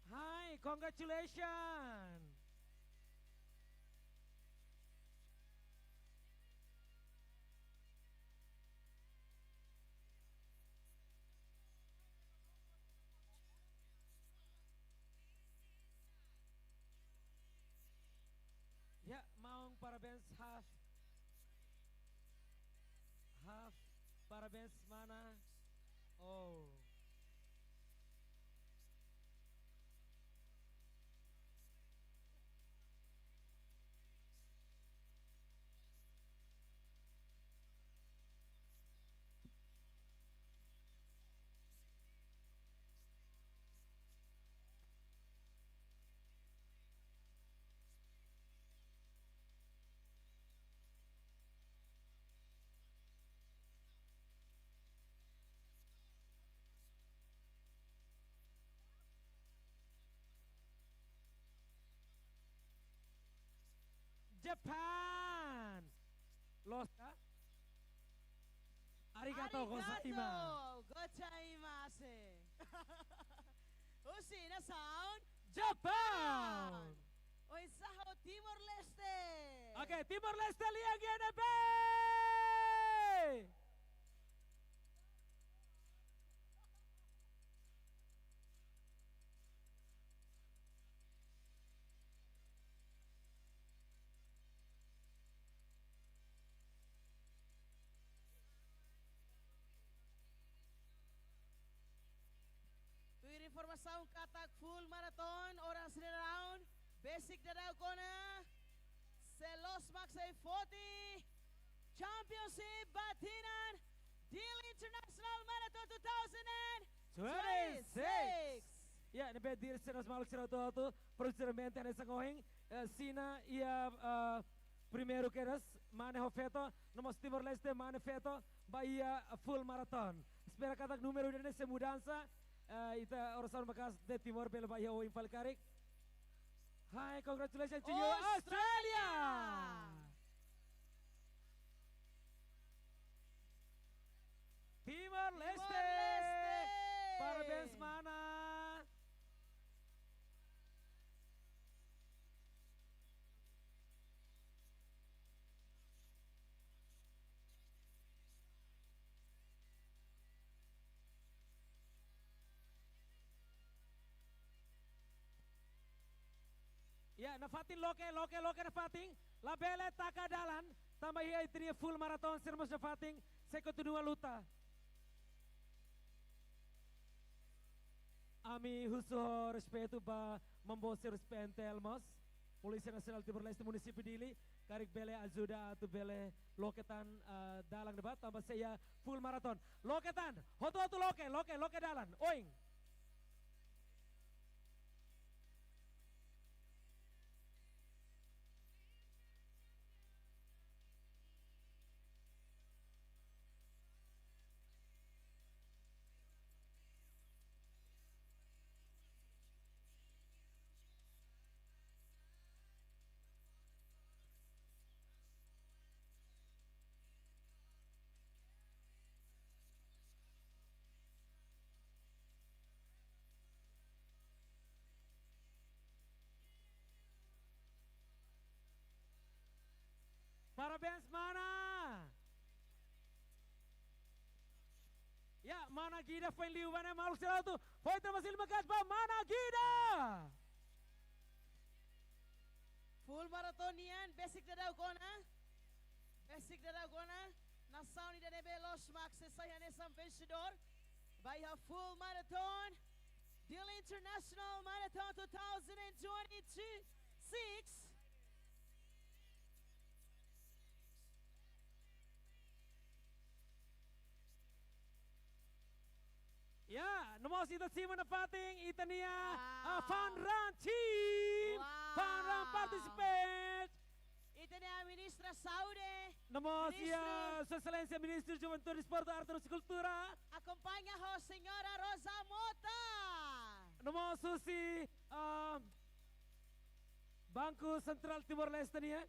Hi, congratulations. Ya, maun, parabéns, Haf. Haf, parabéns, mana. Oh. Japan. Loos ka? Arigato gozaimasu. Arigato gozaimasu. Husi nasaun Japan. Oinsá ho Timor-Leste? Oke, Timor-Leste lian G N B. Tuir informasaun katak full marathon oras ne'e dadaun besik daudaun ona sei loos mak sei foti Championship ba tinan Dili International Marathon two thousand twenty-six. Ya, ne'ebé Dili sira, maluk sira hotu-hotu, provavelmente hanesan ohin, eh, Xina iha, eh, primeiru kedas, mane ho feto, no mós Timor-Leste mane feto, ba iha full marathon. Espera katak númeru ida-ne'e sei mudansa, eh, ita orasaun maka'as de'it Timor bele ba iha oin fali karik. Hi, congratulations to you, Australia! Australia! Timor-Leste! Timor-Leste! Parabéns, mana! Ya, nafatin loke, loke, loke nafatin. Labele taka dalan, tanba iha ita-nia full marathon sira mós nafatin sei kontinua luta. Ami husu ho respeitu ba maun boot sira husi P N T L mós, Polísia Nasionál Timor-Leste, Munisípiu Dili, karik bele ajuda atu bele loke tan, ah, dalan ne'ebá, tanba sei iha full marathon. Loke tan, hotu-hotu loke, loke, loke dalan. Oin. Parabéns, mana! Mana Gida foin liu ba ne'e, maluk sira hotu. Foin terima kasih maka ba Mana Gida. Full marathon nian, besik daudauk ona. Besik daudauk ona. Nasaun ida ne'ebé loos mak sei sai hanesan vensedór ba iha full marathon, Dili International Marathon two thousand and twenty-six. Ya, no mós ita simu nafatin, ita-nia, ah, Wow. Fun Run team. Wow. Fun Run participate. Ita-nia Ministra Saúde. No mós, Ministru. Ya, Sua Exelénsia Ministru Juventude, Desportu, Arte no Kultura. Akompaña ho Señora Rosa Mota. No mós husi, ah, Banku Sentrál Timor-Leste nian.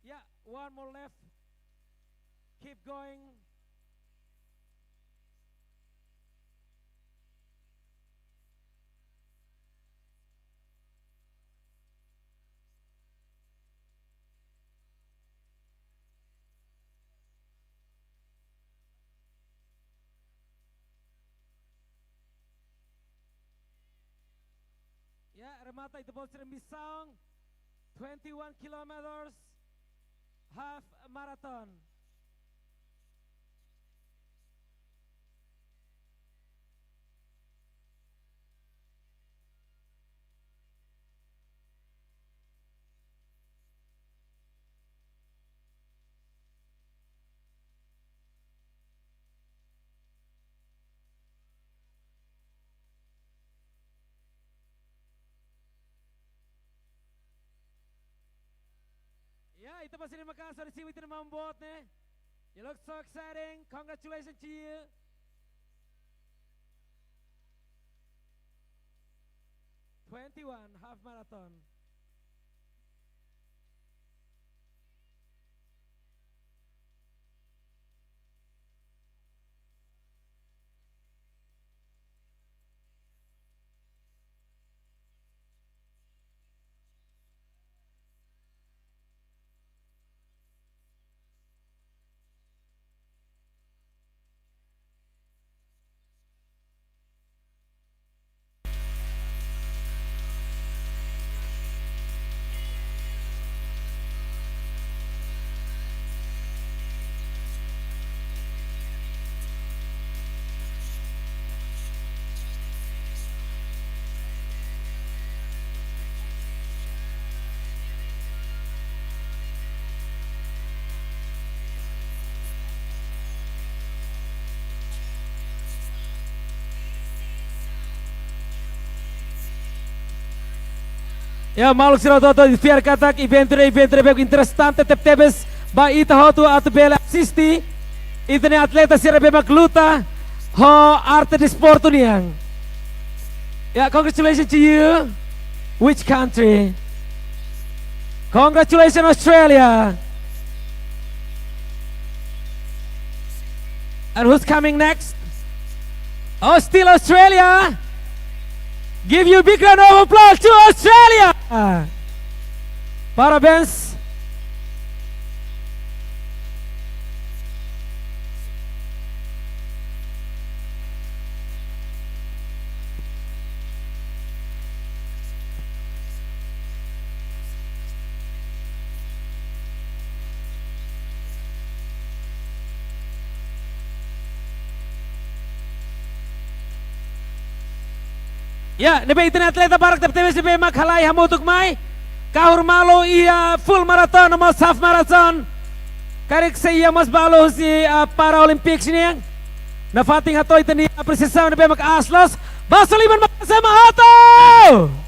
Yeah, one more lap. Keep going. Ya, remata ita-boot sira-nia misaun twenty-one kilometers half marathon. Ya, ita-boot sira-nia makaas, simu ita-nia maun boot ne'e. You look so exciting. Congratulations to you. Twenty-one half marathon. Ya, maluk sira hotu-hotu, fiar katak eventu ne'e, eventu ne'ebé interesante tebetebes ba ita hotu atu bele asiste. Ita-nia atleta sira ne'ebé mak luta ho arte desportu nian. Ya, congratulations to you. Which country? Congratulations, Australia. And who's coming next? Oh, still Australia. Give you a big round of applause to Australia. Parabéns. Ya, ne'ebé ita-nia atleta barak tebetebes ne'ebé mak halai hamutuk mai. Kahur malu iha full marathon no mós half marathon. Karik sei iha mós balu husi, ah, Paralympics nian. Nafatin hato'o ita-nia apresiasaun ne'ebé mak aas loos. Basa liman maka sema hotu!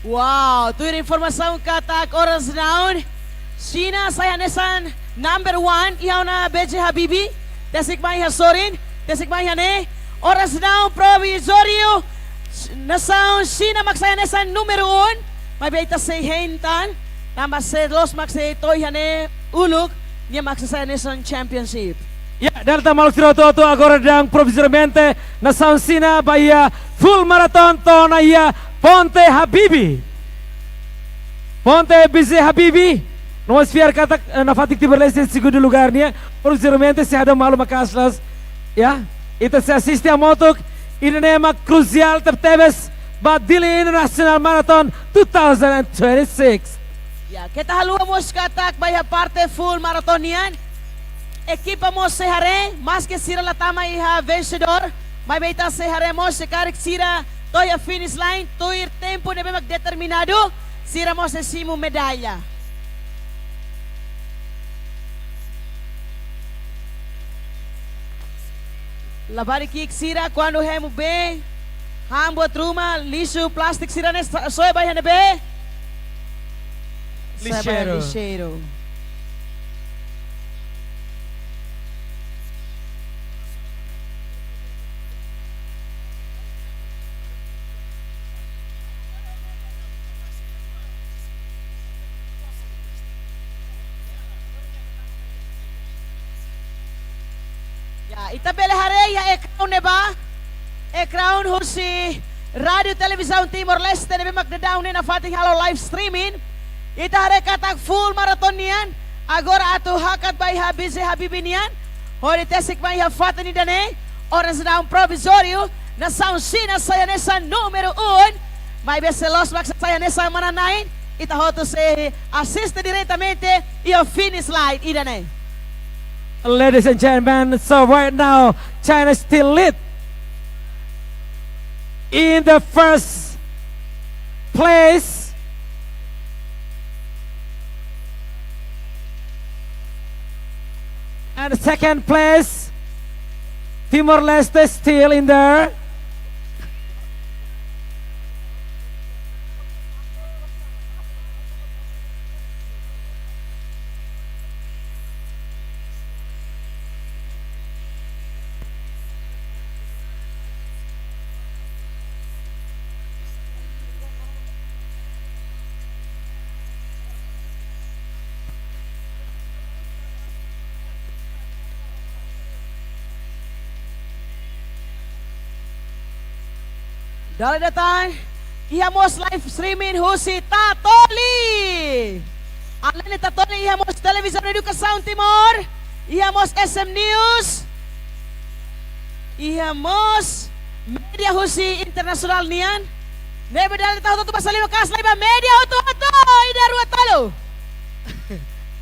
Wow, tuir informasaun katak Orange Dawn, Xina sai hanesan number one iha ona B J Habibie, tesik mai hasorin, tesik mai hanesan Orange Dawn provizóriu, nasaun Xina mak sai hanesan númeru um, maibé ita sei hein tan, tanba se loos mak sei to'o iha ne'e uluk, nia mak sei sai hanesan championship. Ya, dala ida tan maluk sira hotu-hotu, agora daudaun provizoriamente nasaun Xina ba iha full marathon to'o ona iha Ponte Habibie. Ponte B J Habibie. No mós fiar katak, eh, nafatin Timor-Leste segundu lugár nian. Provizoriamente sei hadomi malu maka'as loos. Ya, ita sei asiste hamutuk. Ida-ne'e mak krusiál tebetebes ba Dili International Marathon two thousand and twenty-six. Ya, keta haluha mós katak ba iha parte full marathon nian, ekipa mós sei haree, maske sira la tama iha vensedór, maibé ita sei haree mós se karik sira to'o iha finish line, tuir tempu ne'ebé mak determinadu, sira mós sei simu medalla. Labarik ki'ik sira, kuandu hemu bee, han buat ruma, lixu plástiku sira-ne'e sa-, soe ba iha ne'ebé? Soe ba iha lixeiro. Lixeiro. Ya, ita bele haree iha ekraun ne'ebá, ekraun husi Rádiu Televizaun Timor-Leste ne'ebé mak daudaun ne'e nafatin halo live streaming. Ita haree katak full marathon nian agora atu hakat ba iha B J Habibie nian. Hodi tesik mai iha fatin ida-ne'e, Orange Dawn provizóriu, nasaun Xina sai hanesan númeru um, maibé se loos mak sai hanesan manán-na'in, ita hotu sei asiste diretamente iha finish line ida-ne'e. Ladies and gentlemen, so right now, China still lead in the first place. And second place, Timor-Leste still in there. Dala ida tan, iha mós live streaming husi Tatoli. Alende Tatoli, iha mós Televizaun Edukasaun Timor, iha mós S M News, iha mós média husi internasionál nian. Ne'ebé dala ida tan hotu-hotu basa liman maka'as lai ba média hotu-hotu, ida, rua, tolu.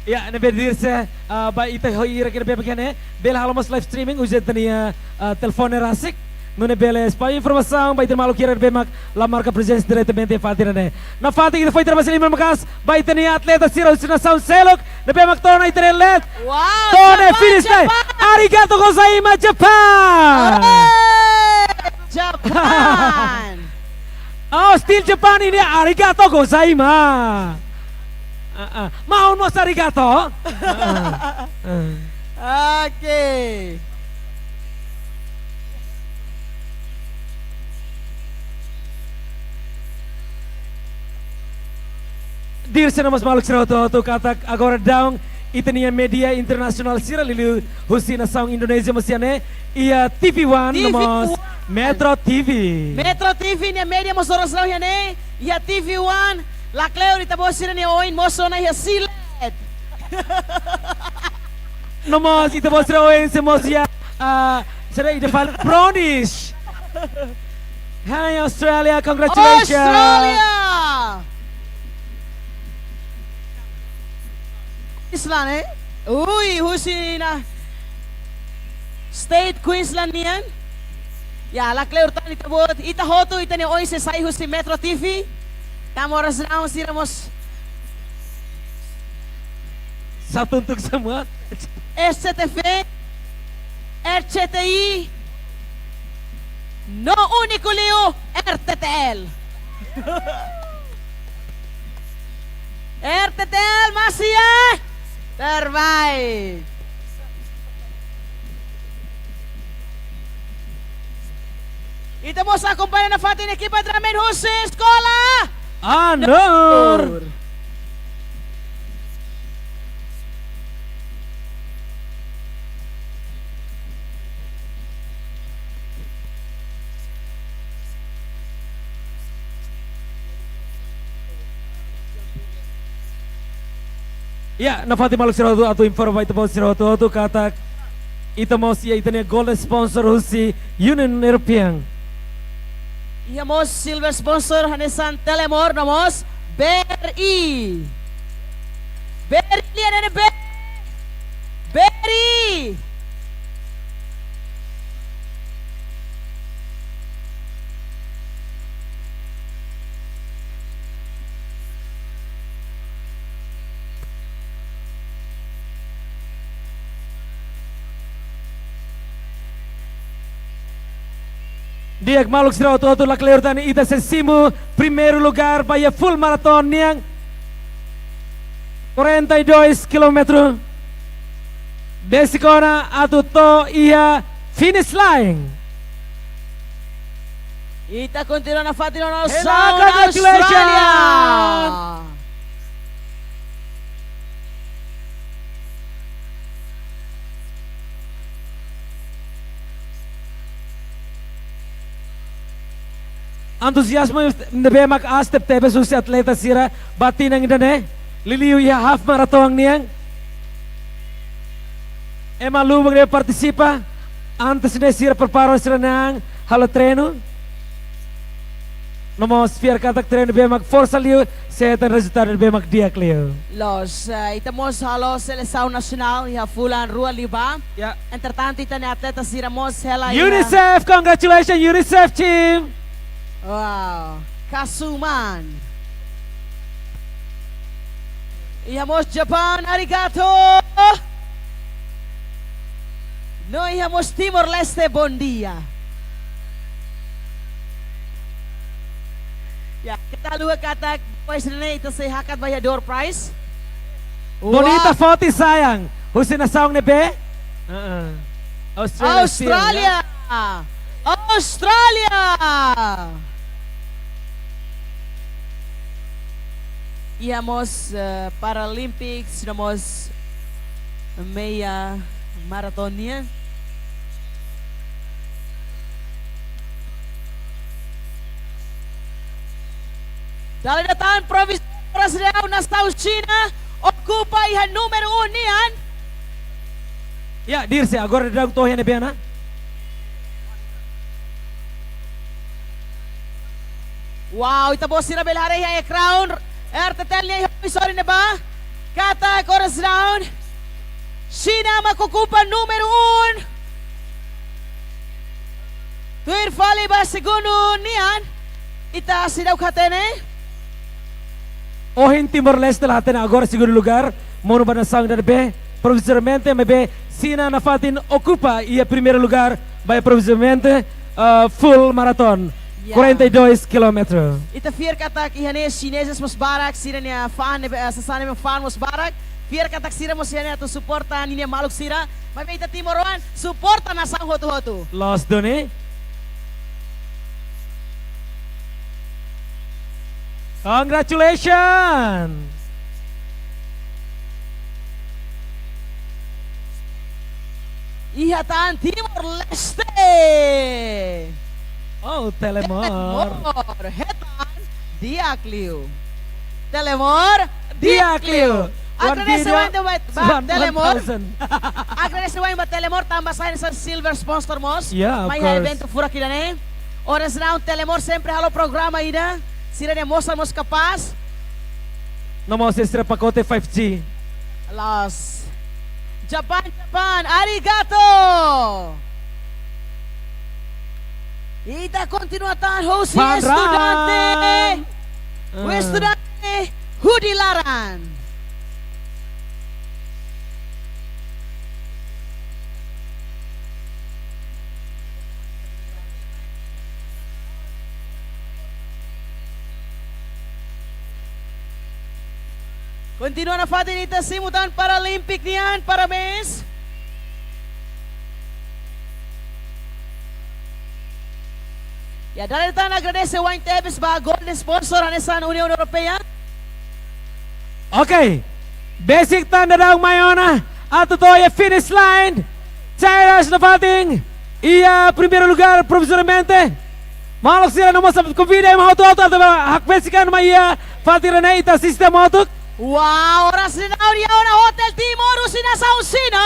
Ya, ne'ebé dirse, ah, ba ita ho ira kira bebe kene, bele halo mós live streaming, uza ita-nia, ah, telefone rasik. Nune'e bele espalla informasaun ba ita maluk sira ne'ebé mak la marka prezensa diretamente iha fatin ne'e. Nafatin ita fó ita-nia basa liman maka'as ba ita-nia atleta sira husi nasaun seluk ne'ebé mak to'o ona iha ita-nia leet. Wow, to'o ona iha Japán, finish line. Japán. Arigatou gozaimasu, Japán. Oi, Japán. Oh, still Japán ini, arigatou gozaimasu. Ah, ah. Maun mós arigatou. Ah, ah. Oke. Dirse no mós maluk sira hotu-hotu katak agora daudaun ita-nia média internasionál sira liuliu husi nasaun Indonézia mós iha ne'e, iha T V One no mós T V One. Metro T V. Metro T V nia média mós oras la'o iha ne'e, iha T V One, lakleur ita-boot sira-nia oin mós ona iha Silet. No mós ita-boot sira oin sei mós iha, ah, sira ida fali Brownish. Hi, Australia, congratulations. Australia. Queensland, eh? Ui, husi ona State Queensland nian. Ya, lakleur tan ita-boot, ita hotu, ita-nia oin sei sai husi Metro T V. Tanba oras daudaun sira mós. Satu untuk semua. S C T V, R C T I, no úniku liu R T T L. R T T L masih ya. Terbaik. Ita mós akompaña nafatin ekipa Dramen husi Eskola Anur. Ya, nafatin maluk sira hotu, atu informa ba ita-boot sira hotu-hotu katak ita mós iha ita-nia gold sponsor husi Union European. Iha mós silver sponsor hanesan Telemor no mós B R I. B R I, lian ne'e B-, B R I. Di'ak, maluk sira hotu-hotu, lakleur tan ita sei simu primeiru lugar ba iha full marathon nian, quarenta e dois quilômetros. Desde kona atu to'o iha finish line. Ita kontinua nafatin ona. Hello, Austrália, congratulations. Austrália. Entuziazmu ne'ebé mak aas tebetebes husi atleta sira ba tinan ida-ne'e, liuliu iha half marathon nian. Ema lubuk ne'ebé partisipa, antes ne'e sira prepara sira-nia an, halo treinu. No mós fiar katak treinu ne'ebé mak forsa liu, sei hetan rezultadu ne'ebé mak di'ak liu. Loos, eh, ita mós halo selesaun nasionál iha fulan rua liubá. Ya. Entretantu, ita-nia atleta sira mós hela iha UNICEF, congratulations, UNICEF team. Wow, Kasuman. Iha mós Japan, arigato. No iha mós Timor-Leste, bom dia. Ya, keta haluha katak depois ne'e ita sei hakat ba iha door prize. Bonita. Wah. Foti sayang. Husi nasaun ne'ebé? Heeh. Austrália. Austrália. Austrália. Iha mós, eh, Paralympics, no mós meia marathon nian. Dala ida tan, provinsi Brasileira, nasaun Xina okupa iha númeru um nian. Ya, Dirce, agora daudaun to'o iha ne'ebé ona? Wow, ita-boot sira bele haree iha ekrán R T T L nian iha episode ne'ebá. Katak agora daudaun Xina mak okupa númeru um. Tuir fali ba segundu nian, ita seidauk hatene. Ohin Timor-Leste la hatene agora segundu lugar, monu ba nasaun ida ne'ebé provizoriamente, maibé Xina nafatin okupa iha primeiru lugar, ba iha provizoriamente, ah, full marathon, ya, quarenta e dois quilômetros. Ita fiar katak iha ne'e xinezes mós barak, sira-nia fã ne'ebé, eh, sasán ne'ebé fã mós barak. Fiar katak sira mós iha ne'e atu suporta ninia maluk sira. Maibé ita timoroan suporta nasaun hotu-hotu. Loos duni. Congratulations. Iha tan Timor-Leste. Oh, Telemor. Telemor, hetan di'ak liu. Telemor, di'ak liu. Di'ak liu. Agradese wa'in ba, ba Telemor. One thousand. Agradese wa'in ba Telemor, tanba sai hanesan silver sponsor mós. Yeah, of course. Mai iha eventu furak ida-ne'e. Oras daudaun Telemor sempre halo programa ida. Sira-nia mostra mós kapás. No mós extra pakote five G. Loos. Japan, Japan, arigato. Ita kontinua tan husi Panran. Estudante. Ah. Estudante Hudi Laran. Kontinua nafatin ita simu tan Paralímpiku nian, parabéns. Ya, dala ida tan agradese wa'in tebes ba golden sponsor hanesan Uniaun Europeia. Oke. Besik tan daudaun mai ona atu to'o iha finish line. Chinese nafatin iha primeiru lugár provizoriamente. Maluk sira, no mós konvida ema hotu-hotu atu hakbesik an mai iha fatin ne'e, ita asiste hamutuk. Wow, oras ne'e daudaun iha ona Hotel Timor husi nasaun Xina.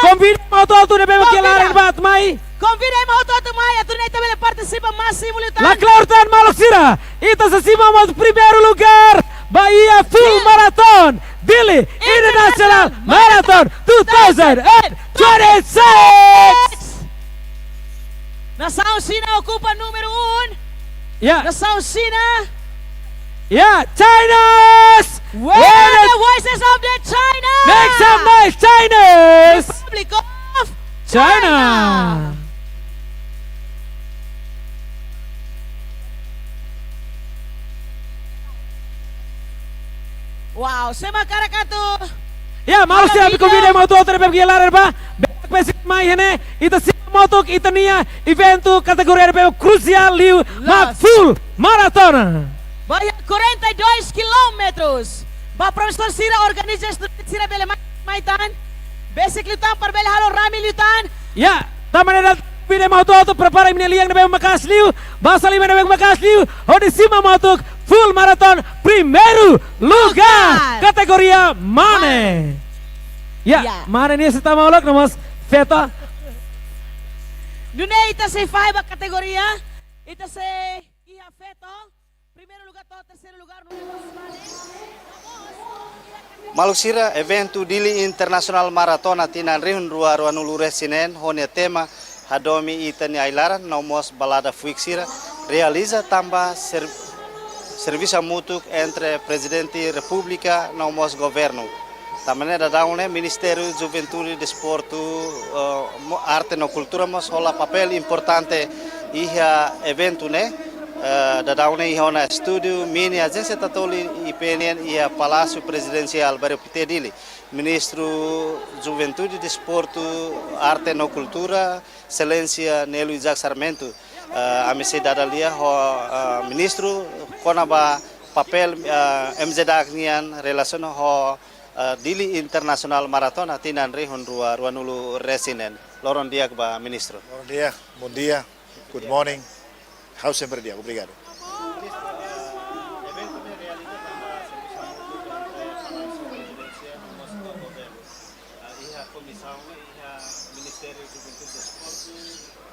Konvida ema hotu-hotu ne'ebé mak iha laran ba atu mai. Konvida ema hotu-hotu mai, atu nune'e ita bele partisipa másimu liután. La klaru tan maluk sira, ita sei simu hamutuk primeiru lugár ba iha full marathon, Dili International Marathon two thousand and twenty-six. Nasaun Xina okupa númeru um. Ya. Nasaun Xina. Ya, China's. Where are the voices of the China? Make some noise, China's. Republic of China. China. Wow, sé mak hakarak atu. Ya, maluk sira, ami konvida ema hotu-hotu ne'ebé iha laran ba, bele besik mai iha ne'e, ita simu hamutuk ita-nia eventu kategoria ne'ebé krusiál liu, mak full maratona. Ba iha quarenta e dois quilómetros. Ba profesór sira, organiza estudante sira bele mai, mai tan. Besik liután para bele halo rame liután. Ya, tanba ne'e dala ida, konvida ema hotu-hotu prepara imi-nia lian ne'ebé maka'as liu, basa liman ne'ebé maka'as liu, hodi simu hamutuk full marathon primeiru lugár. Lugár. Kategoria mane. Ya, ya. Mane nia sei tama uluk, no mós feto. Nune'e ita sei fahe ba kategoria, ita sei iha feto. Primeiru lugár to'o terseiru lugár, no mós mane. Maluk sira, eventu Dili International Maratona tinan rihun rua ruanulu-resin-neen ho nia tema Hadomi Ita-nia Ai-Laran no mós Balada Fuik Sira realiza tanba ser-, servisu hamutuk entre Prezidente Repúblika no mós governu. Tanba ne'e daudaun ne'e Ministériu Juventude, Desportu, eh, mo-, Arte no Kultura mós hola papél importante iha eventu ne'e. Eh, daudaun ne'e iha ona estúdiu mini Ajénsia Tatoli I P nian iha Palásiu Prezidensiál Bairru Pité, Dili. Ministru Juventude, Desportu, Arte no Kultura, Exelénsia Nélio Isaac Sarmento. Eh, ami sei dada lia ho, eh, ministru kona-ba papél, eh, M J D A K nian relasiona ho, eh, Dili International Maratona tinan rihun rua ruanulu-resin-neen. Loron di'ak ba ministru. Loron di'ak, bom dia, good morning. Ha'u sempre di'ak, obrigadu. Iha komisaun, iha Ministériu Juventude, Desportu,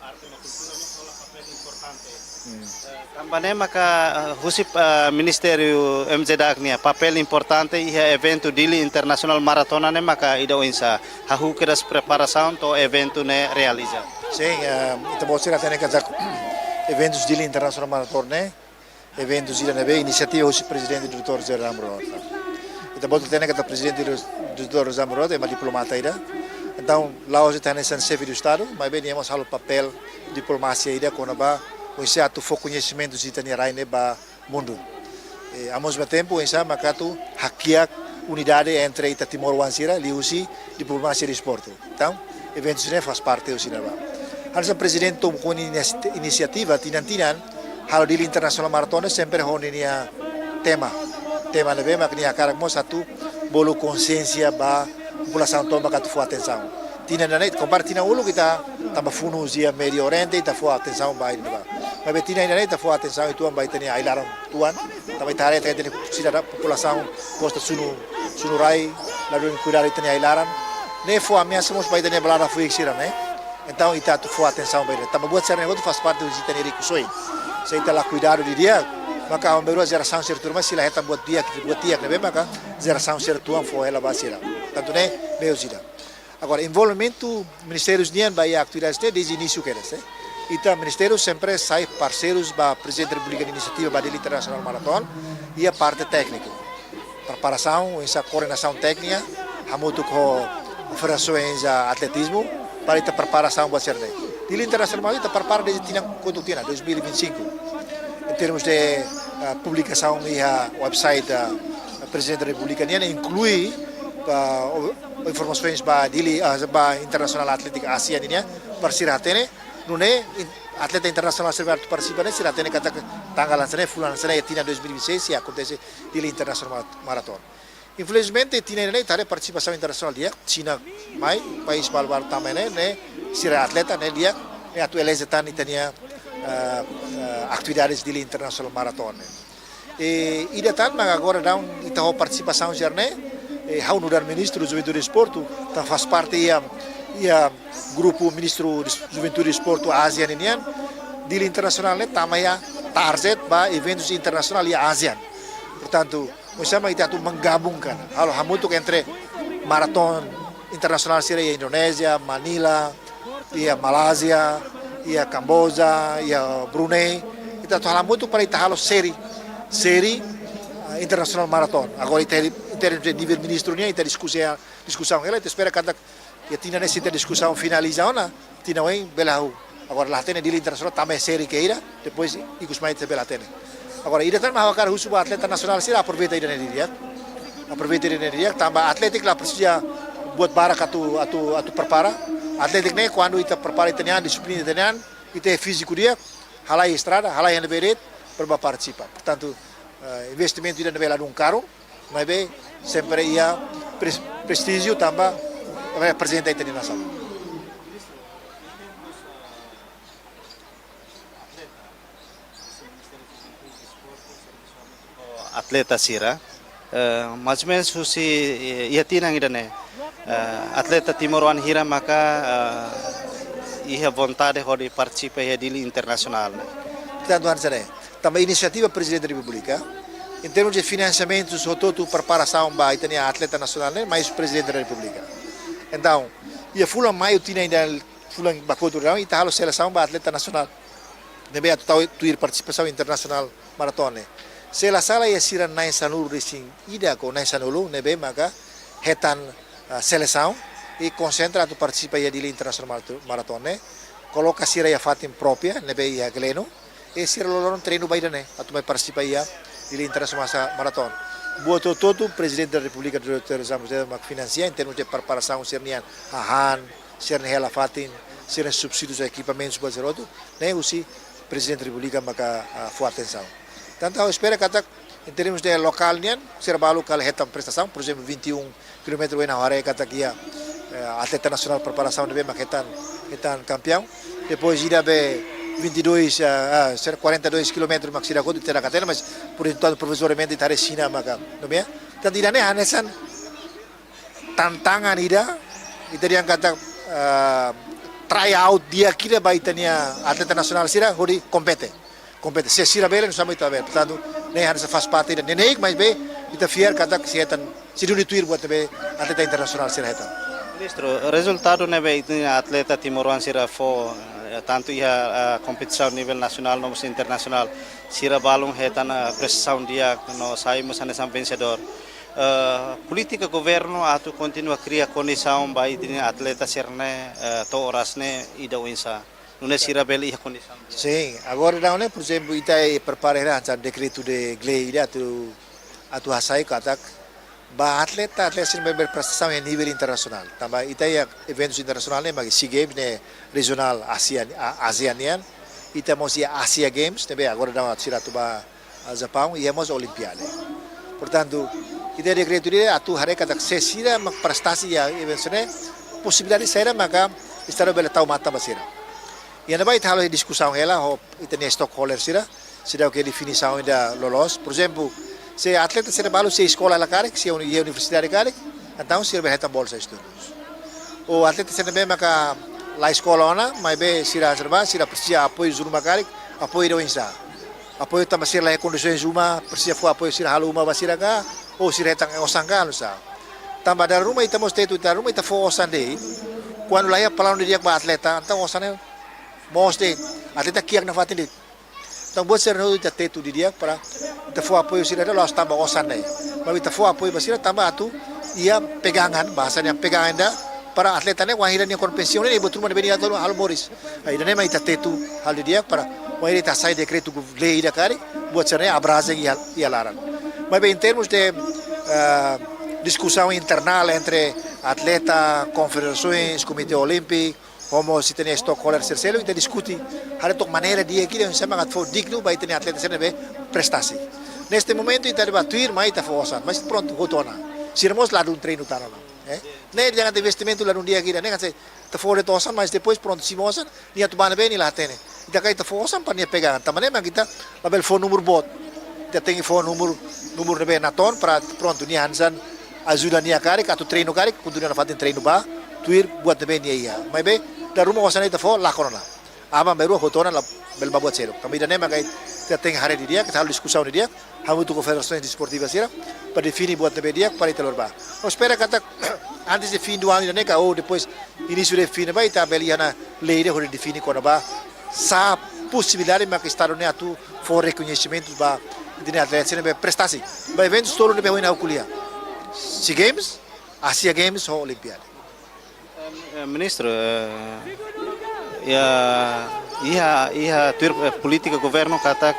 Arte no Kultura mós hola papél importante. Hmm. Eh, tanba ne'e maka, eh, husi, eh, Ministériu M J D A K nia papél importante iha eventu Dili International Maratona ne'e maka ida oinsá, hahú kedas preparasaun to'o eventu ne'e realiza. Sin, eh, ita-boot sira hatene katak eventus Dili International Maratona ne'e eventu ida ne'ebé inisiativa husi Prezidente Doutór José Ramos Horta. Ita-boot hatene katak Prezidente Dou-, Doutór José Ramos Horta ema diplomata ida. Entaun, la'ós de'it hanesan xefe de Estadu, maibé nia mós halo papél diplomasia ida kona-ba oinsá atu fó koñesimentu ita-nia rai ne'e ba mundu. E, ao mesmo tempo, oinsá maka atu hakiak unidade entre ita timoroan sira, liuhusi diplomasia desportu. Entaun, eventu sira-ne'e faz parte husi ne'ebá. Hanesan Prezidente toma koñesimentu inisiativa tinan-tinan, halo Dili International Maratona sempre ho ninia tema. Tema ne'ebé mak nia hakarak mós atu bolu konsiénsia ba populasaun tomak atu fó atensaun. Tinan ida-ne'e, kompara tinan uluk ita tanba funu husi Médio Oriente, ita fó atensaun ba ida-ne'ebá. Maibé tinan ida-ne'e ita fó atensaun uitoan ba ita-nia ai-laran uitoan. Tanba ita haree katak ita-nia sidadaun, populasaun gosta sunu, sunu rai, ladún kuidadu ita-nia ai-laran. Ne'e fó ameasa mós ba ita-nia balada fuik sira-ne'e. Entaun, ita atu fó atensaun ba ida-ne'e. Tanba buat sira-ne'e hotu faz parte husi ita-nia rikusoin. Se ita la kuidadu didi'ak, maka aban-bainrua jerasaun sira tuirmai sei la hetan buat di'ak, buat di'ak ne'ebé maka jerasaun sira tuan fó hela ba sira. Tantu ne'e, meius ida. Agora, envolvimentu ministérius nian ba iha atividades ne'e dezde inísiu kedas, eh. Ita ministériu sempre sai parseirus ba Prezidente Repúblika nia inisiativa ba Dili International Marathon, iha parte tékniku. Preparasaun, oinsá koordenasaun téknika, hamutuk ho federasoens, ah, atletizmu, para ita preparasaun buat sira-ne'e. Dili International ita prepara dezde tinan kotuk tinan, dois mil e vinte e cinco. Em termos de, ah, publikasaun iha website, ah, Prezidente Repúblika nian inklui ba o, o informasoens ba Dili, ah, ba Internasionál Atlétika ASEAN nian, para sira hatene, nune'e in-, atleta internasionál sira atu partisipa ne'e, sira hatene katak tanggal hanesan ne'e, fulan hanesan ne'e, iha tinan dois mil e vinte e seis, sei akontese Dili Internasionál Marathon. Infelizmente, tinan ne'e ita haree partisipasaun internasionál di'ak, Xina mai, país balu-balu tama ne'e, ne'e, sira atleta ne'e di'ak, ne'e atu eleza tan ita-nia, ah, ah, atividades Dili Internasionál Marathon ne'e. I ida tan mak agora daudaun ita ho partisipasaun sira-ne'e, eh, ha'u nu'udar Ministru Juventude Desportu, tan faz parte iha, iha grupu Ministru Juventude Desportu ASEAN nian, Dili Internasionál ne'e tama iha target ba eventus internasionál iha ASEAN. Portantu, oinsá mak ita atu menggabungkan, halo hamutuk entre maraton internasionál sira iha Indonézia, Manila, iha Malázia, iha Kamboja, iha Brunei. Ita atu halo hamutuk para ita halo seri, seri, ah, internasionál maraton. Agora ita, ita iha nivel ministru nian, ita diskusi, diskusaun hela, ita espera katak iha tinan ne'e se ita diskusaun finaliza ona, tinan oin bele hahú. Agora la hatene Dili Internasionál tama iha seri ke ida, depois ikus mai ita bele hatene. Agora, ida tan mak ha'u hakarak husu ba atleta nasionál sira aproveita ida-ne'e di'ak. Aproveita ida-ne'e di'ak, tanba atlétiku la presiza buat barak atu, atu, atu prepara. Atlétiku ne'e kuandu ita prepara ita-nia an, dixiplina ita-nia an, ita fíziku di'ak, halai estrada, halai iha ne'ebé de'it, para bá partisipa. Portantu, eh, investimentu ida ne'ebé ladún karun, maibé sempre iha pres-, prestíjiu tanba reprezenta ita-nia nasaun. Atleta sira, eh, mais ou menus husi, eh, iha tinan ida-ne'e, eh, atleta timoroan hira maka, eh, iha vontade hodi partisipa iha Dili Internasionál ne'e? Tantu hanesan ne'e, tanba inisiativa Prezidente Repúblika, em termos de financiamentu, hotu-hotu preparasaun ba ita-nia atleta nasionál ne'e, mais Prezidente da Repúblika. Entaun, iha fulan maiu tinan ida, fulan ba kotuk daudaun, ita halo selesaun ba atleta nasionál ne'ebé atu tau tuir partisipasaun internasionál maraton ne'e. Se la sala iha sira na'in sanulu-resin-ida ka na'in sanulu ne'ebé maka hetan, ah, selesaun i konsentra atu partisipa iha Dili Internasionál Marato-, Maraton ne'e. Koloka sira iha fatin própria ne'ebé iha Gleno. I sira loroloron treinu ba ida-ne'e atu mai partisipa iha Dili Internasionál Maraton. Buat hotu-hotu Prezidente da Repúblika doutór José Ramos Horta mak finansia em termos de preparasaun sira-nian hahán, sira-nia hela fatin, sira-nia subsídius ekipamentus ba sira hotu, ne'e husi Prezidente Repúblika maka, ah, fó atensaun. Tantu ha'u espera katak, em termos de lokál nian, sira balu kala hetan prestasaun, por ezemplu, vinte e um kilómetru ohin ha'u haree katak iha, eh, atleta nasionál preparasaun ne'ebé mak hetan, hetan kampiaun. Depois ida be vinte e dois, ah, ah, sira quarenta e dois kilómetru mak sira kotu tera katena, mas por enquantu provizoriamente ita haree Xina maka nomeia. Tantu ida-ne'e hanesan tantangan ida, ita dehan katak, ah, try out di'ak ida ba ita-nia atleta nasionál sira hodi kompete. Kompete. Se sira bele, nusá mak ita bele. Portantu, ne'e hanesan faz parte ida neineik, maibé ita fiar katak sei hetan, sei duni tuir buat ne'ebé atleta internasionál sira hetan. Ministru, rezultadu ne'ebé ita-nia atleta timoroan sira fó, eh, tantu iha, eh, kompetisaun nivel nasionál no mós internasionál, sira balun hetan, eh, prestasaun di'ak no sai mós hanesan vensedór. Eh, polítika governu atu kontinua kria kondisaun ba ita-nia atleta sira-ne'e, eh, to'o oras ne'e ida oinsá? Nune'e sira bele iha kondisaun. Sin, agora daudaun ne'e, por ezemplu, ita prepara hela hanesan dekretu-lei ida atu, atu hasai katak ba atleta, atleta sira ne'ebé prestasaun iha nivel internasionál. Tanba ita iha eventus internasionál ne'e, mak SEA Games ne'e rejionál ASEAN, a-, ASEAN nian. Ita mós iha Asia Games, ne'ebé agora daudaun sira atu ba a Japaun, iha mós Olimpiade. Portantu, ita dekretu-lei atu haree katak se sira mak prestasi iha eventu ne'e, posibilidade saida maka Estadu bele tau matan ba sira. Iha ne'ebá ita halo diskusaun hela ho ita-nia stakeholder sira, seidauk iha definisaun ida loloos. Por ezemplu, se atleta sira balu sei eskola hela karik, sei uni-, iha universidade karik, entaun sira bele hetan bolsa estudu. Ou atleta sira ne'ebé maka la eskola ona, maibé sira sira ba, sira presiza apoiu sira-nia uma karik, apoiu ida oinsá? Apoiu tanba sira la iha kondisoens uma, presiza fó apoiu sira halo uma ba sira ka, ou sira hetan osan ka, nusá? Tanba dala ruma ita mós tetu, dala ruma ita fó osan de'it. Kuandu la iha planu di'ak ba atleta, entaun osan ne'e moos de'it, atleta kiak nafatin de'it. Entaun, buat sira-ne'e ita tetu didi'ak para ita fó apoiu sira ida la'ós tanba osan de'it. Maibé ita fó apoiu ba sira tanba atu iha pegangan, bahasa nia pegangan ida para atleta ne'e wainhira nia kona pensiun ne'e buat ruma ne'ebé nia atu halo moris. Ah, ida-ne'e mak ita tetu halo didi'ak para wainhira ita hasai dekretu-lei ida karik, buat sira-ne'e abranje iha, iha laran. Maibé em termos de eh, diskusaun internal entre atleta, konfederasoens, Komité Olímpiku, ho mós ita-nia stakeholder sira seluk, ita diskute, haree took maneira di'ak ida oinsá mak atu fó dignu ba ita-nia atleta sira ne'ebé prestasi. Neste momentu ita bá tuir, mai ita fó osan, mas prontu, hotu ona. Sira mós ladún treinu tan ona. Eh? Ne'e jangan investimentu ladún di'ak ida, ne'e kan se ita fó de'it osan, mas depois prontu, simu osan, nia atu bá ne'ebé nia la hatene. Ita kaer ita fó osan para nia pegang. Tanba ne'e mak ita labele fó númeru boot. Ita tenke fó númeru, númeru ne'ebé natoon para prontu nia hanesan ajuda nia karik, atu treinu karik, kontinua nafatin treinu bá, tuir buat ne'ebé nia iha. Maibé dala ruma osan ita fó lakon ona. Aban-bainrua hotu ona labele bá buat seluk. Tanba ida-ne'e mak ita tenke haree didi'ak, ita halo diskusaun didi'ak, hamutuk ho federasoens desportivas sira, para define buat ne'ebé di'ak para ita lori bá. Ha'u espera katak antes de fim do ano ida-ne'e ka, ou depois inísiu de fim ne'ebá, ita bele iha ona lei ida hodi define kona-ba sá posibilidade mak estadu ne'e atu fó rekoñesimentu ba ita-nia atleta sira ne'ebé prestasi ba eventus tolu ne'ebé ohin ha'u ko'alia. SEA Games, Asia Games ho Olimpiade. Eh, Ministru, eh, iha, iha, iha tuir, eh, polítika governu katak,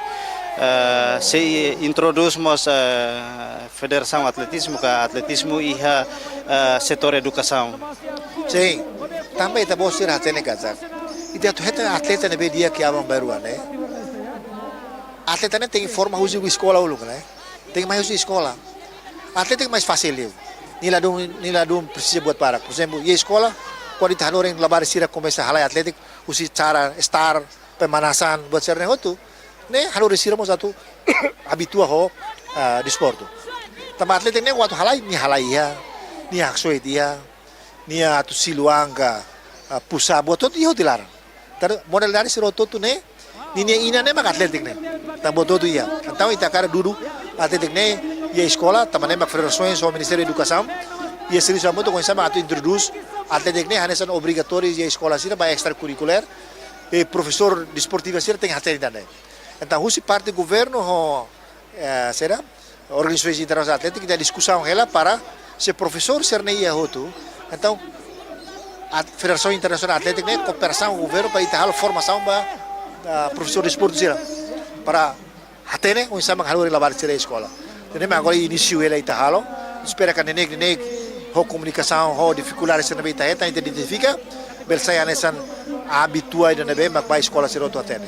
eh, sei introdús mós, eh, federasaun atletizmu ka atletizmu iha, eh, setór edukasaun. Sin, tanba ita-boot sira hatene katak ita atu hetan atleta ne'ebé di'ak iha aban-bainrua ne'e, atleta ne'e tenke forma husi eskola uluk ne'e. Tenke mai husi eskola. Atlétiku mais fasil liu. Nia ladún, nia ladún presiza buat barak. Por ezemplu, iha eskola, kuandu ita hanorin labarik sira komesa halai atlétiku, husi cara estar, pemanasan, buat sira-ne'e hotu, ne'e hanorin sira mós atu abitua ho, ah, desportu. Tanba atlétiku ne'e kuandu halai, nia halai iha, nia haksoit iha, nia atu silu an ka, ah, push up, buat hotu iha hotu iha laran. Tanba modalidade sira hotu-hotu ne'e, ninia inan ne'e mak atlétiku ne'e. Tanba buat hotu-hotu iha. Entaun ita hakarak dudu atlétiku ne'e iha eskola, tanba ne'e mak federasoens ho Ministériu Edukasaun iha servisu hamutuk oinsá mak atu introdús atlétiku ne'e hanesan obrigatóriu iha eskola sira ba estrakurrikulár, i profesór desportivu sira tenke hatene ida-ne'e. Entaun husi parte governu ho, eh, sira, organizasoens internasionál atlétiku, ita diskusaun hela para se profesór sira-ne'e iha hotu. Entaun, at-, Federasaun Internasionál Atlétiku ne'e kooperasaun ho governu para ita halo formasaun ba, ah, profesór desportu sira. Para hatene oinsá mak halo labarik sira eskola. Ida-ne'e mak agora inísiu hela ita halo. Espera katak neineik-neineik ho komunikasaun, ho difikuldade sira ne'ebé ita hetan, ita identifika, bele sai hanesan abitua ida ne'ebé mak ba eskola sira hotu hatene.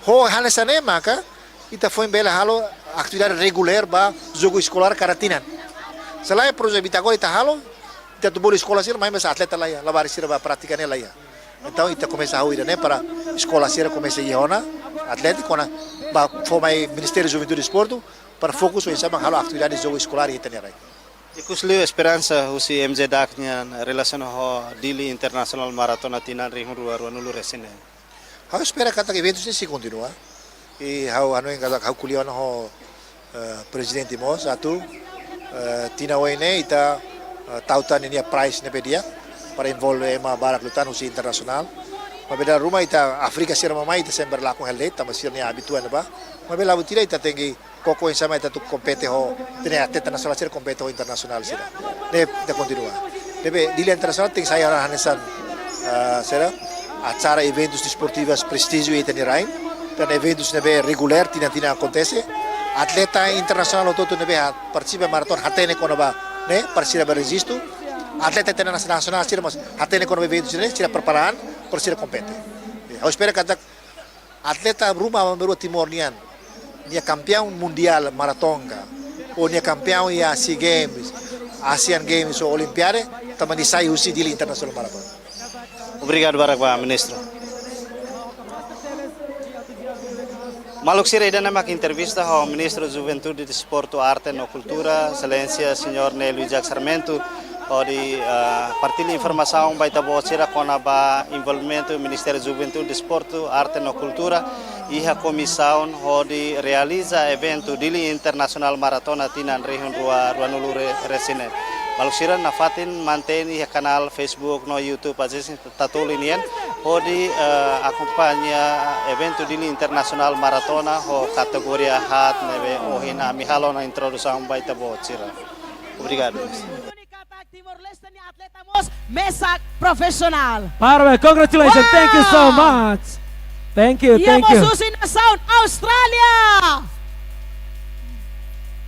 Ho hanesan ne'e maka ita foin bele halo atividade regulár ba jogu eskolár kada tinan. Se lae, por ezemplu, ita agora ita halo, ita atu bolu eskola sira, maibé atleta la iha, labarik sira ba prátika ne'e la iha. Entaun, ita komesa halo ida-ne'e para eskola sira komesa iha ona atlétiku, ona ba fó mai Ministériu Juventude e Desportu, para fokus oinsá mak halo atividade jogu eskolár iha ita-nia rai. Ikus liu esperansa husi M J D A C nian relasiona ho Dili Internasionál Maratona tinan rihun rua ruanulu-resin-neen? Ha'u espera katak eventus ne'e sei kontinua. I ha'u hanoin katak ha'u ko'alia ona ho, eh, prezidente mós atu, eh, tinan oin ne'e ita, eh, tau tan ninia prize ne'ebé di'ak para envolve ema barak liután husi internasionál. Maibé dala ruma ita Áfrika sira mak mai, ita sempre lakon hela de'it, tanba sira-nia abitua ne'ebá. Maibé la buat ida, ita tenke koko oinsá mak ita atu kompete ho, ita-nia atleta nasionál sira kompete ho internasionál sira. Ne'e ita kontinua. Ne'ebé Dili Internasionál tenke sai hanesan, ah, sira, acara eventus desportivas prestíjiu iha ita-nia rain. Tan eventus ne'ebé regulár, tinan-tinan akontese. Atleta internasionál hotu-hotu ne'ebé ha-, partisipa maratona hatene kona-ba ne'e, para sira bá rejistu. Atleta internasionál sira mós hatene kona-ba eventus ne'e, sira prepara an, para sira kompete. Ha'u espera katak atleta ruma aban-bainrua Timor nian, nia kampeaun mundiál maratona, ou nia kampeaun iha SEA Games, Asian Games ou Olimpiade, tanba nia sai husi Dili Internasionál Maratona. Obrigadu barak ba Ministru. Maluk sira, ida-ne'e mak entrevista ho Ministru Juventude, Desportu, Arte no Kultura, Exelénsia Señór Nery Luiz Jacques Sarmento, hodi, ah, partilla informasaun ba ita-boot sira kona-ba envolvimentu Ministériu Juventude, Desportu, Arte no Kultura iha komisaun hodi realiza eventu Dili Internasionál Maratona tinan rihun rua ruanulu-resin-neen. Maluk sira, nafatin mantein iha kanál Facebook no YouTube Aziz Tatoli nian, hodi, eh, akompaña eventu Dili Internasionál Maratona ho kategoria haat ne'ebé ohin ami halo ona introdusaun ba ita-boot sira. Obrigadu. Únika katak Timor-Leste nia atleta mós mesak profisionál. Parabéns, congratulations. Thank you so much. Thank you, thank you. Iha mós husi nasaun Austrália.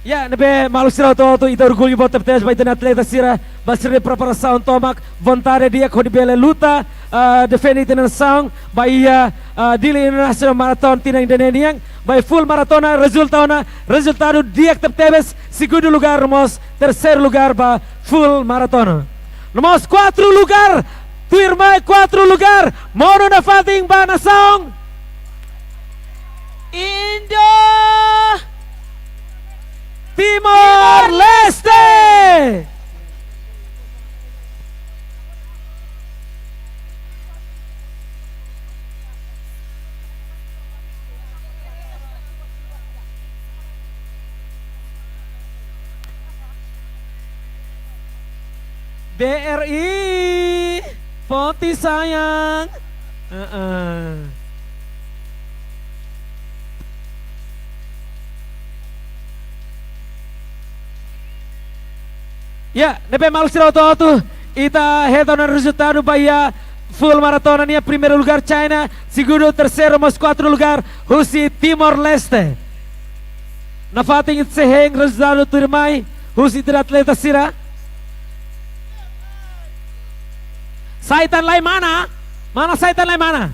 Ya, ne'ebé maluk sira hotu-hotu, ita orgullu boot tebes ba ita-nia atleta sira, ba sira-nia preparasaun tomak, vontade di'ak hodi bele luta, ah, defende ita-nia nasaun, ba iha, ah, Dili International Marathon tinan ida-ne'e nian, ba iha full maratona rezulta ona, rezultadu di'ak tebetebes, segundu lugár no mós terseiru lugár ba full maratona. No mós kuartu lugár, tuirmai kuartu lugár, monu nafatin ba nasaun Indo Timor-Leste. B R I, Foti sayang. Heeh. Ya, ne'ebé maluk sira hotu-hotu, ita hetan ona rezultadu ba iha full maratona nian, primeiru lugár China, segundu, terseiru, mós kuartu lugár, husi Timor-Leste. Nafatin ita sei hein rezultadu tuirmai, husi ita-nia atleta sira. Sai tan lai mana? Mana sai tan lai mana?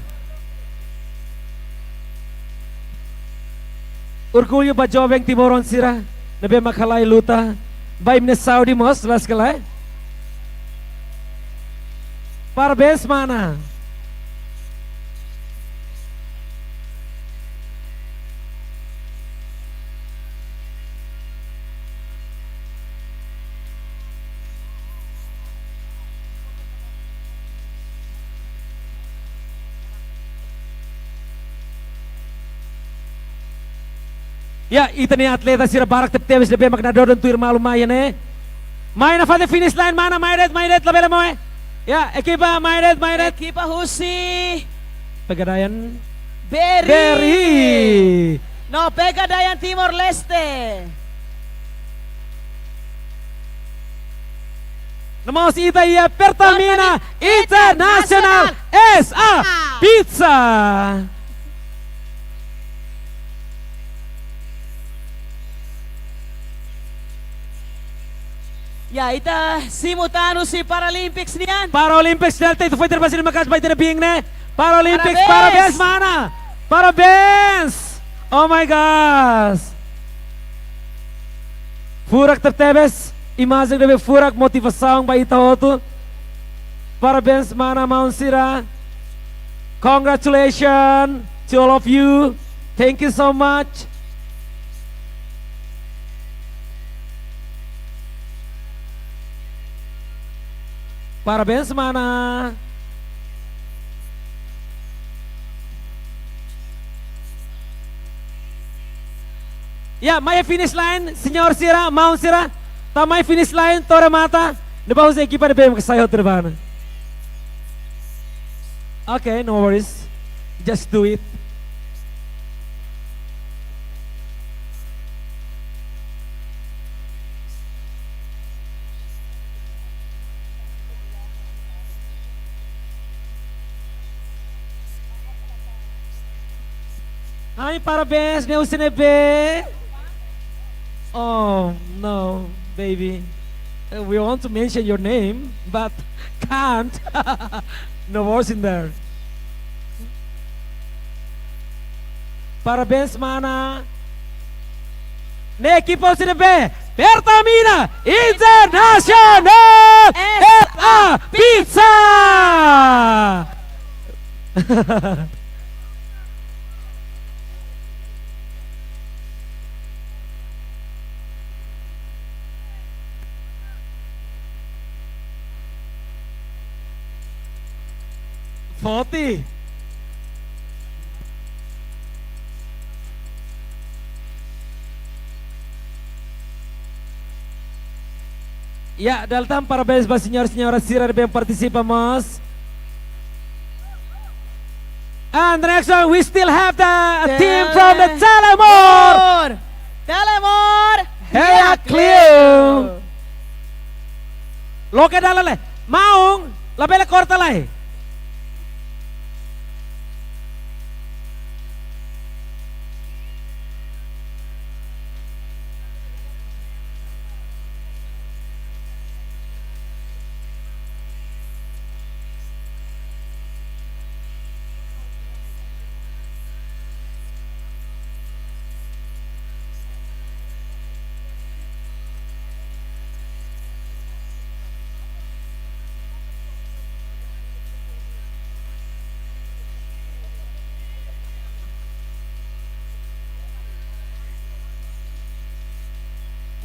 Orgullu ba joven timoroan sira, ne'ebé mak halai luta, ba imi-nia saúde mós, las ka lae. Parabéns, mana. Ya, ita-nia atleta sira barak tebetebes, ne'ebé mak nadodon tuir malu mai ne'e. Mai nafatin finish line mana, mai de'it, mai de'it, labele moe. Ya, ekipa, mai de'it, mai de'it. Ekipa husi Pegadaian Beri. Beri. No, Pegadaian Timor-Leste. No mós ita iha Pertamina Pertamina International International S A S A Pizza. Ya, ita simu tan husi Paralympics nian. Paralympics nian, ita foin terima kasih, terima kasih ba ita-nia biin ne'e. Paralympics, parabéns. Parabéns, mana. Parabéns. Oh my gosh. Furak tebetebes, imajen ne'ebé furak, motivasaun ba ita hotu. Parabéns mana, maun sira. Congratulations to all of you. Thank you so much. Parabéns mana. Ya, mai finish line, señór sira, maun sira. To'o mai finish line, to'o remata. Ne'ebá husi ekipa ne'ebé mak sai hotu ba ne'e. Okay, no worries. Just do it. Hi, parabéns, ne'e husi ne'ebé? Oh, no, baby. Uh, we want to mention your name, but can't. No words in there. Parabéns, mana. Ne'e ekipa husi ne'ebé? Pertamina International S A Pizza. Foti. Ya, dala ida tan parabéns ba señór señora sira ne'ebé partisipa mós. And the next one, we still have the team from the Telemor. Telemor. Telemor. Heraklion. Heraklion. Loke dala lai. Maun, labele korta lai.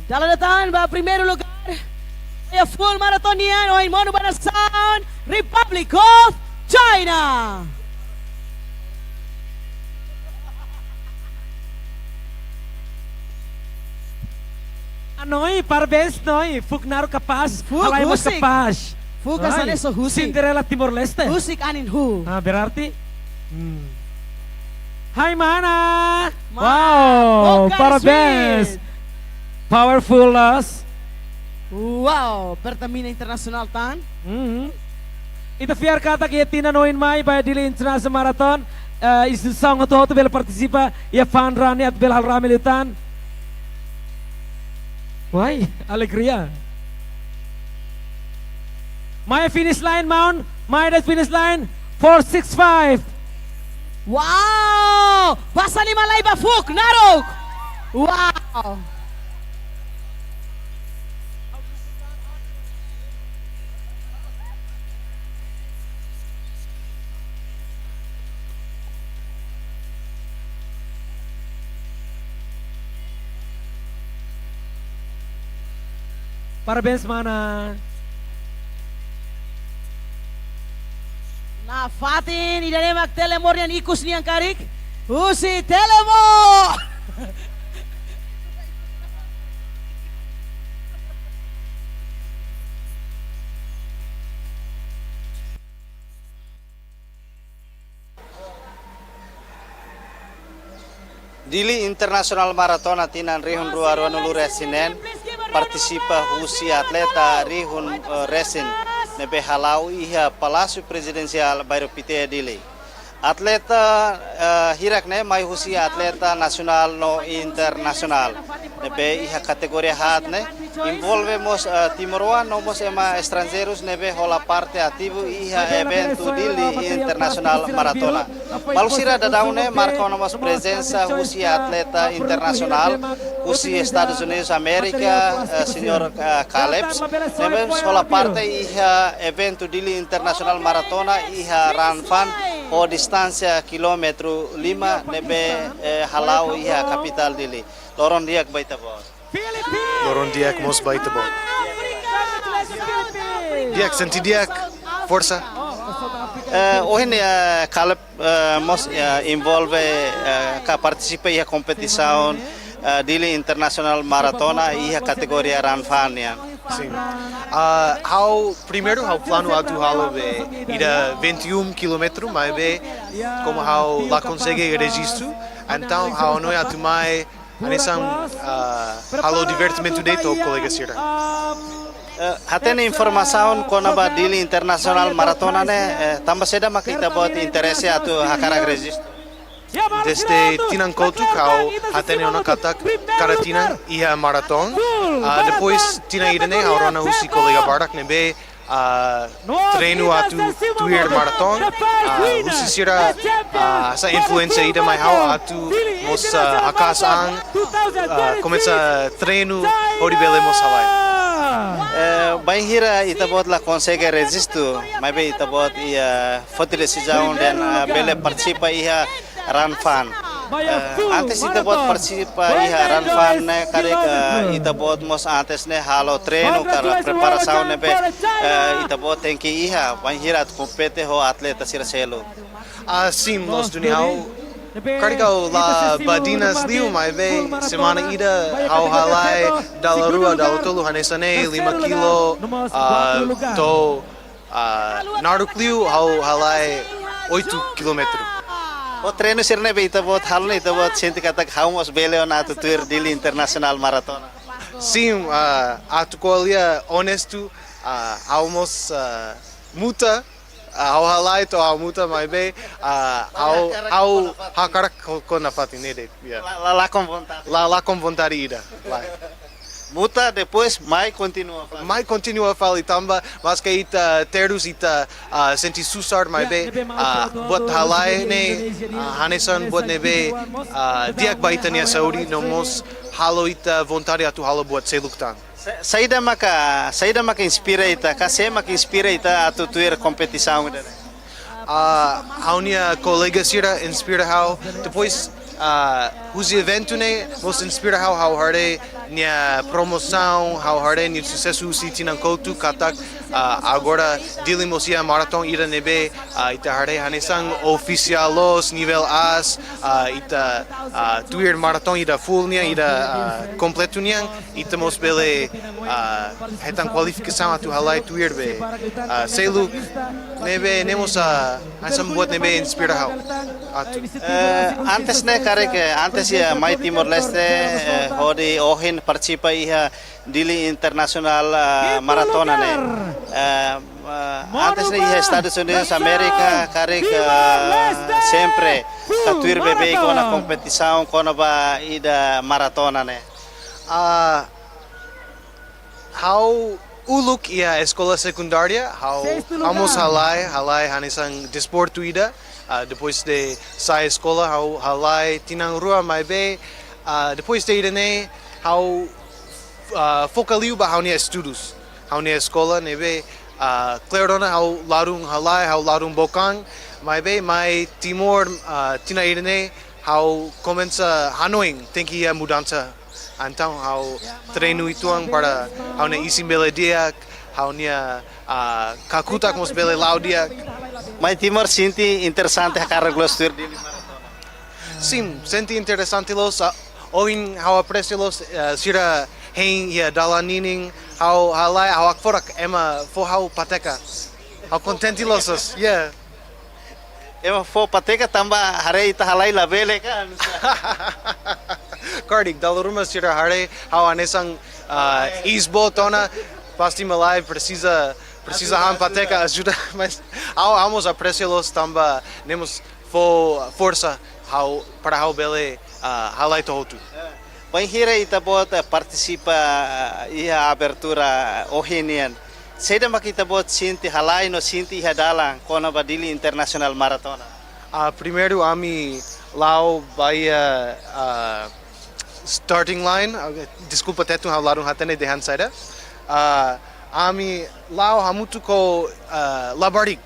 Dala ida tan ba primeiru lugar. Iha full marathon nian, ohin monu ba nasaun Republic of China. Anoi, parabéns, Noi. Fuuk naruk kapás, fuuk, halai mós husik. Kapás. Fuuk hanesan ne'e só husik. Cinderela Timor-Leste. Husik anin huu. Ah, berarti? Hmm. Hai, mana. Ma, wow, bokan parabéns. Sweet. Powerful loss. Wow, Pertamina Internasionál tan. Mhm. Ita fiar katak iha tinan oin mai ba Dili International Marathon, eh, instituisaun hotu-hotu bele partisipa iha fun run ne'e atu bele halo rame liután. Wai, alegria. Mai finish line, maun. Mai de'it finish line. Four six five. Wow! Pasa lima lai ba fuuk naruk. Wow! Parabéns, mana. Nafatin, ida-ne'e mak Telemor nian ikus nian karik. Husi Telemor. Dili International Marathon tinan rihun rua ruanulu resin neen, partisipa husi atleta rihun, eh, resin ne'ebé hala'o iha Palásiu Prezidensiál Bairru Pité, Dili. Atleta, eh, hirak-ne'e mai husi atleta nasionál no internasionál. Ne'ebé iha kategoria haat ne'e, envolve mós, eh, timoroan no mós ema estranjeirus ne'ebé hola parte ativu iha eventu Dili International Maratona. Maluk sira, daudaun ne'e marka ona mós prezensa husi atleta internasionál, husi Estadus Unidus Amérika, eh, señór, eh, Caleb, ne'ebé hola parte iha eventu Dili International Maratona iha run fun ho distánsia kilómetru lima ne'ebé, eh, hala'o iha kapitál Dili. Loron di'ak ba ita-boot. Loron di'ak mós ba ita-boot. Di'ak, sente di'ak, forsa. Eh, ohin, eh, Caleb, eh, mós, eh, envolve, eh, ka partisipa iha kompetisaun, eh, Dili International Maratona iha kategoria run fun nian. Sin. Ah, ha'u, primeiru ha'u planu atu halo be ida vinte e um kilómetru, maibé komu ha'u la konsege rejistu, entaun ha'u hanoin atu mai hanesan, ah, halo divertimentu de'it ho kolega sira. Eh, hatene informasaun kona-ba Dili International Maratona ne'e, eh, tanba saida mak ita-boot interese atu hakarak rejistu? Dezde tinan kotuk ha'u hatene ona katak kada tinan iha maraton. Ah, depois tinan ida-ne'e ha'u rona husi kolega barak ne'ebé, ah, treinu atu tuir maraton, ah, husi sira, ah, sai influénsia ida mai ha'u atu mós, ah, haka'as an, ah, komesa treinu hodi bele mós halai. Eh, bainhira ita-boot la konsege rejistu, maibé ita-boot iha foti desizaun dehan, ah, bele partisipa iha run fun. Eh, antes ita-boot partisipa iha run fun ne'e, karik, eh, ita-boot mós antes ne'e halo treinu ka preparasaun ne'ebé, eh, ita-boot tenke iha bainhira atu kompete ho atleta sira seluk. Ah, sin, loos duni ha'u. Karik ha'u la badinas liu, maibé semana ida ha'u halai dala rua, dala tolu hanesan ne'e, lima kilo, ah, to'o, ah, naruk liu ha'u halai oito kilómetru. Ho treinu sira ne'ebé ita-boot halo ne'e, ita-boot sente katak ha'u mós bele ona atu tuir Dili International Maratona? Sin, ah, atu ko'alia onestu, ah, ha'u mós, ah, muta, ah, ha'u halai to'o ha'u muta, maibé, ah, ha'u, ha'u hakarak ho, ho nafatin ne'e de'it, ya. La, la, lakon vontade. La, lakon vontade ida, lae. Muta, depois mai kontinua fali. Mai kontinua fali tanba, maske ita terus ita, ah, sente susar, maibé, ah, buat halai ne'e, ah, hanesan buat ne'ebé, ah, di'ak ba ita-nia saúde, no mós halo ita vontade atu halo buat seluk tan. Sa-, saida maka, saida maka inspira ita, ka sé maka inspira ita atu tuir kompetisaun ida-ne'e? Ah, ha'u-nia kolega sira inspira ha'u. Depois, Ah, husi eventu ne'e mós inspira ha'u, ha'u haree nia promosaun, ha'u haree nia susesu husi tinan kotuk katak, ah, agora Dili mós iha maratón ida ne'ebé, ah, ita haree hanesan ofisiál loos nivel aas, ah, ita, ah, tuir maratón ida full nian, ida, ah, kompletu nian, ita mós bele, ah, hetan kualifikasaun atu halai tuir be, ah, seluk ne'ebé ne'e mós, ah, hanesan buat ne'ebé inspira ha'u atu. Eh, antes ne'e karik, eh, antes iha mai Timor-Leste, eh, hodi ohin partisipa iha Dili Internasionál, eh, Maratona ne'e. Eh, eh, antes ne'e iha Estadus Unidus Amérika karik, eh, sempre ka tuir beibeik ona kompetisaun kona-ba ida maratona ne'e. Ah, ha'u uluk iha eskola sekundária, ha'u, ha'u mós halai, halai hanesan desportu ida. Ah, depois de sai eskola, ha'u halai tinan rua maibé, ah, depois de ida-ne'e, ha'u, ah, foka liu ba ha'u-nia estudus, ha'u-nia eskola ne'ebé, ah, klaru ona ha'u ladún halai, ha'u ladún book an, maibé mai Timor, ah, tinan ida-ne'e, ha'u komesa hanoin tenke iha mudansa. Entaun ha'u treinu uitoan para ha'u-nia isin bele di'ak, ha'u-nia, ah, kakutak mós bele la'o di'ak. Mai Timor sente interesante hakarak loos tuir Dili Maratona? Sin, sente interesante loos, ah, ohin ha'u apresia loos, eh, sira hein iha dalan ninin, ha'u halai, ha'u hakfodak ema fó ha'u pateka. Ha'u kontente loos, yeah. Ema fó pateka tanba haree ita halai labele ka? Karik, dala ruma sira haree ha'u hanesan, ah, iis boot ona, pasti malae presiza, presiza han pateka ajuda, mas ha'u, ha'u mós apresia loos tanba ne'e mós fó forsa ha'u para ha'u bele, ah, halai to'o hotu. Bainhira ita-boot, eh, partisipa, eh, iha abertura ohin nian. Saida mak ita-boot sente halai no sente iha dalan kona-ba Dili Internasionál Maratona? Ah, primeiru ami la'o ba iha, ah, starting line, ah, deskulpa Tetun, ha'u ladún hatene dehan saida. Ah, ami la'o hamutuk ho, ah, labarik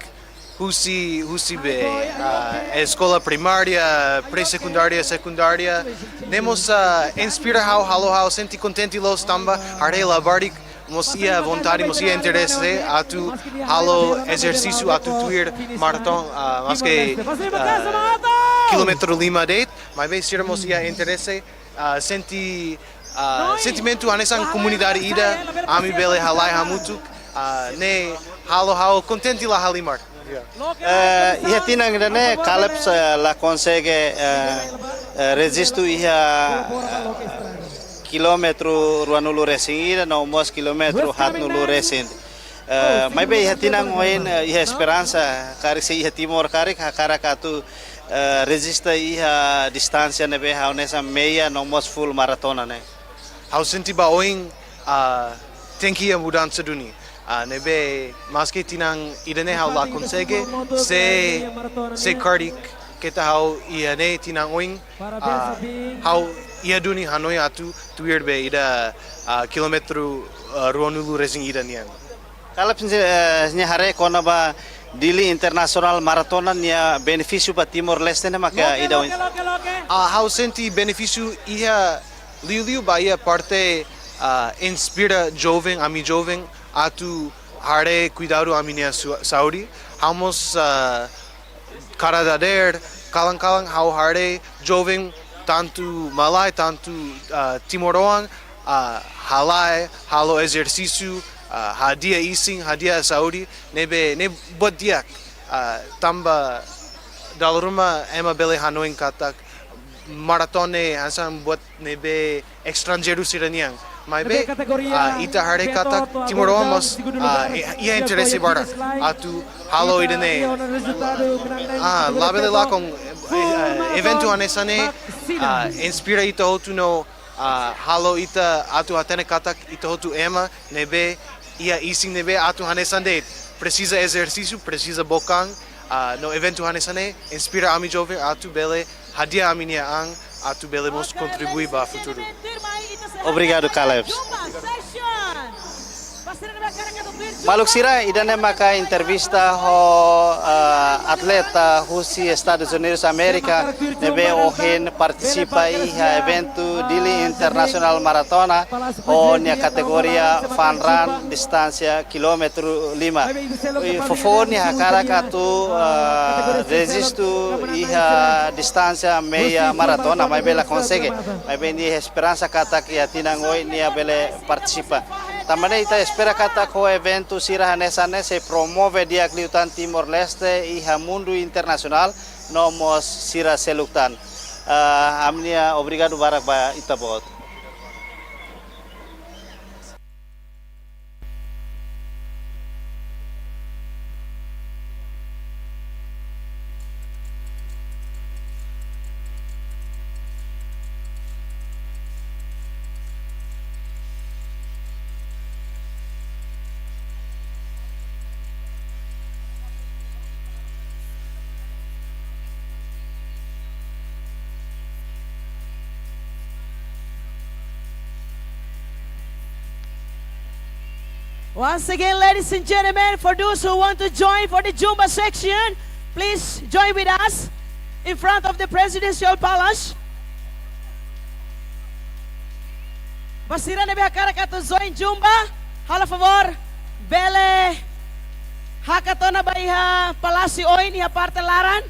husi, husi be, ah, eskola primária, pré-sekundária, sekundária. Ne'e mós, ah, inspira ha'u, halo ha'u sente kontente loos tanba haree labarik mós iha vontade, mós iha interese atu halo ezersísiu atu tuir maratón, ah, maske, ah, kilómetru lima de'it, maibé sira mós iha interese, ah, sente, ah, sentimentu hanesan komunidade ida, ami bele halai hamutuk, ah, ne'e halo ha'u kontente la halimar. Yeah. Eh, iha tinan ida-ne'e, Caleb, eh, la konsege, eh, eh, rejistu iha, eh, kilómetru ruanulu resin ida, no mós kilómetru haatnulu resin. Eh, maibé iha tinan oin, eh, iha esperansa, karik sei iha Timor, karik hakarak atu, eh, rejista iha distánsia ne'ebé hanesan meia, no mós full maratona ne'e. Ha'u sente ba oin, ah, tenke iha mudansa duni. Ah, ne'ebé maske tinan ida-ne'e ha'u la konsege, se, se karik keta ha'u iha ne'e tinan oin, ah, ha'u iha duni hanoin atu tuir be ida, ah, kilómetru, ah, ruanulu resin ida nian. Caleb, sente, eh, sente haree kona-ba Dili Internasionál Maratona nia benefísiu ba Timor-Leste ne'e mak ida oin? Ah, ha'u sente benefísiu iha liuliu ba iha parte, ah, inspira joven, ami joven, atu haree kuidadu ami-nia su-, saúde. Ha'u mós, ah, kada dadeer, kalan-kalan ha'u haree joven tantu malae, tantu, ah, timoroan, ah, halai, halo ezersísiu, ah, hadi'a isin, hadi'a saúde, ne'ebé, ne'e buat di'ak, ah, tanba dala ruma ema bele hanoin katak maratona hanesan buat ne'ebé estranjeiru sira-nian. Maibé, ah, ita haree katak timoroan mós, ah, i-, iha interese barak atu halo ida-ne'e. Ah, labele lakon, eh, eh, eventu hanesan ne'e, ah, inspira ita hotu no, ah, halo ita atu hatene katak ita hotu ema ne'ebé iha isin ne'ebé atu hanesan de'it. Presiza ezersísiu, presiza book an, ah, no eventu hanesan ne'e inspira ami joven atu bele hadi'a ami-nia an atu bele mós kontribui ba futuru. Obrigadu, Caleb. Maluk sira, ida-ne'e maka entrevista ho, eh, atleta husi Estadus Unidus Amérika ne'ebé ohin partisipa iha eventu Dili International Maratona ho nia kategoria fun run distánsia kilómetru lima. I foufoun nia hakarak atu, eh, rejistu iha distánsia meia maratona, maibé la konsege. Maibé nia esperansa katak iha tinan oin nia bele partisipa. Tanba ne'e ita espera katak ho eventu sira hanesan ne'e sei promove di'ak liután Timor-Leste iha mundu internasionál no mós sira seluk tan. Ah, ami-nia obrigadu barak ba ita-boot. Once again, ladies and gentlemen, for those who want to join for the Zumba section, please join with us in front of the Presidential Palace. Ba sira ne'ebé hakarak atu join Zumba, halo favór, bele hakat ona ba iha Palásiu oin iha parte laran.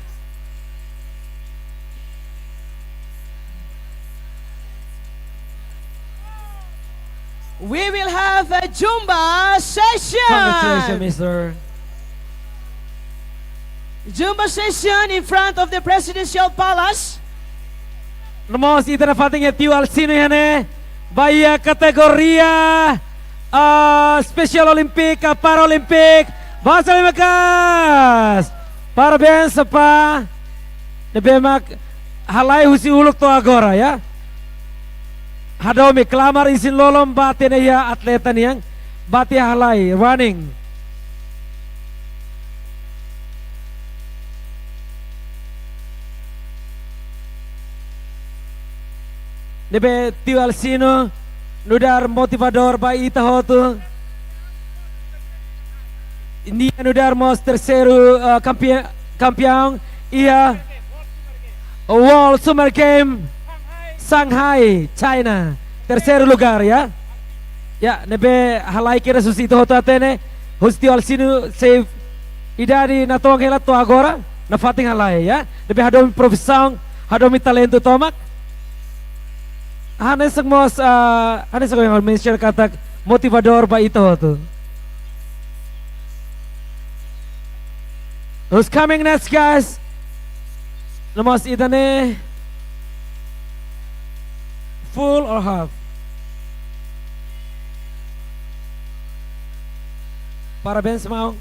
We will have a Zumba session. Congratulations, mister. Zumba session in front of the Presidential Palace. No mós ita nafatin iha tiu Alcino iha ne'e, ba iha kategoria, ah, Special Olympic, ah, Paralympic. Basa liu maka'as. Parabéns, apa. Ne'ebé mak halai husi uluk to'o agora, ya. Hadomi klamar isin-lolon ba ita-nia atleta nian, ba ita halai, running. Ne'ebé tiu Alcino nu'udar motivadór ba ita hotu. Nia nu'udar mós terseiru, eh, kampia-, kampeaun iha World Summer Game Shanghai, China. Terseiru lugar, ya. Ya, ne'ebé halai kedas husi ita hotu hatene, husi tiu Alcino sei idade natoon hela to'o agora, nafatin halai, ya. Ne'ebé hadomi profisaun, hadomi talentu tomak. Hanesan mós, ah, hanesan ohin mention katak motivadór ba ita hotu. Who's coming next, guys? No mós ita-nia full or half? Parabéns, maun.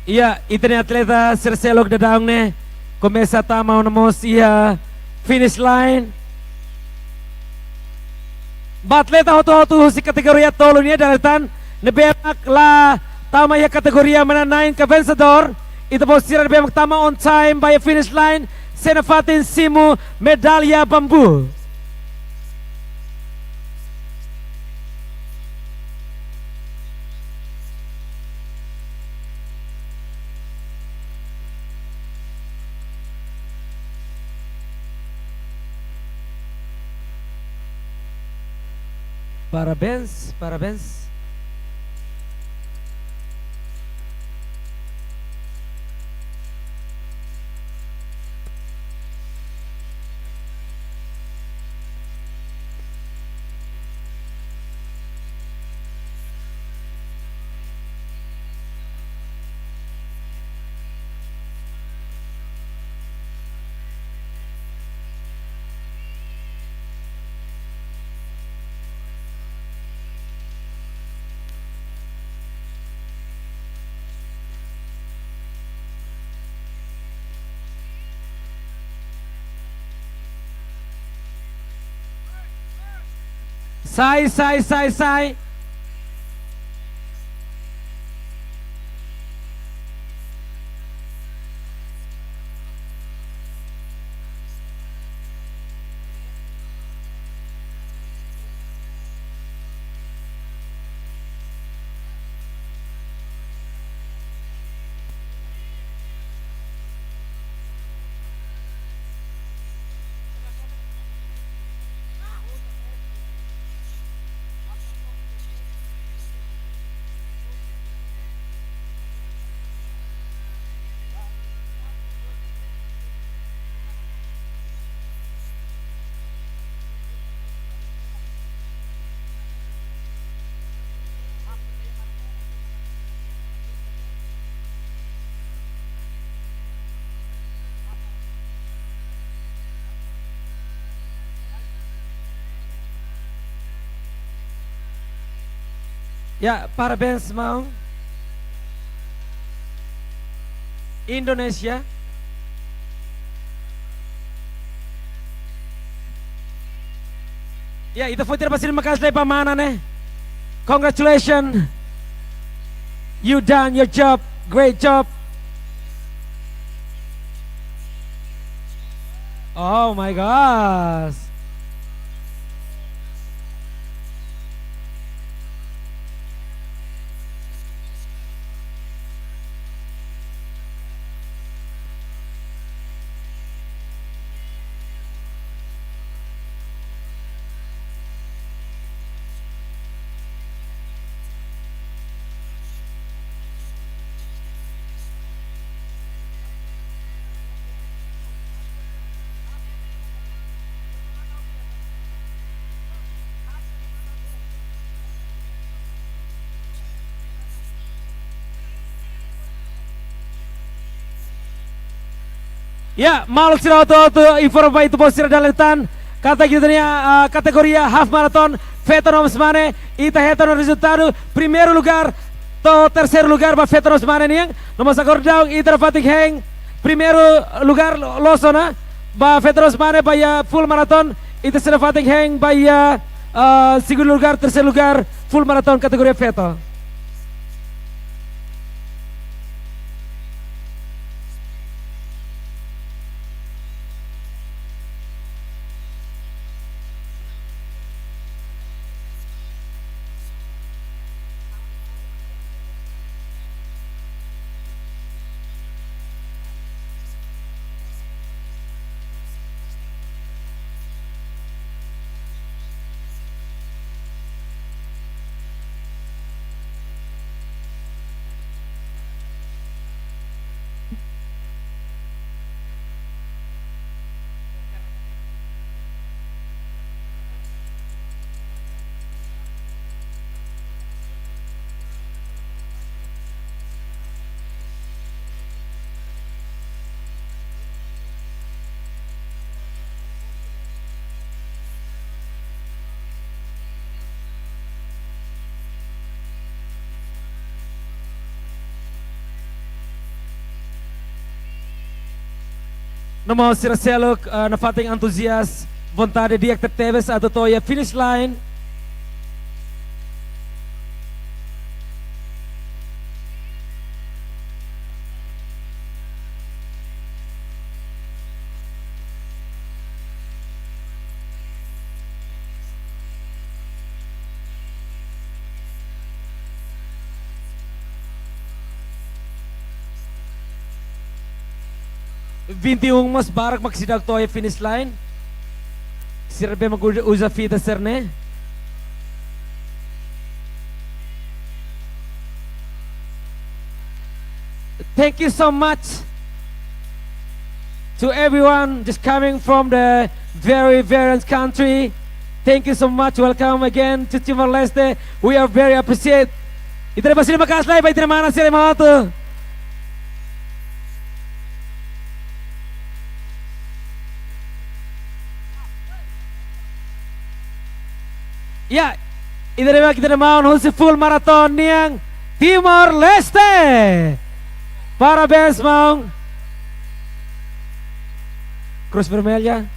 Iya, ita-nia atleta sira seluk daudaun ne'e komesa tama ona mós iha finish line. Ba atleta hotu-hotu husi kategoria tolu nian, dala ida tan ne'ebé mak la tama iha kategoria manán-na'in ka vensedór, ita-boot sira ne'ebé mak tama on time ba iha finish line, sei nafatin simu medalla bambu. Parabéns, parabéns. Sai, sai, sai, sai. Ya, parabéns, maun. Indonézia. Ya, ita fó ita-nia basa liman maka'as lai ba mana ne'e. Congratulations. You done your job. Great job. Oh my gosh. Ya, maluk sira hotu-hotu, informa ba ita-boot sira dala ida tan katak ita-nia, ah, kategoria half marathon, feto no mós mane, ita hetan ona rezultadu, primeiru lugar to'o terseiru lugar ba feto no mós mane nian. No mós agora daudaun ita nafatin hein primeiru lugar lo-, loos ona ba feto no mós mane ba iha full marathon, ita sei nafatin hein ba iha, ah, segundu lugar, terseiru lugar full marathon kategoria feto. No mós sira seluk, eh, nafatin antuzias, vontade di'ak tebetebes atu to'o iha finish line. Vinte e um mós barak mak seidauk to'o iha finish line. Sira be mak uza, uza fita sira-ne'e. Thank you so much to everyone just coming from the very various country. Thank you so much. Welcome again to Timor-Leste. We are very appreciate. Ita-nia basa liman maka'as lai ba ita-nia mana sira iha ema hotu. Ya, ida-ne'e mak ita-nia maun husi full marathon nian Timor-Leste. Parabéns, maun. Cruz Vermelha.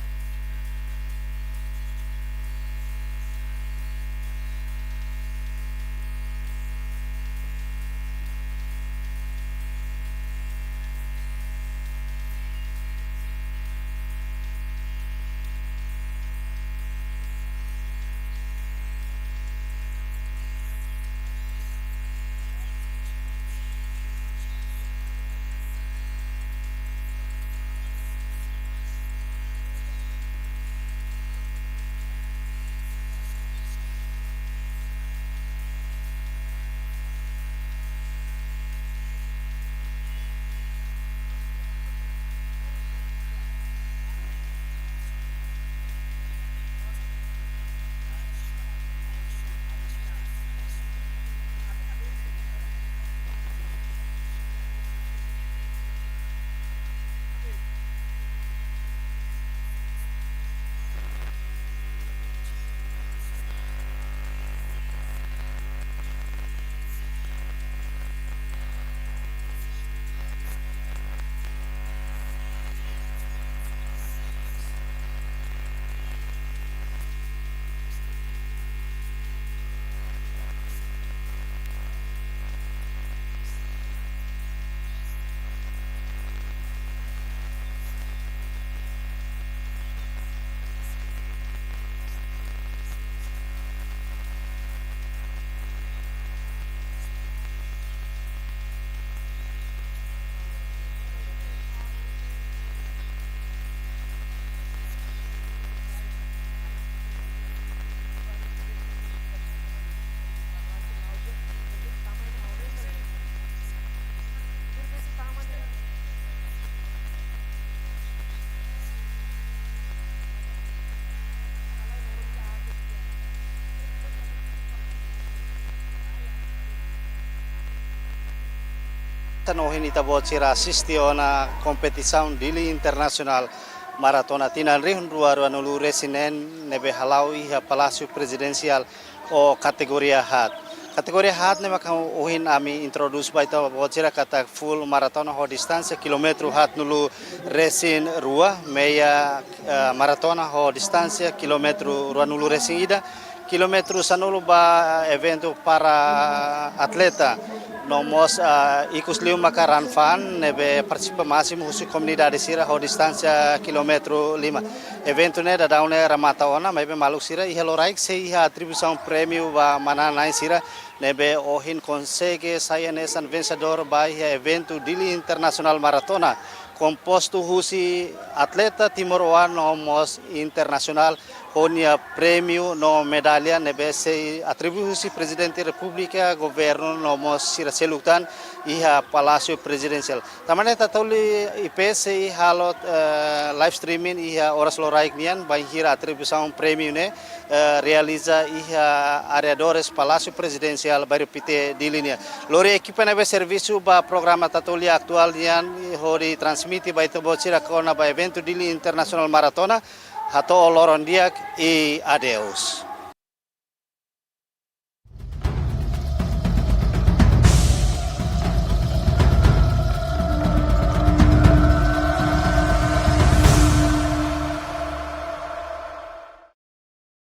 Ohin ita-boot sira asiste ona kompetisaun Dili Internasionál Maratona tinan rihun rua ruanulu resin neen ne'ebé hala'o iha Palásiu Prezidensiál ho kategoria haat. Kategoria haat ne'e maka ohin ami introdús ba ita-boot sira katak full maratona ho distánsia kilómetru haatnulu resin rua, meia, eh, maratona ho distánsia kilómetru ruanulu resin ida, kilómetru sanulu ba eventu para atleta. No mós, ah, ikus liu maka run fun ne'ebé partisipa másimu husi komunidade sira ho distánsia kilómetru lima. Eventu ne'e daudaun ne'e remata ona, maibé maluk sira iha loraik sei iha atribuisaun prémiu ba manán-na'in sira ne'ebé ohin konsege sai hanesan vensedór ba iha eventu Dili Internasionál Maratona, kompostu husi atleta timoroan no mós internasionál, ho nia prémiu no medalla ne'ebé sei atribui husi Prezidente Repúblika, governu no mós sira seluk tan iha Palásiu Prezidensiál. Tanba ne'e Tatoli I P sei halo, eh, live streaming iha oras loraik nian, bainhira atribuisaun prémiu ne'e, eh, realiza iha arredores Palásiu Prezidensiál Bairru Pité Dili nian. Lori ekipa ne'ebé servisu ba programa Tatoli atuál nian hodi transmite ba ita-boot sira kona-ba eventu Dili Internasionál Maratona, hato'o loron di'ak i adeus.